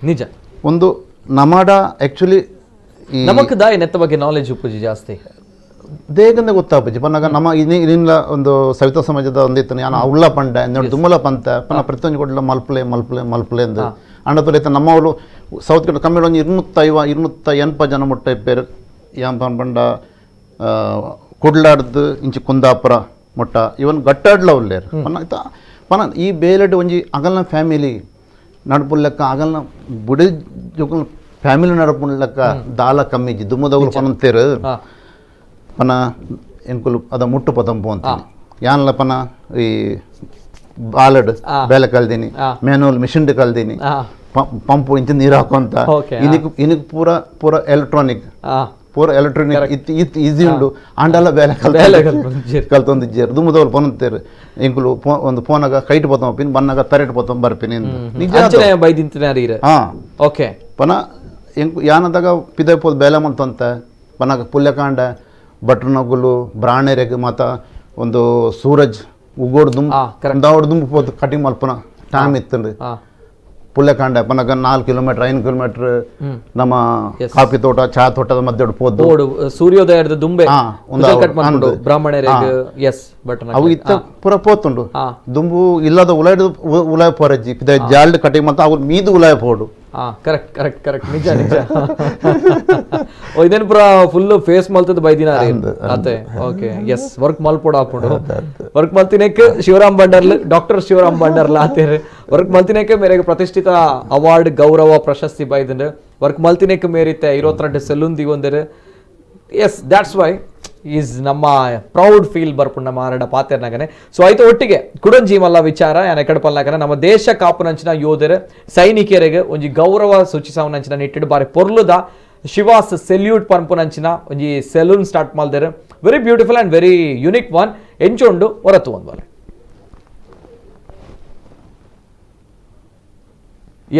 ನಿಜ. ಒಂದು ನಮಾಡ ಆ್ಯಕ್ಚುಲಿ ನಮಕ್ ದಾಯಿ ನೆತ್ತ ಬಗ್ಗೆ ನಾಲೆಜ್ ಉಪ್ಪುಜಿ ಜಾಸ್ತಿ ದೇಗಂದೆ ಗೊತ್ತಾಪುಜಿ ಪನ್ನಾಗ ನಮ್ಮ ಇನ್ನಿಲ್ಲ ಒಂದು ಸವಿತಾ ಸಮಾಜದ ಒಂದಿತ್ತು ನಾನು ಅವಳ ಪಂಡ ನೋಡಿ ದುಮ್ಮಲ ಪಂತ ಪನ್ನ ಪ್ರತಿಯೊಂದು ಕೊಡಲ ಮಲ್ಪಲೆ ಮಲ್ಪಲೆ ಮಲ್ಪಲೆ ಎಂದು ಅಂಡ ತುಲೈತ ನಮ್ಮವಳು ಸೌತ್ ಕಡೆ ಕಮ್ಮಿ ಒಂದು 250 280 ಜನ ಮುಟ್ಟ ಪೇರು ಯಾನ್ ಪಂಡ ಕುಡ್ಲಾಡ್ದು ಇಂಚಿ ಕುಂದಾಪುರ ಮುಟ್ಟ ಇವನ್ ಗಟ್ಟಾಡ್ಲ ಉಲ್ಲೇರು ಪನ್ನ ಆಯ್ತಾ ಪನ ಈ ಬೇಲೆಡ್ ಒಂಜಿ ಅಗಲ್ನ ಫ್ಯಾಮಿಲಿ ನಡ್ಪುಲ್ಲೆಕ್ಕ ಅಗಲ್ನ ಬುಡಿ ಜೋಕುಲ್ ಫ್ಯಾಮಿಲಿ ನಡ್ಪುಲ್ಲೆಕ್ಕ ದಾಲ ಕಮ್ಮಿಜಿ ದುಮ್ಮದಗುಲು ಪನಂತೇರು ಪನ ಎಂಕುಲು ಅದ ಮುಟ್ಟು ಪತಂಪು ಅಂತ ಯಾನ್ಲ ಪನ ಈ ಬಾಲಡ್ ಬೇಲೆ ಕಲ್ದೀನಿ ಮ್ಯಾನುವಲ್ ಮಿಷಿನ್ ಕಲ್ದೀನಿ ಪಂಪು ಇಂಚ ನೀರು ಹಾಕುವಂತ ಇನಿಕ್ ಇನಿಕ್ ಪೂರ ಪೂರ ಎಲೆಕ್ಟ್ರಾನಿಕ್ ಪೂರ ಎಲೆಕ್ಟ್ರಾನಿಕ್ ಇತ್ತು ಇತ್ತು ಈಸಿ ಉಂಡು ಆಂಡಲ ಬೇಲೆ ಕಲ್ತೊಂದಿಜ್ಜೇರು ದುಮ್ಮದವ್ರು ಪೊನಂತೇರು ಎಂಕುಲು ಒಂದು ಫೋನಾಗ ಕೈಟ್ ಪೋತಂಪಿನ ಬನ್ನಾಗ ತರೆಟ್ ಪೋತಂ ಬರ್ಪಿನಿ ನಿಜ ಹಾಂ ಓಕೆ ಪನ ಎಂಕು ಯಾನದಾಗ ಪಿದೆ ಪೋದು ಬೇಲೆ ಮಂತಂತ ಪನಾಗ ಪುಲ್ಯಕಾಂಡ ಬಟ್ರನಗುಲು ಬ್ರಾಣೆರೆಗ್ ಮಾತ ಒಂದು ಸೂರಜ್ ಉಗೋಡ್ ದುಮ್ ದಾವಡ್ ದುಂಬು ಪೋದು ಕಟಿಂಗ್ ಮಲ್ಪನ ಟೈಮ್ ಇತ್ತಂಡ್ರಿ. ಪುಲ್ಲೆಕಾಂಡೆ ಪನಗ 4 ಕಿಲೋಮೀಟರ್ 5 ಕಿಲೋಮೀಟರ್ ನಮ್ಮ ಕಾಫಿ ತೋಟ ಚಹಾ ತೋಟದ ಮಧ್ಯೆ ಪೋದು ಸೂರ್ಯೋದಯದ ದುಂಬೆ ಬ್ರಾಹ್ಮಣರಿಗೆ ಎಸ್ ಬಟ್ ಅವು ಇತ್ತ ಪೂರ ಪೋತುಂಡು ದುಂಬು ಇಲ್ಲದ ಉಲಾಯ್ದು ಉಲಾಯ ಪೋರಜ್ಜಿ ಜಾಲ್ಡ್ ಕಟಿಂಗ್ ಮತ್ತೆ ಅವು ಮೀದು ಉಲಾಯ ಪೋಡು. Correct correct correct ನಿಜ ನಿಜ. ಇದೇನು ಪೂರ ಫುಲ್ ಫೇಸ್ ಮಲ್ತದ ಬೈದಿನ ಅತೆ. Okay yes work ಮಲ್ಪೋಡು ಆಪುಂಡು ವರ್ಕ್ ಮಲ್ತಿನೇಕ್ ಶಿವರಾಮ್ ಭಂಡಾರ್ಲ್ ಡಾಕ್ಟರ್ ಶಿವರಾಮ್ ಭಂಡಾರ್ಲ ಆತೇರು ವರ್ಕ್ ಮಲ್ತಿನೇಕ್ ಮೇರೆಗೆ ಪ್ರತಿಷ್ಠಿತ ಅವಾರ್ಡ್ ಗೌರವ ಪ್ರಶಸ್ತಿ ಬೈದಂಡು ವರ್ಕ್ ಮಲ್ತಿನೇಕ್ ಮೇರಿತ್ತೆ 22 ಸೆಲೂನ್ ದಿಗೊಂದೇರು. Yes that's why is ನಮ್ಮ ಪ್ರೌಡ್ ಫೀಲ್ ಬರ್ಪುಂಡು ನಮ್ಮ ಆರಡ ಪಾತೆರ್ನಾಗನೆ. ಸೊ ಆಯ್ತು ಒಟ್ಟಿಗೆ ಕುಡಂಜಿ ಮಲ್ಲ ವಿಚಾರ ಯಾನೆ ಕಡಪಲ್ನಾಗನೆ ನಮ್ಮ ದೇಶ ಕಾಪುನಂಚಿನ ಯೋಧರು ಸೈನಿಕರಿಗೆ ಒಂಜಿ ಗೌರವ ಸೂಚಿಸವನಂಚಿನ ನಿಟ್ಟಿಡು ಬಾರಿ ಪೊರ್ಲುದ ಶಿವಾಸ್ ಸೆಲ್ಯೂಟ್ ಪನ್ಪುನಂಚಿನ ಒಂಜಿ ಸೆಲೂನ್ ಸ್ಟಾರ್ಟ್ ಮಾಡ್ದೇರು. Very beautiful and very unique one ಎಂಚುಂಡು ಹೊರತು ಒಂದು ಬಾರಿ.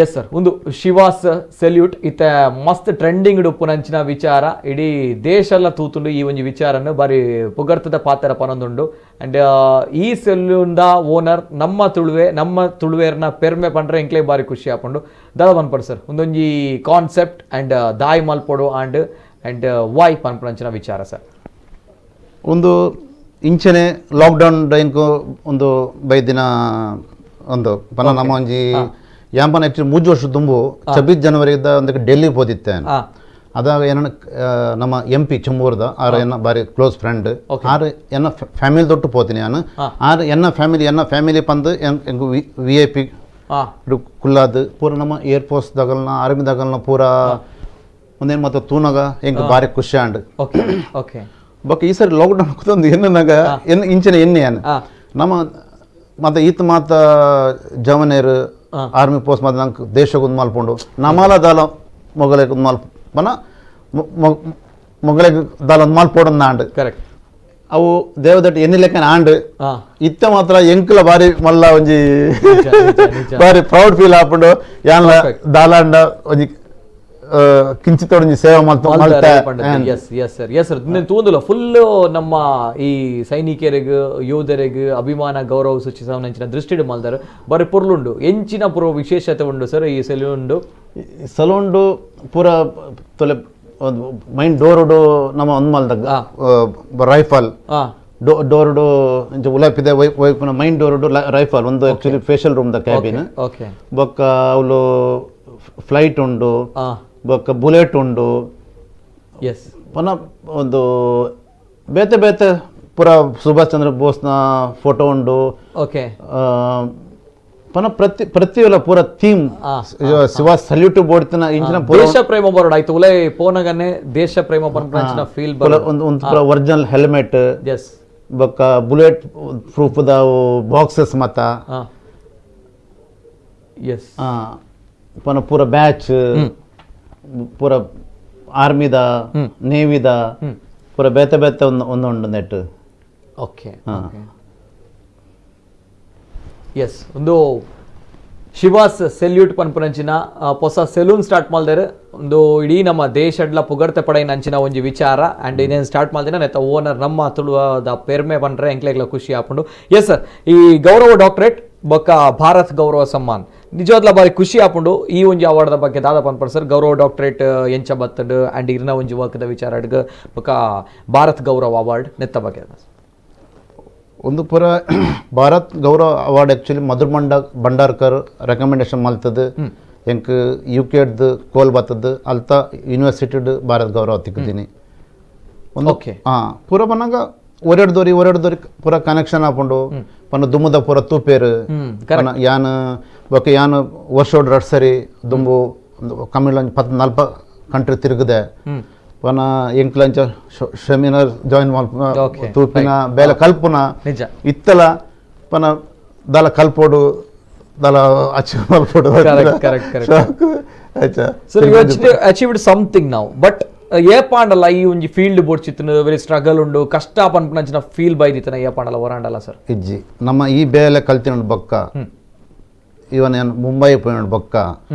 ಎಸ್ ಸರ್ ಒಂದು ಶಿವಾಸ್ ಸೆಲ್ಯೂಟ್ ಇತ್ತ ಮಸ್ತ್ ಟ್ರೆಂಡಿಂಗ್ ಉಪ್ಪುನಂಚಿನ ವಿಚಾರ ಇಡೀ ದೇಶ ಎಲ್ಲ ತೂತುಂಡು ಈ ಒಂಜಿ ವಿಚಾರನ್ನು ಬಾರಿ ಪುಗರ್ತದ ಪಾತ್ರ ಪನೊಂದುಂಡು. ಆ್ಯಂಡ್ ಈ ಸೆಲ್ಯೂನ್ದ ಓನರ್ ನಮ್ಮ ತುಳುವೆ ನಮ್ಮ ತುಳುವೇರ್ನ ಪೆರ್ಮೆ ಪಂಡ್ರೆ ಎಂಕ್ಲೆ ಬಾರಿ ಖುಷಿ ಆಪುಂಡು. ದಾದ ಪನ್ಪಡು ಸರ್ ಒಂದೊಂಜಿ ಕಾನ್ಸೆಪ್ಟ್ ಆ್ಯಂಡ್ ದಾಯ್ ಮಲ್ಪೊಡು and and Y ಪನ್ಪುನಂಚಿನ ವಿಚಾರ ಸರ್. ಒಂದು ಇಂಚನೆ ಲಾಕ್ಡೌನ್ ಡೈನ್ಕು ಒಂದು ಬೈದಿನ ಒಂದು ಪನ ನಮ್ಮ ಒಂಜಿ ಯಾಂಪನ ಆ್ಯಕ್ಚುಲಿ 3 ವರ್ಷ ತುಂಬು 26 ಜನವರಿಯಿಂದ ಒಂದಕ್ಕೆ ಡೆಲ್ಲಿ ಹೋದಿತ್ತೆ. ಅದಾಗ ಏನ ನಮ್ಮ ಎಂ ಪಿ ಚಮ್ಮೂರ್ದ ಆರು ಎನ್ನ ಬಾರಿ ಕ್ಲೋಸ್ ಫ್ರೆಂಡ್ ಆರು ಎನ್ನ ಫ್ಯಾಮಿಲಿ ದೊಟ್ಟು ಪೋತೀನಿ ನಾನು ಆರು ಎನ್ನ ಫ್ಯಾಮಿಲಿ ಪಂದು V I P ಕುಲ್ಲಾದ್ ಪೂರ ನಮ್ಮ ಏರ್ ಫೋರ್ಸ್ ದಗಲ್ನ ಆರ್ಮಿ ದಗಲ್ನ ಪೂರ ಒಂದೇನು ಮತ್ತು ತೂನಾಗ ಎಂಕ್ ಬಾರಿ ಖುಷಿ ಆಂಡ್. ಬೊಕ್ಕ ಈ ಸರಿ ಲಾಕ್ಡೌನ್ ಕೂತೊಂದು ಎನ್ನನಾಗ ಎನ್ನ ಇಂಚಿನ ಎಣ್ಣೆ ನಮ್ಮ ಮತ್ತು ಈತ ಮಾತ ಜವನೇರು ಆರ್ಮಿ ಪೋಸ್ಟ್ ಮಾತ್ರ ನಂಗೆ ದೇಶಕ್ಕೆ ಒಂದು ಮಲ್ಪುಂಡು ನಮಾಲ ದಾಲ ಮೊಗಲಕ್ಕೆ ಒಂದು ಮಲ್ಪ ಪನ ಮೊಗಲಿಗೆ ದಾಲ ಒಂದು ಮಲ್ಪೋಡು ಆಂಡ್. ಕರೆಕ್ಟ್ ಅವು ದೇವದಟ್ಟ ಎಣ್ಣೆ ಲೆಕ್ಕನ ಆಂಡ್ ಇತ್ತ ಮಾತ್ರ ಎಂಕುಲ ಬಾರಿ ಮಲ್ಲ ಒಂಜಿ ಬಾರಿ ಪ್ರೌಡ್ ಫೀಲ್ ಆಪುಂಡು ಯಾನ್ಲ ದಾಲಾಂಡ ಒಂಜಿ ಕಿಂಚಿತೊಡಂಜಿ ಸೇವೆ ಮಲ್ತ. Yes yes sir yes sir ತೂಂದುಲ್ಲ full ನಮ್ಮ ಈ ಸೈನಿಕರಿಗೆ ಯೋಧರಿಗೆ ಅಭಿಮಾನ ಗೌರವ ಸೂಚಿಸವನಂಚಿನ ದೃಷ್ಟಿಡು ಮಲ್ದಾರು ಬಾರಿ ಪೊರ್ಲುಂಡು ಎಂಚಿನ ಪೂರ್ವ ವಿಶೇಷತೆ ಉಂಡು ಸರ್ ಈ ಸೆಲೂನ್ಡು. ಸಲೂನ್ಡು ಪೂರ ತೊಲೆ ಮೈನ್ ಡೋರುಡು ನಮ್ಮ ಒಂದು ಮಲ್ದಾಗ ರೈಫಲ್ ಡೋರುಡು ಉಲಾಪಿದೆ ವೈಪುನ ಮೈನ್ ಡೋರುಡು ರೈಫಲ್ ಒಂದು actually facial room the cabin. Okay ಬೊಕ್ಕ ಅವಳು ಫ್ಲೈಟ್ ಉಂಡು ಬೊಕ್ಕ ಬುಲೆಟ್ ಉಂಡು. ಎಸ್ ಪನ ಒಂದು ಬೇತೆ ಬೇತೆ ಪೂರ ಸುಭಾಷ್ ಚಂದ್ರ ಬೋಸ್ನ ಫೋಟೋ ಉಂಡು. ಓಕೆ ಪನ ಪ್ರತಿ ಪ್ರತಿಯೊಲ್ಲ ಪೂರ ಥೀಮ್ ಶಿವ ಸಲ್ಯೂಟ್ ಬೋರ್ಡ್ತಿನ ಇಂಚಿನ ದೇಶ ಪ್ರೇಮ ಬೋರ್ಡ್ ಆಯ್ತು ಉಲೈ ಪೋನಗನೆ ದೇಶ ಪ್ರೇಮ ಪನ್ಪುನಂಚಿನ ಫೀಲ್ ಒಂದು ಒಂದು ಪೂರ original helmet. S ಬೊಕ್ಕ bullet proof the boxes ಮತ್ತ. ಎಸ್ ಪನ ಪೂರ ಬ್ಯಾಚ್ ಪೂರ ಆರ್ಮಿದ ನೇವಿದ ಪೂರ ಬೇತೆ ಬೇತೆ ಒಂದು ಒಂದು ಉಂಡು net. Okay yes ಒಂದು ಶಿವಾಸ್ ಸೆಲ್ಯೂಟ್ ಪನ್ಪುನಂಚಿನ ಹೊಸ ಸೆಲೂನ್ ಸ್ಟಾರ್ಟ್ ಮಲ್ದೇರು ಒಂದು ಇಡೀ ನಮ್ಮ ದೇಶಡ್ಲ ಪುಗರ್ತೆ ಪಡೆಯಿನಂಚಿನ ಒಂಜಿ ವಿಚಾರ ಆ್ಯಂಡ್ ಇನ್ನೇನು ಸ್ಟಾರ್ಟ್ ಮಲ್ದಿನ ನೆತ್ತ ಓನರ್ ನಮ್ಮ ತುಳುವದ ಪೆರ್ಮೆ ಪಂಡ್ರೆ ಎಂಕ್ಲೆಗ್ಲ ಖುಷಿ ಆಪುಂಡು. ಎಸ್ ಸರ್ ಈ ಗೌರವ ಡಾಕ್ಟರೇಟ್ ಬೊಕ್ಕ ಭಾರತ್ ಗೌರವ ಸಮ್ಮಾನ್ ನಿಜವಾದ್ಲ ಬಾರಿ ಖುಷಿ ಆಪುಂಡು ಈ ಒಂಜಿ ಅವಾರ್ಡ್ದ ಬಗ್ಗೆ ದಾದ ಪನ್ಪರ್ ಸರ್. ಗೌರವ ಡಾಕ್ಟರೇಟ್ ಎಂಚ ಬತ್ತಂಡು ಆ್ಯಂಡ್ ಇರ್ನ ಒಂಜಿ ವರ್ಕ್ದ ವಿಚಾರ ಅಡ್ಗ ಬೊಕ್ಕ ಭಾರತ್ ಗೌರವ ಅವಾರ್ಡ್ ನೆತ್ತ ಬಗ್ಗೆ. ಒಂದು ಪೂರ ಭಾರತ್ ಗೌರವ award actually Madhur Bhandarkar recommendation ಮಲ್ತದ್ದು ಎಂಕ್ you ಕೆಡ್ದು ಕೋಲ್ ಬತ್ತದ್ದು ಅಲ್ತ ಯೂನಿವರ್ಸಿಟಿಡ್ ಭಾರತ್ ಗೌರವ ತಿಕ್ಕಿದ್ದೀನಿ ಒಂದು. ಓಕೆ ಹಾಂ ಪೂರ ಬನ್ನಾಗ ಒರೆಡು ದೋರಿ ಒರೆಡು ದೋರಿ ಪೂರ ಕನೆಕ್ಷನ್ ಆಪುಂಡು ಪನ್ನ ದುಮ್ಮದ ಪೂರ ತೂಪೇರು ಯಾನ್ ಬೊಕ್ಕ ಯಾನ್ ವರ್ಷೋಡ್ ರಡ್ ಸರಿ ದುಂಬು ಕಮಿಳ್ 14 ಕಂಟ್ರಿ ತಿರುಗಿದೆ ಪನ ಎಂಕ್ಲಂಚ ಸೆಮಿನಾರ್ ಜಾಯಿನ್ ಮಲ್ಪುನ ತೂಪಿನ ಬೇಲೆ ಕಲ್ಪುನ ಇತ್ತಲ ಪನ ದಾಲ ಕಲ್ಪೋಡು ದಾಲ ಅಚೀವ್ ಮಲ್ಪೋಡು. Sir you achieved something ನಾವು ಬಟ್ ಏ ಪಾಂಡಲ್ಲ ಈ ಒಂಜಿ ಫೀಲ್ಡ್ ಬೋರ್ಚಿತ್ತನ ವೆರಿ ಸ್ಟ್ರಗಲ್ ಉಂಡು ಕಷ್ಟ ಪನ್ಪುನಂಚಿನ ಫೀಲ್ ಬೈದಿತ್ತನ ಏ ಪಾಂಡಲ್ಲ ಹೊರಾಂಡಲ್ಲ ಸರ್. ಇಜ್ಜಿ ನಮ್ಮ ಈ ಬೇಲೆ ಕಲ್ತಿನ ಬೊಕ್ಕ ಇವನ್ ಏನು ಮುಂಬೈ ಪೋಯಿನ ಬೊಕ್ಕ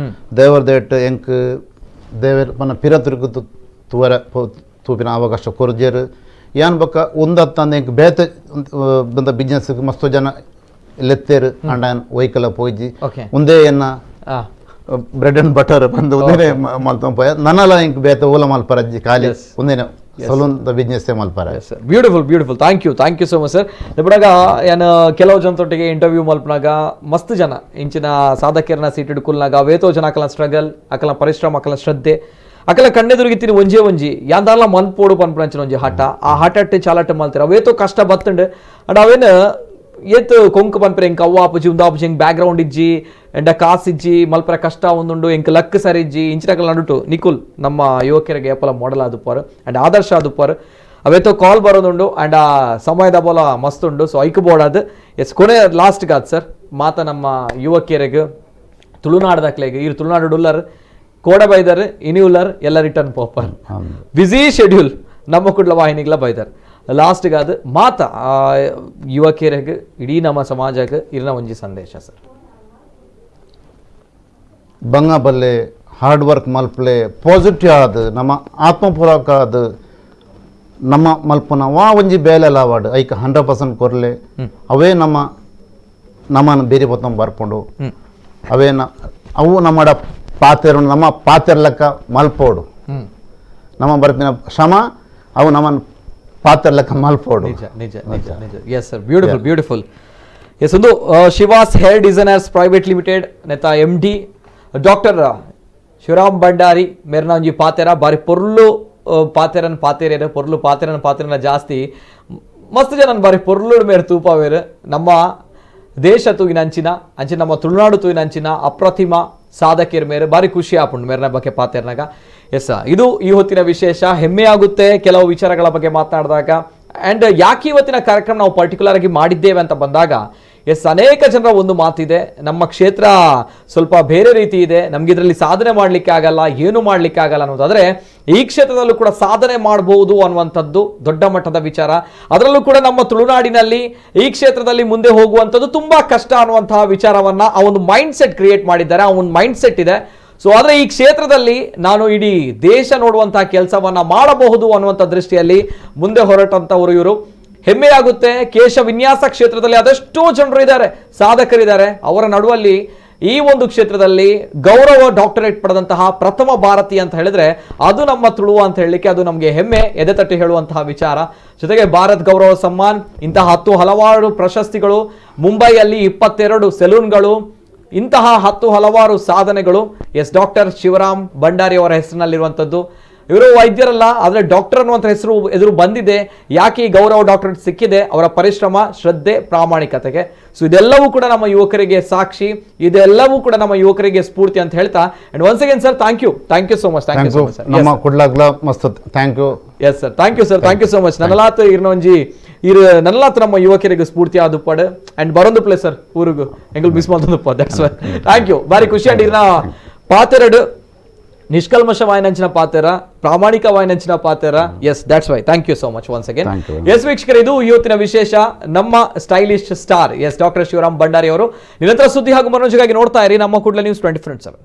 ದೇವರ ದೇಟ್ ಎಂಕ್ ದೇವರ್ ಪನ ಪಿರ ತಿರುಗುತ್ತು ತೂವರ ತೂಪಿನ ಅವಕಾಶ ಕೊರ್ಜೇರು ಯಾನ್ ಬೊಕ್ಕ ಒಂದತ್ತಂದ ಎಂಕ್ ಬೇತೆ ಬಂದ ಬಿಸ್ನೆಸ್ ಮಸ್ತು ಜನ ಲೆತ್ತೇರು ಅಂಡ ವೈಕಲ ಪೋಯ್ಜಿ ಒಂದೇ ಎನ್ನ Bread and butter ಬಂದು ಒಂದೇನೆ ಮಲ್ತೊಂಪೋಯ ನನಲ ಇಂಕ್ ಬೇತ ಓಲ ಮಲ್ಪರ ಅಜ್ಜಿ ಖಾಲಿ ಒಂದೇನೆ ಸಲೂನ್ ಬಿಸ್ನೆಸ್ ಮಲ್ಪರ. Beautiful beautiful, thank you, thank you so much sir. ಬುಡಗ ಏನು ಕೆಲವು ಜನತೊಟ್ಟಿಗೆ ಇಂಟರ್ವ್ಯೂ ಮಲ್ಪನಾಗ ಮಸ್ತ್ ಜನ ಇಂಚಿನ ಸಾಧಕರನ್ನ ಸೀಟ್ ಹಿಡ್ಕೊಲ್ನಾಗ ಅವೇತೋ ಜನ ಅಕಲ ಸ್ಟ್ರಗಲ್, ಅಕಲ ಪರಿಶ್ರಮ, ಅಕಲ ಶ್ರದ್ಧೆ, ಅಕಲ ಕಣ್ಣೆದುರುಗಿತ್ತೀನಿ ಒಂಜೇ ಒಂಜಿ ಯಾಂದಾಲ ಮನ್ಪೋಡು ಪನ್ಪುನಂಚಿನ ಒಂಜಿ ಹಠ, ಆ ಹಠಟ್ಟು ಚಾಲಾಟ ಮಲ್ತಿರ ಅವೇತೋ ಕಷ್ಟ ಬತ್ತುಂಡು. ಅಂಡ್ ಅವೇನು ಏತ್ ಕೊಂಕು ಪನ್ಪರೆ ಎಂಕ್ ಅವ್ವ ಆಪುಜಿ ಉಂದು ಆಪುಜಿ ಎಂಕ್ ಬ್ಯಾಕ್ಗ್ರೌಂಡ್ ಇಜ್ಜಿ ಎಂಡ ಕಾಸು ಇಜ್ಜಿ ಮಲ್ಪರ ಕಷ್ಟ ಒಂದುಂಡು ಎಂಕ್ ಲಕ್ ಸರಿ ಇಜ್ಜಿ ಇಂಚಿನಕಲ ನಡುಟು ನಿಕುಲ್ ನಮ್ಮ ಯುವಕರಿಗೆ ಏಪಲ ಮಾಡೆಲ್ ಆದುಪ್ಪಾರು ಅಂಡ್ ಆದರ್ಶ ಆದುಪ್ಪಾರು. ಅವೇತೋ ಕಾಲ್ ಬರೋದುಂಡು ಅಂಡ್ ಆ ಸಮಯದ ಬೋಲ ಮಸ್ತ್ ಉಂಡು. ಸೊ ಐಕ್ ಬೋಡಾದ್ ಎಸ್ ಕೊನೆ ಲಾಸ್ಟ್ ಗಾದ್ ಸರ್ ಮಾತ ನಮ್ಮ ಯುವಕಿಯರಿಗೆ ತುಳುನಾಡ್ದಾಕ್ಲೆಗ್ ಇರು ತುಳುನಾಡು ಉಲ್ಲರ್ ಕೋಡ ಬೈದಾರ್ ಇನಿ ಉಲ್ಲರ್ ಎಲ್ಲ ರಿಟರ್ನ್ ಪೋಪರ್ ಬ್ಯುಸಿ ಶೆಡ್ಯೂಲ್ ನಮ್ಮ ಕುಡ್ಲ ವಾಹಿನಿಗಳ ಬೈದಾರ್. ಲಾಸ್ಟ್ಗೆ ಅದು ಮಾತ ಯುವಕಿಯರಿಗೆ ಇಡೀ ನಮ್ಮ ಸಮಾಜಕ್ಕೆ ಇರಿನ ಒಂಜಿ ಸಂದೇಶ ಸರ್. ಬಂಗ ಬಲ್ಲೆ ಹಾರ್ಡ್ ವರ್ಕ್ ಮಲ್ಪಲೆ ಪಾಸಿಟಿವ್ ಆದ ನಮ್ಮ ಆತ್ಮಪೂರ್ವಕ ಆದ ನಮ್ಮ ಮಲ್ಪನ ವಾ ಒಂಜಿ ಬೇಲೆ ಲಾವಾಡು ಐಕ್ 100% ಕೊರಲೆ ಅವೇ ನಮ್ಮ ನಮ್ಮನ್ನು ಬೇರೆ ಬೊತ್ತಂ ಬರ್ಕೊಂಡು ಅವೇ ಅವು ನಮ್ಮ ಪಾತೆರ ನಮ್ಮ ಪಾತೆರ್ಲಕ್ಕ ಮಲ್ಪೋಡು ನಮ್ಮ ಬರ್ಪಿನ ಶ್ರಮ ಅವು ನಮ್ಮನ್ನು ಪಾತೆರ್ಲಕ್ಕ ಮಲ್ಪೋಡು. ನಿಜ ನಿಜ ನಿಜ ನಿಜ. Yes sir, beautiful beautiful. Yes, ಒಂದು Shivas hair designers private limited ನೆತ M D doctor Shivaram Bhandari ಮೇರ್ನ ಒಂಜಿ ಪಾತೆರ ಬಾರಿ ಪೊರ್ಲು ಪಾತೆರನ್ ಪಾತೆರೇರು ಪೊರ್ಲು ಪಾತೆರನ್ ಪಾತೆರನ ಜಾಸ್ತಿ ಮಸ್ತ್ ಜನ ಬಾರಿ ಪೊರ್ಲುಡು ಮೇರ್ ತೂಪಾವೇರು. ನಮ್ಮ ದೇಶ ತೂಗಿನ ಅಂಚಿನ ಅಂಚಿನ ನಮ್ಮ ತುಳುನಾಡು ತೂಗಿನ ಅಂಚಿನ ಅಪ್ರತಿಮ ಸಾಧಕಿಯರ ಮೇರೆ ಬಾರಿ ಖುಷಿ ಆಪುಂಡು ಮೇರ್ನ ಬಗ್ಗೆ ಪಾತೆರ್ನಾಗ. ಎಸ್, ಇದು ಈ ಹೊತ್ತಿನ ವಿಶೇಷ. ಹೆಮ್ಮೆಯಾಗುತ್ತೆ ಕೆಲವು ವಿಚಾರಗಳ ಬಗ್ಗೆ ಮಾತನಾಡಿದಾಗ. ಆ್ಯಂಡ್ ಯಾಕೆ ಇವತ್ತಿನ ಕಾರ್ಯಕ್ರಮ ನಾವು ಪರ್ಟಿಕ್ಯುಲರ್ ಆಗಿ ಮಾಡಿದ್ದೇವೆ ಅಂತ ಬಂದಾಗ, ಎಸ್, ಅನೇಕ ಜನರ ಒಂದು ಮಾತಿದೆ, ನಮ್ಮ ಕ್ಷೇತ್ರ ಸ್ವಲ್ಪ ಬೇರೆ ರೀತಿ ಇದೆ, ನಮ್ಗೆ ಇದರಲ್ಲಿ ಸಾಧನೆ ಮಾಡಲಿಕ್ಕೆ ಆಗಲ್ಲ, ಏನು ಮಾಡಲಿಕ್ಕೆ ಆಗಲ್ಲ ಅನ್ನೋದಾದರೆ ಈ ಕ್ಷೇತ್ರದಲ್ಲೂ ಕೂಡ ಸಾಧನೆ ಮಾಡಬಹುದು ಅನ್ನುವಂಥದ್ದು ದೊಡ್ಡ ಮಟ್ಟದ ವಿಚಾರ. ಅದರಲ್ಲೂ ಕೂಡ ನಮ್ಮ ತುಳುನಾಡಿನಲ್ಲಿ ಈ ಕ್ಷೇತ್ರದಲ್ಲಿ ಮುಂದೆ ಹೋಗುವಂಥದ್ದು ತುಂಬ ಕಷ್ಟ ಅನ್ನುವಂತಹ ವಿಚಾರವನ್ನು ಆ ಒಂದು mind set create ಮಾಡಿದ್ದಾರೆ, ಆ ಒಂದು ಮೈಂಡ್ ಸೆಟ್ ಇದೆ. ಸೊ ಆದರೆ ಈ ಕ್ಷೇತ್ರದಲ್ಲಿ ನಾನು ಇಡೀ ದೇಶ ನೋಡುವಂತಹ ಕೆಲಸವನ್ನು ಮಾಡಬಹುದು ಅನ್ನುವಂಥ ದೃಷ್ಟಿಯಲ್ಲಿ ಮುಂದೆ ಹೊರಟಂಥವರು ಇವರು. ಹೆಮ್ಮೆಯಾಗುತ್ತೆ. ಕೇಶ ವಿನ್ಯಾಸ ಕ್ಷೇತ್ರದಲ್ಲಿ ಅದೆಷ್ಟೋ ಜನರು ಇದ್ದಾರೆ, ಸಾಧಕರಿದ್ದಾರೆ. ಅವರ ನಡುವಲ್ಲಿ ಈ ಒಂದು ಕ್ಷೇತ್ರದಲ್ಲಿ ಗೌರವ ಡಾಕ್ಟರೇಟ್ ಪಡೆದಂತಹ ಪ್ರಥಮ ಭಾರತೀಯ ಅಂತ ಹೇಳಿದ್ರೆ ಅದು ನಮ್ಮ ತುಳುವ ಅಂತ ಹೇಳಲಿಕ್ಕೆ ಅದು ನಮಗೆ ಹೆಮ್ಮೆ, ಎದೆ ತಟ್ಟಿ ಹೇಳುವಂತಹ ವಿಚಾರ. ಜೊತೆಗೆ ಭಾರತ್ ಗೌರವ ಸಮ್ಮಾನ್, ಇಂತಹ 10 ಹಲವಾರು ಪ್ರಶಸ್ತಿಗಳು, ಮುಂಬೈಯಲ್ಲಿ 22 ಸೆಲೂನ್ಗಳು, ಇಂತಹ 10 ಹಲವಾರು ಸಾಧನೆಗಳು ಎಸ್ ಡಾಕ್ಟರ್ ಶಿವರಾಮ್ ಭಂಡಾರಿ ಅವರ ಹೆಸರಿನಲ್ಲಿರುವಂಥದ್ದು. ಇವರು ವೈದ್ಯರಲ್ಲ, ಆದರೆ ಡಾಕ್ಟರ್ ಅನ್ನುವಂಥ ಹೆಸರು ಎದುರು ಬಂದಿದೆ. ಯಾಕೆ ಈ ಗೌರವ ಡಾಕ್ಟರೇಟ್ ಸಿಕ್ಕಿದೆ? ಅವರ ಪರಿಶ್ರಮ, ಶ್ರದ್ಧೆ, ಪ್ರಾಮಾಣಿಕತೆಗೆ. ಸೊ ಇದೆಲ್ಲವೂ ಕೂಡ ನಮ್ಮ ಯುವಕರಿಗೆ ಸಾಕ್ಷಿ, ಇದೆಲ್ಲವೂ ಕೂಡ ನಮ್ಮ ಯುವಕರಿಗೆ ಸ್ಫೂರ್ತಿ ಅಂತ ಹೇಳ್ತಾ, and once again sir, thank you, thank you so much, thank you so much sir. ನಮ್ಮ ಕುಡ್ಲಾಗ್ಲ ಮಸ್ತ್ thank you. Yes sir, thank you sir, thank you so much. ನನ್ನಲಾತ್ ಇರ್ನೊಂಜಿ ಇರು ನನ್ನಲಾತ್ ನಮ್ಮ ಯುವಕರಿಗೆ ಸ್ಫೂರ್ತಿ ಆದುಪಾಡು ಅಂಡ್ ಬರೊಂದು ಪ್ಲೇಸ್ ಸರ್ ಊರಿಗೂ ಎಂಗಲ್ ಮಿಸ್ ಮಾಡ್ತಂದಪ್ಪ. That's why thank you. ಬಾರಿ ಖುಷಿ ಅಂಡ್ ಇರ್ನ ಪಾತೆರಡು ನಿಷ್ಕಲ್ಮಶವಾಯಿನಂಚಿನ ಪಾತೆರ, ಪ್ರಾಮಾಣಿಕವಾಯಿನಂಚಿನ ಪಾತೆರ. Yes, that's why thank you so much once again. Yes ವೀಕ್ಷಕರೇ, ಇದು ಇವತ್ತಿನ ವಿಶೇಷ ನಮ್ಮ stylish star yes doctor Shivaram Bhandari ಅವರು. ನಿರಂತರ ಸುದ್ದಿ ಹಾಗೂ ಮನೋರಂಜನೆಗಾಗಿ ನೋಡ್ತಾ ಇರಿ ನಮ್ಮ ಕುಡ್ಲ ನ್ಯೂಸ್ 24/7.